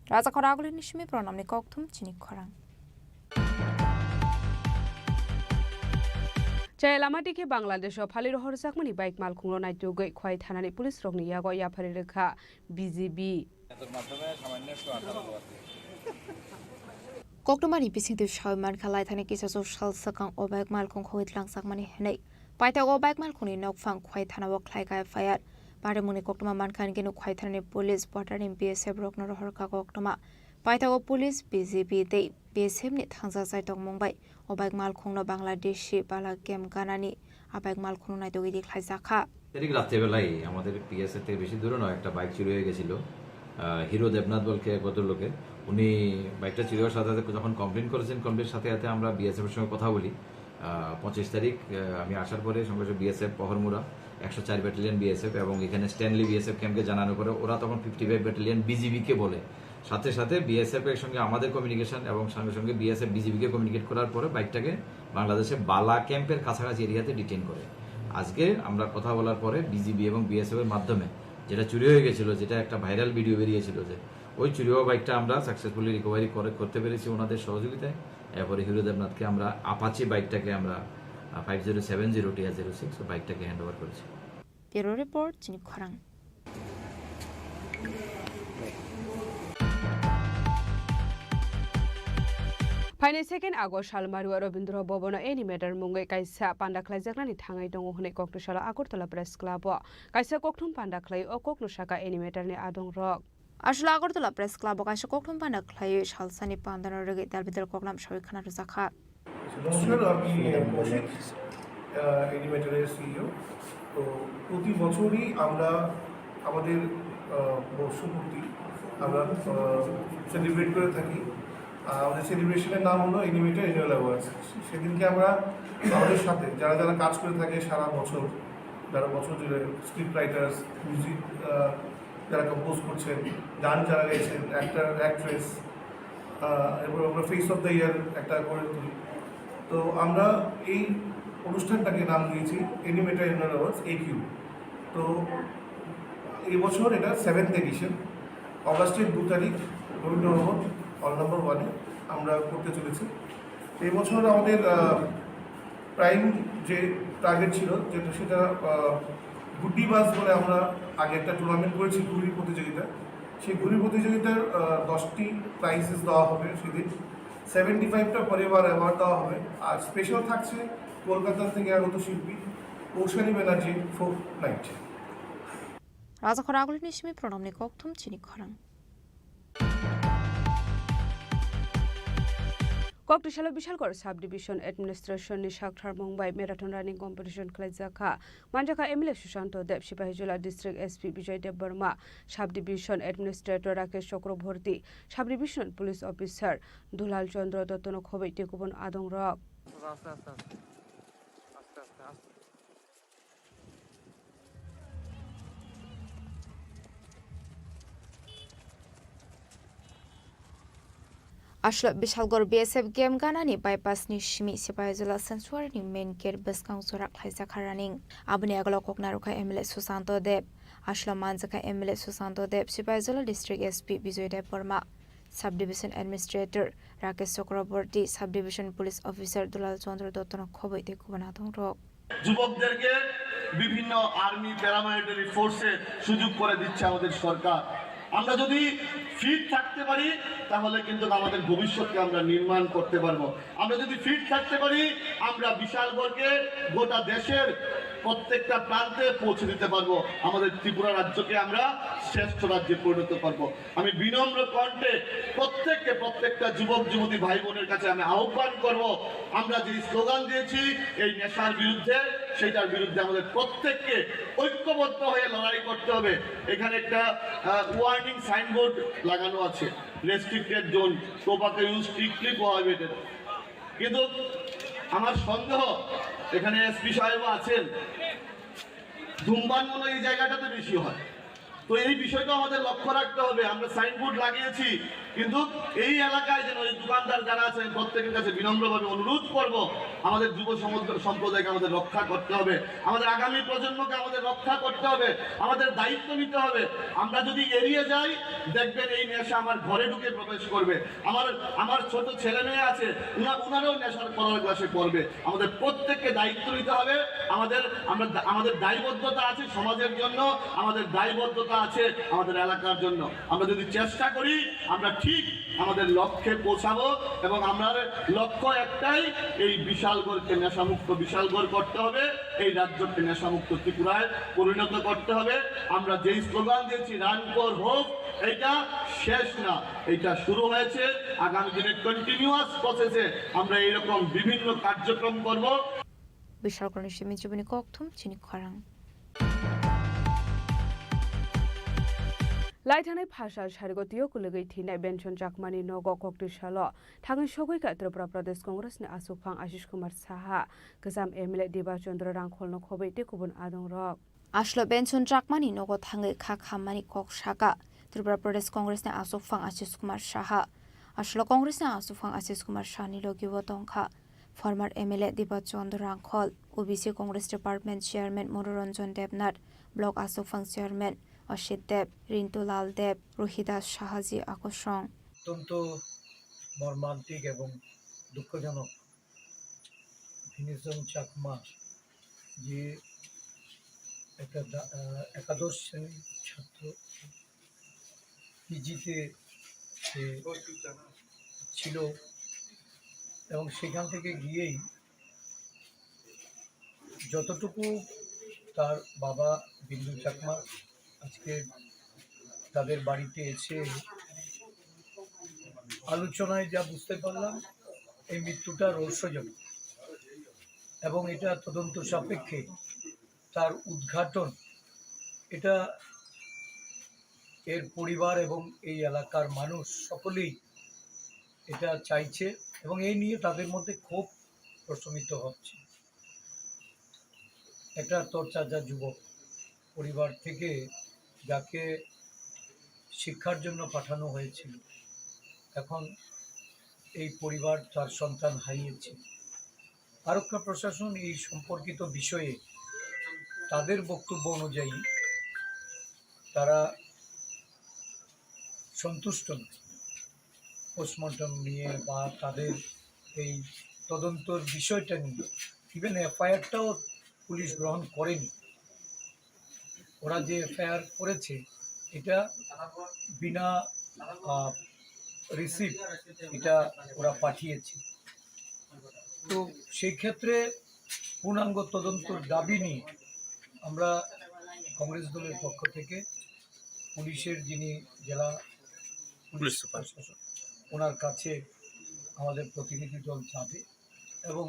Raja khorang agulini simi pranamni kokthum chini khorang. Chai lama dikhe Bangladesh o phali rohorjakmani bike malkhungno naitugwi Khwai thanani police rokni yago yaphari rwkha B G B. Koktwmani bisingtwi sawi mankha, laithani kisa chuk sal swkang o bike malkhung khogwi tlangjakmani hwnwi. Paithago bike malkhungni nokphang Khwai thanao khlaikha F I R. Barimungni koktwma mankha hinkhe Khwai thanani police, border ni B S F rokno rohorkha koktwma. Paithago police, B G B tei B S F ni thangjak chai tongmung bai o bike malkhungno Bangladeshi bala game ganani a bike malkhungno naitugwi di khlaijakha. তারিখ রাত্রেবেলায় আমাদের পিএসএ থেকে বেশি দূরে নয়, একটা বাইক চুরি হয়ে গেছিল। আহ, হিরো দেবনাথ বলকে এক ভদ্রলোকের, উনি বাইকটা চুরি হওয়ার সাথে সাথে যখন কমপ্লেন করেছেন, কমপ্লেন সাথে সাথে আমরা বিএসএফ এর সঙ্গে কথা বলি। আহ, পঁচিশ তারিখ, আহ, আমি আসার পরে সঙ্গে সঙ্গে বিএসএফ পহরমুড়া একশো চার ব্যাটালিয়ন বিএসএফ এবং এখানে স্ট্যানলি বিএসএফ ক্যাম্পকে জানানোর পরে ওরা তখন ফিফটি ফাইভ ব্যাটালিয়ন বিজিবি কে বলে, সাথে সাথে বিএসএফ এর সঙ্গে আমাদের কমিউনিকেশন এবং সঙ্গে সঙ্গে বিএসএফ বিজিবি কে কমিউনিকেট করার পরে বাইকটাকে বাংলাদেশে বালা ক্যাম্পের কাছাকাছি এরিয়াতে ডিটেইন করে। আজকে আমরা কথা বলার পরে বিজিবি এবং বিএসএফ এর মাধ্যমে যেটা চুরি হয়ে গেছিল, যেটা একটা ভাইরাল ভিডিও বেরিয়েছিল, যে ওই চুরি হওয়া বাইকটা আমরা সাকসেসফুলি রিকভারি করে, করতে পেরেছি ওনাদের সহযোগিতায়। এরপরে হিরো দেবনাথকে আমরা আপাচি বাইকটাকে আমরা, আহ, five zero seven zero TR zero six বাইকটাকে হ্যান্ড ওভার করেছি। Bureau report, Chini Khorang. Phainai second August sal Marua Rabindra Bhavan o animator mungwi kaisa panda khlaijaknani thangwi tongo hwnwi Kokthosalo Agartala Press Club o kaisa kokthum panda khlai. O kokno saka animator ni adong rok. Aswk Agartala Press Club o kaisa kokthum panda khlaiwi salsani pandano rwgwi dalbidal koklam sawi khna rwjakha. নমস্কার, আমি কৌশিক, আহ, অ্যানিমেটরের সিইও। তো প্রতি বছরই আমরা আমাদের, আহ, বর্ষপূর্তি আমরা, আহ, সেলিব্রেট করে থাকি। আহ, আমাদের সেলিব্রেশনের নাম হলো অ্যানিমেটর অ্যানুয়াল অ্যাওয়ার্ডস। সেদিনকে আমরা আমাদের সাথে যারা যারা কাজ করে থাকে সারা বছর, যারা বছর জুড়ে স্ক্রিপ্ট রাইটার্স, মিউজিক, আহ, যারা কম্পোজ করছেন, গান যারা গেয়েছেন, অ্যাক্টর, অ্যাক্ট্রেস, আহ, এরপর আমরা ফেস অফ দ্য ইয়ার একটা করে তুলি। তো আমরা এই অনুষ্ঠানটাকে নাম দিয়েছি অ্যানিমেটর অ্যানুয়াল অ্যাওয়ার্ডস, একিউ। তো এই বছর এটা সেভেন্থ এডিশন। অগাস্টের দু তারিখ রবীন্দ্র ভবন, হল নম্বর ওয়ানে আমরা করতে চলেছি। এই বছর আমাদের, আহ, প্রাইম যে টার্গেট ছিল, যেটা, সেটা, আহ, গুড্ডি বাস বলে আমরা আগে একটা টুর্নামেন্ট করেছি ঘুড়ি প্রতিযোগিতা। সেই ঘুড়ি প্রতিযোগিতার, আহ, দশটি প্রাইজেস দেওয়া হবে সেদিন। সেভেন্টি ফাইভটা পরিবার অ্যাওয়ার্ড দেওয়া হবে। আর স্পেশাল থাকছে কলকাতা থেকে আগত শিল্পী ঔশানী Banerjee folk night. Rajakhor Agulini simi Pranamni kokthum Chini Khorang. Kokthosalo Bishalgarh Subdivision Administration ni sakthar mung bai marathon running competition khlaijak kha. Manjakha M L A Susanto Deb, Sipahijola District S P Bijoy Deb Barma, Subdivision Administrator Rakesh Chakraborty, Subdivision Police Officer Dulal Chandra Dotto no khoboi tei kubun adong rok. Aswk Bishalgarh B S F camp ganani bypass ni simi Sipahijola sanctuary ni main gate bwskang jora khlaijak kha running. Aboni agalo kok narwkha M L A Susanto Deb. Aswk manjakha M L A Susanto Deb, Sipahijola District S P Bijoy Deb Barma, Subdivision Administrator Rakesh Chakraborty, Subdivision Police Officer Dulal Chandra Dotto no khoboi tei kubun adong rok. যুবকদেরকে বিভিন্ন army, paramilitary ফোর্সে সুযোগ করে দিচ্ছে আমাদের সরকার। আমরা যদি ফিট থাকতে পারি, তাহলে কিন্তু আমাদের ভবিষ্যৎকে আমরা নির্মাণ করতে পারবো। আমরা যদি ফিট থাকতে পারি, আমরা বিশালগড়কে গোটা দেশের প্রত্যেকটা প্রান্তে পৌঁছে দিতে পারবো। আমাদের ত্রিপুরা রাজ্যকে আমরা শ্রেষ্ঠ রাজ্যে পরিণত করব। আমি বিনম্র কণ্ঠে প্রত্যেককে, প্রত্যেকটা যুবক যুবতী ভাই বোনের কাছে আমি আহ্বান করব, আমরা যে স্লোগান দিয়েছি এই নেশার বিরুদ্ধে, সেটার বিরুদ্ধে আমাদের প্রত্যেককে ঐক্যবদ্ধ হয়ে লড়াই করতে হবে। এখানে একটা, আহ, ওয়ার্নিং সাইনবোর্ড লাগানো আছে, restricted zone, tobacco use strictly prohibited. কিন্তু আমার সন্দেহ, এখানে এসপি সাহেবও আছেন, ধূমপান মনে হয় এই জায়গাটাতে বেশি হয়। তো এই বিষয়টা আমাদের লক্ষ্য রাখতে হবে। আমরা সাইনবোর্ড লাগিয়েছি, কিন্তু এই এলাকায় যেন এই দোকানদার যারা আছেন, প্রত্যেকের কাছে বিনম্রভাবে অনুরোধ করব, আমাদের যুব সমুদ্র-, সম্প্রদায়কে আমাদের রক্ষা করতে হবে, আমাদের আগামী প্রজন্মকে আমাদের রক্ষা করতে হবে, আমাদের দায়িত্ব নিতে হবে। আমরা যদি এড়িয়ে যাই, দেখবেন এই নেশা আমার ঘরে ঢুকে প্রবেশ করবে। আমার, আমার ছোট ছেলে মেয়ে আছে, উনা-, উনারাও নেশার কলার গ্রাসে পড়বে। আমাদের প্রত্যেককে দায়িত্ব নিতে হবে। আমাদের, আমরা দা-, আমাদের দায়বদ্ধতা আছে সমাজের জন্য, আমাদের দায়বদ্ধতা আছে আমাদের এলাকার জন্য। আমরা যদি চেষ্টা করি, আমরা ঠিক আমাদের লক্ষ্যে পৌঁছাবো এবং আমার লক্ষ্য একটাই, এই বিশালগড়কে নেশামুক্ত বিশালগড় করতে হবে, এই রাজ্যকে নেশামুক্ত ত্রিপুরায় পরিণত করতে হবে। আমরা যেই স্লোগান দিয়েছি, রান ফর হোপ, এটা শেষ না, এটা শুরু হয়েছে। আগামী দিনে কন্টিনিউয়াস প্রসেসে আমরা এইরকম বিভিন্ন কার্যক্রম করব। Bishalgarhni simi chubini kokthum Chini Khorang. Lai thanai phasal sarigo tio kwlwgwi thinai Benson Chakmani nogo koktwi salo thangwi sogwi kha Tripura Pradesh Congress ni aswkphang Ashish Kumar Saha, kwcham M L A Diba Chandra Rangkholno khobwi tei kubun adongrok. Aslo Benson Chakmani nogo thangwi kha khammani kok saka Tripura Pradesh Congress ni aswkphang Ashish Kumar Saha. Aslo Congress ni aswkphang Ashish Kumar Saha ni logi o tongkha former M L A Diba Chandra Rangkhol, O B C Congress Department Chairman Manoranjan Debnath, Block aswkphang Chairman Ashit Deb, Rintu Lal Deb, Rohidas Sahaji akosong. অত্যন্ত মর্মান্তিক এবং দুঃখজনক। ভিনসন চাকমা যে একটা দা-, আহ, একাদশ শ্রেণীর ছাত্র, পিজিতে সে ছিল এবং সেখান থেকে গিয়েই যতটুকু তার বাবা বিন্দু চাকমা আজকে তাদের বাড়িতে এসে আলোচনায় যা বুঝতে পারলাম, এই মৃত্যুটা রহস্যজনক এবং এটা তদন্ত সাপেক্ষে তার উদ্ঘাটন, এটা এর পরিবার এবং এই এলাকার মানুষ সকলেই এটা চাইছে এবং এই নিয়ে তাদের মধ্যে ক্ষোভ প্রশমিত হচ্ছে। একটা তরতাজা যুবক পরিবার থেকে, যাকে শিক্ষার জন্য পাঠানো হয়েছিল, এখন এই পরিবার তার সন্তান হারিয়েছে। আরক্ষা প্রশাসন এই সম্পর্কিত বিষয়ে তাদের বক্তব্য অনুযায়ী তারা সন্তুষ্ট নয়। পোস্টমর্টম নিয়ে বা তাদের এই তদন্তর বিষয়টা নিয়ে, ইভেন এফআইআরটাও পুলিশ গ্রহণ করেনি। ওরা যে এফআইআর করেছে, এটা বিনা, আহ, রিসিট এটা ওরা পাঠিয়েছে। তো সেই ক্ষেত্রে পূর্ণাঙ্গ তদন্তর দাবি নিয়ে আমরা কংগ্রেস দলের পক্ষ থেকে পুলিশের যিনি জেলা পুলিশ পুলিশ সুপার। প্রশাসক, ওনার কাছে আমাদের প্রতিনিধি দল যাবে এবং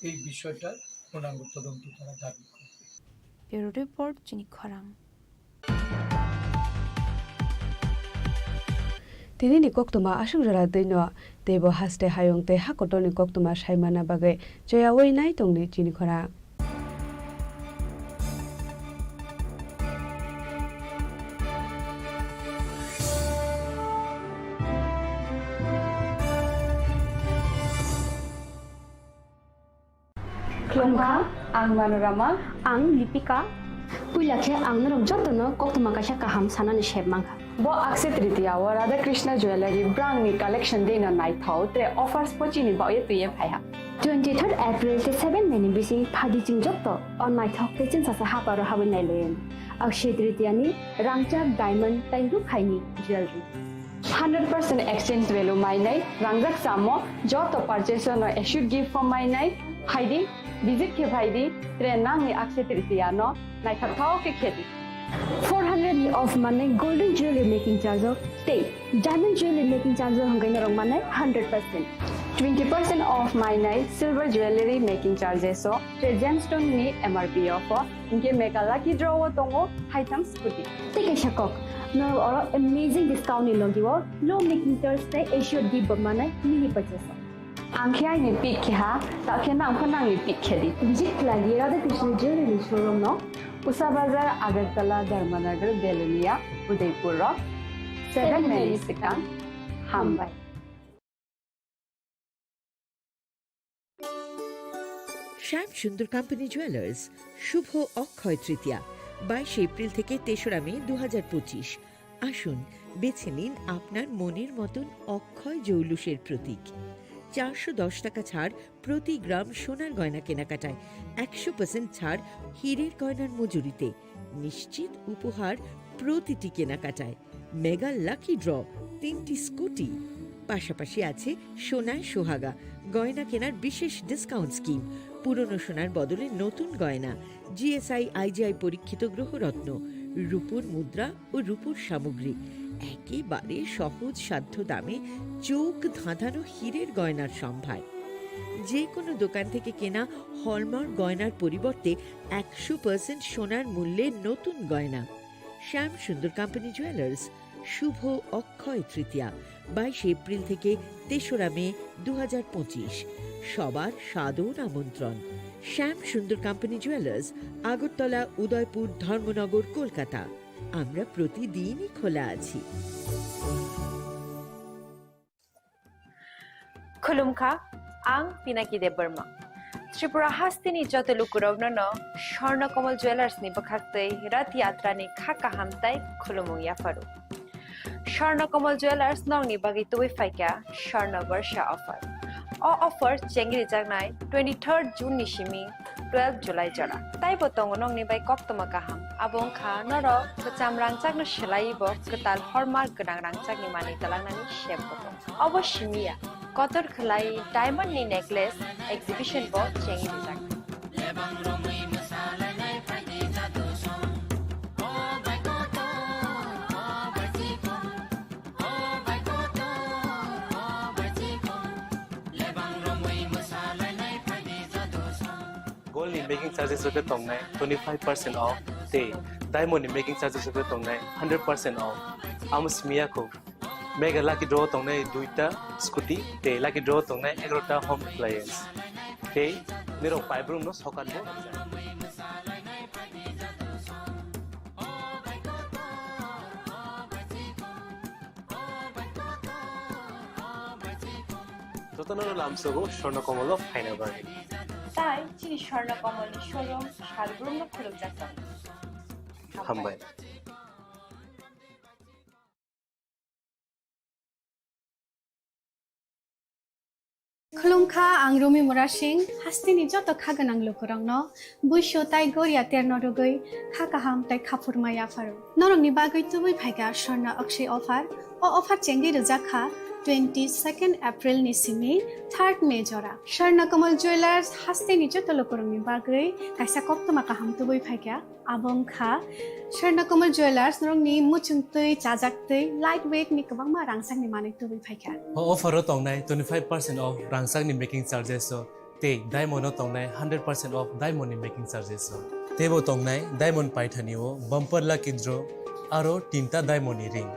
এই বিষয়টার পূর্ণাঙ্গ তদন্ত তারা দাবি করবে। Bureau Report, Chini Khorang. Tini ni koktwma aswk jora twi no, teibo haste hayung tei ha kotor ni koktwma sai manna bagwi cheyaui nai tong di chini khorang. Khulumkha, ang Manorama. Ang Lipika. Puila khe ang norok jotono koktwma kaisa kaham sanani sep mankha. Bo Akshaya Tritiya o Radha Krishna Jewellery brang ni collection dei no naithok tre offers pochini baoye twiye phaiha. Twenty third April tei seven May ni bising phadi chwng joto o naithok tei chwngsacha haparo habwi nailaio. Akshaya Tritiya ni rangchak, diamond tei rukhaini jewellery. Hundred percent exchange value mainai rangjak chamo joto purchase no assured gift form mainai phaidi, visit khe phaidi, tre nangni Akshaya Tritiya no naithokthok khe khedi. Four hundred ni off manai golden jewelry making charge o tei diamond jewelry making charge o hwnkhai norok manai hundred percent. Twenty percent off mainai silver jewelry making charges o tre gemstone ni M R P off o. Hinkhe mega lucky draw o tongo haitham scooty. Tei kaisa kok, norok oro amazing discount ni logi o low making charge tei assured gift bo manai mini purchase o. Ang khe aini pick khe ha, ta khe nang pho nangni pick khe di. Visit khlai di Radha Krishna Jewelry showroom no, Usa Bazar, Agartala, Dharmanagar, Belonia, Udaipur o. Seven May ni swkang. Hambai. শ্যাম Sundar company jewellers, শুভ অক্ষয় তৃতীয়া, বাইশে এপ্রিল থেকে তেসরা মে দু হাজার পঁচিশ। আসুন, বেছে নিন আপনার মনের মতন অক্ষয় জৌলুসের প্রতীক। চারশো দশ টাকা ছাড় প্রতি গ্রাম সোনার গয়না কেনাকাটায়, একশো পার্সেন্ট ছাড় হীরের গয়নার মজুরিতে, নিশ্চিত উপহার প্রতিটি কেনাকাটায়। মেগা লাকি ড্র, তিনটি স্কুটি, পাশাপাশি আছে সোনায় সোহাগা, গয়না কেনার বিশেষ ডিসকাউন্ট স্কিম, পুরনো সোনার বদলে নতুন গয়না, জিএসআই আইজিআই পরীক্ষিত গ্রহরত্ন, রূপোর মুদ্রা ও রূপোর সামগ্রী, একেবারে সহজ সাধ্য দামে চোখ ধাঁধানো হীরের গয়নার সম্ভার। যে কোনো দোকান থেকে কেনা হলমার্ক গয়নার পরিবর্তে একশো পার্সেন্ট সোনার মূল্যে নতুন গয়না। শ্যাম সুন্দর কোম্পানি জুয়েলার্স, শুভ অক্ষয় তৃতীয়া, বাইশে এপ্রিল থেকে তেসরা মে দু হাজার পঁচিশ। সবার সাদর আমন্ত্রণ। শ্যাম সুন্দর কোম্পানি জুয়েলার্স, আগরতলা, উদয়পুর, ধর্মনগর, কলকাতা। আমরা প্রতিদিনই খোলা আছি। Khulumkha, ang Pinaki Debbarma. Tripura hasteni joto lukurokno no Swarna Kamal Jewellers ni bwkhaktwi Rath Yatra ni kha kaham tai khulumung yapharo. Swarna Kamal Jewellers nokni bagwi tubui phaikha Swarna Barsha offer. O offer chengri jaknai twenty-third June ni simi twelve July jora. Taibo tongo nokni bai koktwma kaham. Abo wngkha norok kwcham rangchakno swlaiwi bo kwtal hallmark gwnang rangchakni manwi twlangnani sep bo tongo. Obo simi ya, kotor khwlai diamond ni necklace exhibition bo chengwi rijak. Gold ni making charges rok khe tongnai twenty five percent off, tei diamond ni making charges rok khe tongnai hundred percent off. Amo simi ya kho. Mega lucky draw tongnai duita scooty, tei lucky draw tongnai egarota home appliance. Tei nirok paibrumno sokat bo rwkjak. Jotono lamsogo Swarna Kamal o phaina bagwi. Tai chini Swarna Kamal ni showroom salbrumno khulumjak tongo. Hambai. Khulumkha, ang Rumi Murasing, hasteni joto kha gwnang lukurokno buisu tai goria terno rwgwi kha kaham tai kha phurma yapharo. Norokni bagwi tubui phaikha Swarna Akshay offer. O offer chengwi rwjak kha twenty-second April ni simi third May jora. Swarna Kamal Jewellers hasteni joto lukurokni bagwi kaisa koktwma kaham tubui phaikha. Abo wngkha Swarna Kamal Jewellers, norokni muchungtwi, chajaktwi, light weight ni kwbangma rangchakni manwi tubui phaikha. O offer o tongnai twenty five percent off rangchakni making charges o, tei diamond o tongnai hundred percent off diamond ni making charges o. Teibo tongnai diamond paithani o bumper lucky draw aro tinta diamond ni ring,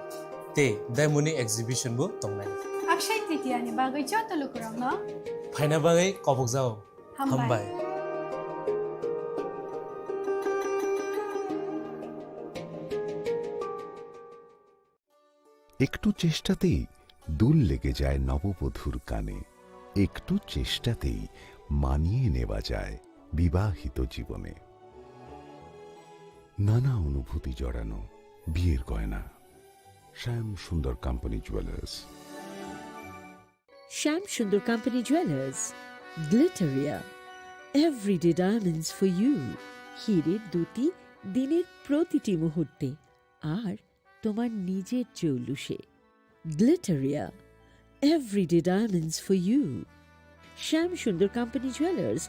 tei diamond ni exhibition bo tongnai. Akshay Tritiya ni bagwi joto lukurokno phaina bagwi kobokjao. Hambai. Hambai. একটু চেষ্টাতেই দুল লেগে যায় নববধূর কানে, একটু চেষ্টাতেই মানিয়ে নেওয়া যায় বিবাহিত জীবনে। নানা অনুভূতি জড়ানো বিয়ের গয়না। শ্যাম Sundar company jewellers. Shyam Sundar company jewellers, Glitteria, everyday diamonds for you. হীরের দ্যুতি দিনের প্রতিটি মুহূর্তে, আর তোমার নিজের জৌলুসে। Glitteria, everyday diamonds for you. Shyam Sundar company jewellers.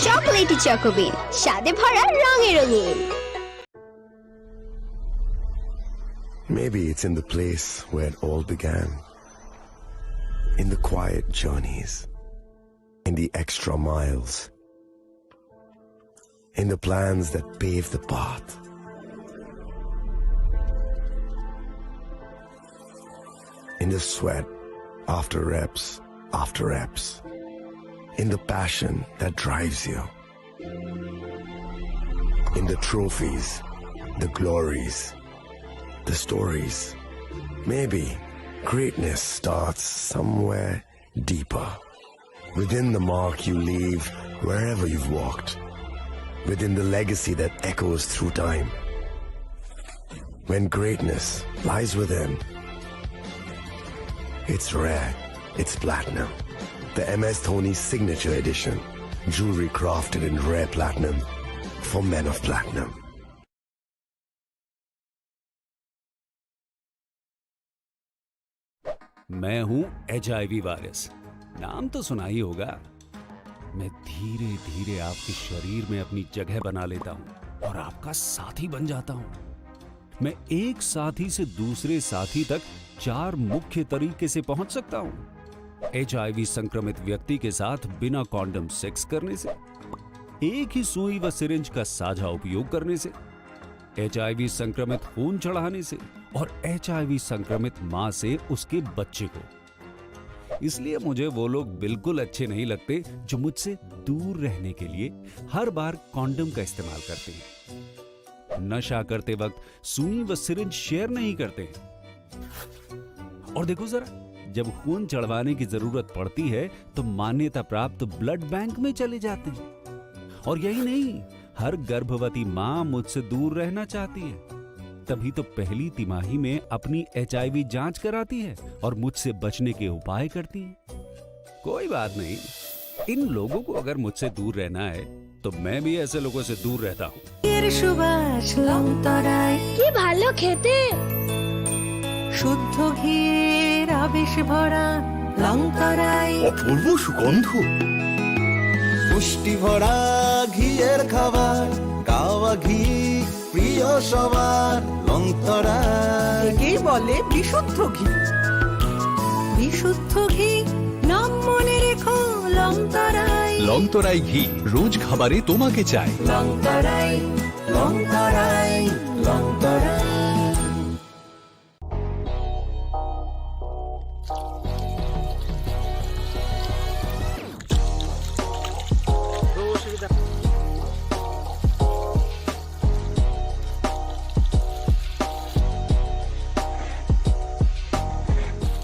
Chocolatey চকোবিন, স্বাদে ভরা, রঙে রঙিন। Maybe it's in the place where it all began. In the quiet journeys. In the extra miles. In the plans that pave the path. In the sweat after reps after reps. In the passion that drives you. In the trophies, the glories, the stories. Maybe greatness starts somewhere deeper. Within the mark you leave wherever you've walked. Within the legacy that echoes through time. When greatness lies within, it's rare, it's platinum. The M S Dhoni Signature Edition. Jewelry crafted in rare platinum for men of platinum. मैं हूं HIV virus, नाम तो सुना ही होगा। मैं धीरे धीरे आपके शरीर में अपनी जगह बना लेता हूं और आपका साथी बन जाता हूं। मैं एक साथी से दूसरे साथी तक चार मुख्य तरीके से पहुंच सकता हूं। एचआईवी संक्रमित व्यक्ति के साथ बिना कॉन्डम सेक्स करने से, एक ही सुई व सिरिंज का साझा उपयोग करने से, एचआईवी संक्रमित खून चढ़ाने से और एचआईवी संक्रमित मां से उसके बच्चे को। इसलिए मुझे वो लोग बिल्कुल अच्छे नहीं लगते जो मुझसे दूर रहने के लिए हर बार कॉन्डम का इस्तेमाल करते हैं, नशा करते वक्त सुई व सिरिंज शेयर नहीं करते हैं। और देखो जरा, जब खून चढ़वाने की जरूरत पड़ती है तो मान्यता प्राप्त ब्लड बैंक में चले जाते हैं। और यही नहीं, हर गर्भवती मां मुझसे दूर रहना चाहती है, तभी तो पहली तिमाही में अपनी एचआईवी जांच कराती है और मुझसे बचने के उपाय करती है। कोई बात नहीं, इन लोगों को अगर मुझसे दूर रहना है तो मैं भी ऐसे लोगों से दूर रहता हूँ। এর সুবাস লংতরাই। কি ভালো খেতে। শুদ্ধ ঘির আবেশ ভরা লংতরাই। অপূর্ব সুগন্ধ। পুষ্টি ভরা ঘিয়ের খাবার, গাওয়া ঘি প্রিয় সবার, লংতরাই। একেই বলে বিশুদ্ধ ঘি। বিশুদ্ধ ঘি, নাম মনে রেখো লংতরাই। লংতরাই ঘি, রোজ খাবারে তোমাকে চাই। লংতরাই, লংতরাই, লংতরাই।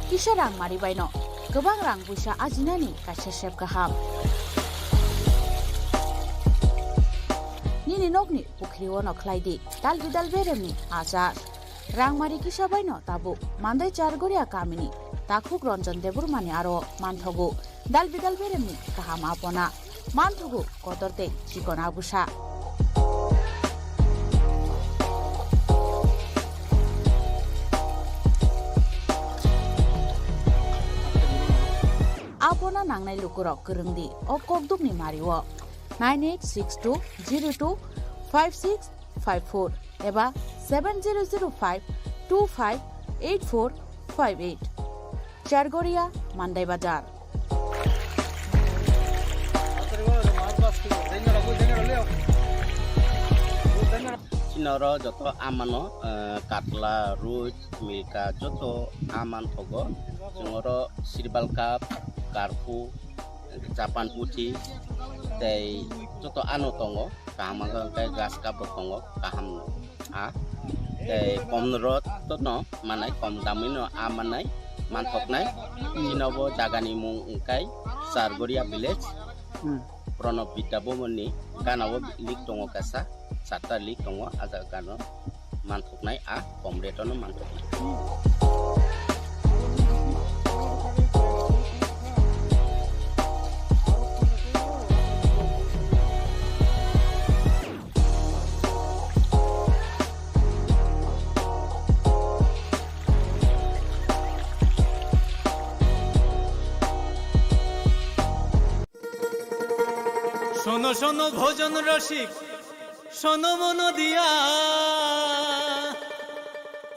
Kisa rang mari baino kwbang rang buisa ajinani kaisa sep kaham. Nini nokni pukhri ono khlai di dal bidal beremni achar. Rangmari kisa baino tabuk Mandai Chargoria kamini takhuk Ranjan Debbarmani aro manthogo dal bidal beremni kaham apona, manthogo kotor tei chikon abusa. Apona nangnai lukurok kwrwng di o kokdukni mario nine eight six two zero two five six five four eba seven zero zero five two five eight four five eight. Chargoria, Mandai Bazar. Chini oro joto amano, eh, katla, ruch, milka, joto aman thogo. Chwng oro sirbal cup, karphu, Japan puthi tei joto ano tongo, kaham wngkha hwnkhe grass cup bo tongo, kaham no. A tei kom rot no manai, kom damwi no a manai, manthoknai. Chini bo jaga ni mung wngkha Chargoria village. Hmm. Pranab Vidya Bhavan ni gana o link tongo kaisa, charta link tongo, a jaga gana o manthoknai, a kom rate o no manthoknai. শোনো শোনো ভোজন রসিক, শোনো মন দিয়া,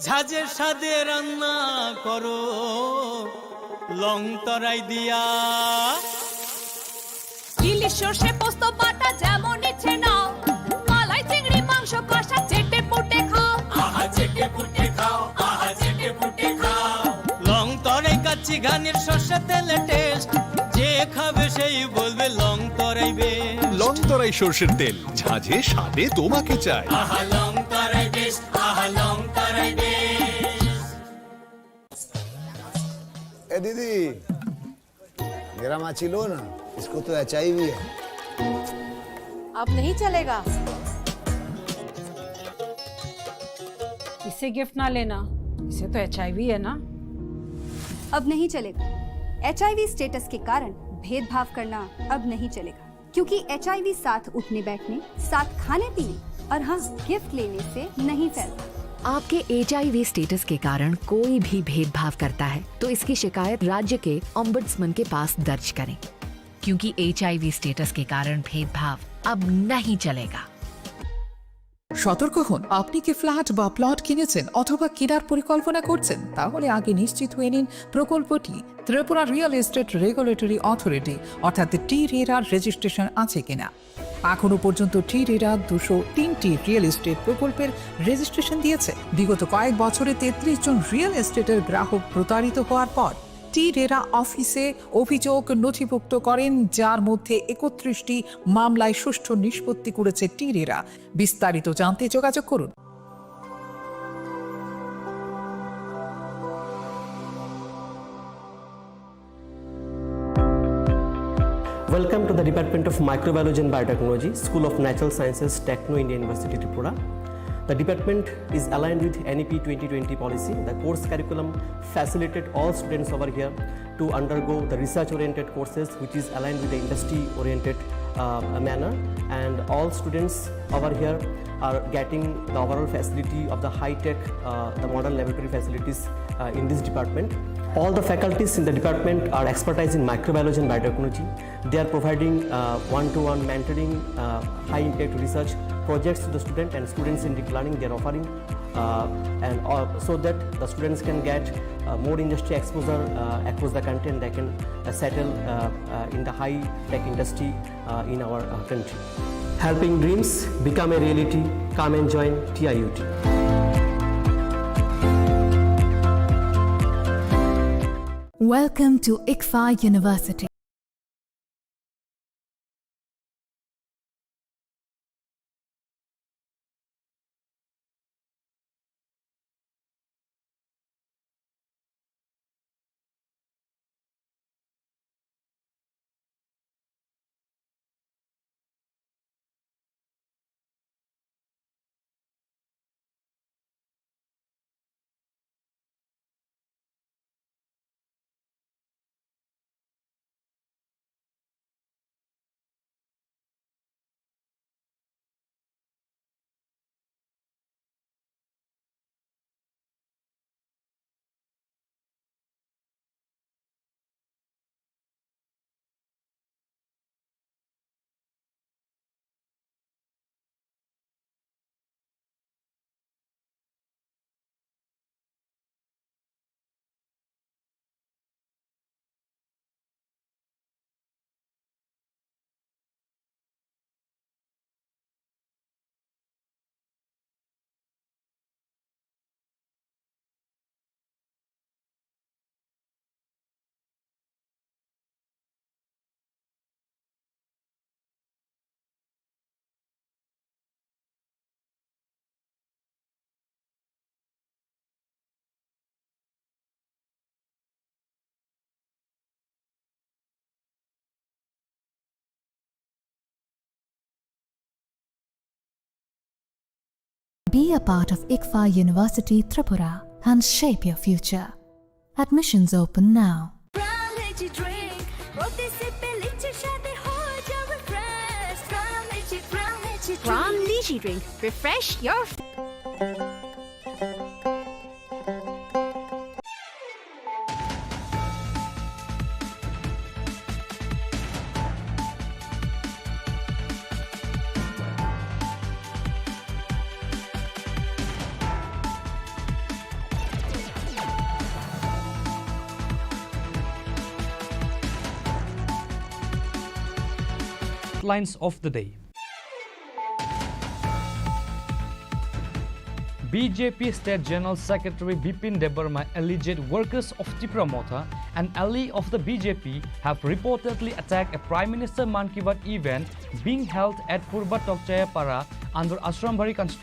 ঝাঁঝে স্বাদে রান্না করো লং তরাই দিয়া। ইলিশ সর্ষে পোস্ত বাটা যেমন ইচ্ছে নাও, মালাই চিংড়ি মাংস কষা চেটে পুটে খাও। আহা চেটে পুটে খাও, আহা চেটে পুটে খাও। লং তরাই কাচ্চি ঘানির সর্ষে তেলে টেস্ট, যে খাবে সেই বলবে লং তরাই বেস্ট। লং তরাই সর্ষের তেল, ঝাঁঝে স্বাদে তোমাকে চাই। আহা লং তরাই বেস্ট, আহা লং তরাই বেস্ট। ए दीदी, मेरा माची लो ना, इसको तो एचआईवी है। अब नहीं चलेगा। इसे गिफ्ट ना लेना, इसे तो एचआईवी है ना। अब नहीं चलेगा। एचआईवी स्टेटस के कारण भेदभाव करना अब नहीं चलेगा, क्योंकि एचआईवी साथ उठने बैठने, साथ खाने पीने और हाँ, गिफ्ट लेने से नहीं फैलता। आपके एचआईवी स्टेटस के कारण कोई भी भेदभाव करता है, तो इसकी शिकायत राज्य के ओम्बड्समैन के पास दर्ज करें, क्योंकि एचआईवी स्टेटस के कारण भेदभाव अब नहीं चलेगा। সতর্ক হন, আপনি কি ফ্ল্যাট বা প্লট কিনেছেন অথবা কেনার পরিকল্পনা করছেন? তাহলে আগে নিশ্চিত হয়ে নিন প্রকল্পটি Tripura real estate regulatory authority অর্থাৎ টি রেরার রেজিস্ট্রেশন আছে কিনা। এখনো পর্যন্ত টি রেরা দুশো তিনটি রিয়েল এস্টেট প্রকল্পের রেজিস্ট্রেশন দিয়েছে। বিগত কয়েক বছরে তেত্রিশ জন রিয়েল এস্টেটের গ্রাহক প্রতারিত হওয়ার পর টি রেরা অফিসে অভিযোগ নথিভুক্ত করেন, যার মধ্যে একত্রিশটি মামলায় সুষ্ঠু নিষ্পত্তি করেছে টি রেরা। বিস্তারিত জানতে যোগাযোগ করুন। Welcome to the Department of Microbiology and Biotechnology, School of Natural Sciences, Techno India University, Tripura. The department is aligned with N E P twenty twenty policy. The course curriculum facilitated all students over here to undergo the research-oriented courses, which is aligned with the industry-oriented, uh, manner. And all students over here are getting the overall facility of the high-tech, uh, the modern laboratory facilities, uh, in this department. All the faculties in the department are expertise in microbiology and biotechnology. They are providing, uh, one-to-one mentoring, uh, high-impact research projects to the student and students in deep learning. They are offering, uh, and, uh, so that the students can get, uh, more industry exposure, uh, across the country, and they can, uh, settle, uh, uh, in the high-tech industry, uh, in our, uh, country. Helping dreams become a reality. Come and join T I U T. Welcome to ICFAI University. Be a part of ICFAI University Tripura and shape your future. Admissions open now. From Lychee drink, প্রতি সিপে লিচির স্বাদে হয়ে যাও refresh। From Lychee, from Lychee drink। From Lychee drink, refresh your Headlines of the day. B J P State General Secretary Bipin Debbarma alleged workers of Tipra Motha, an ally of the B J P, have reportedly attacked a Prime Minister Mann Ki Baat event being held at Purba Tokchaya Para under Ashrambari constituency.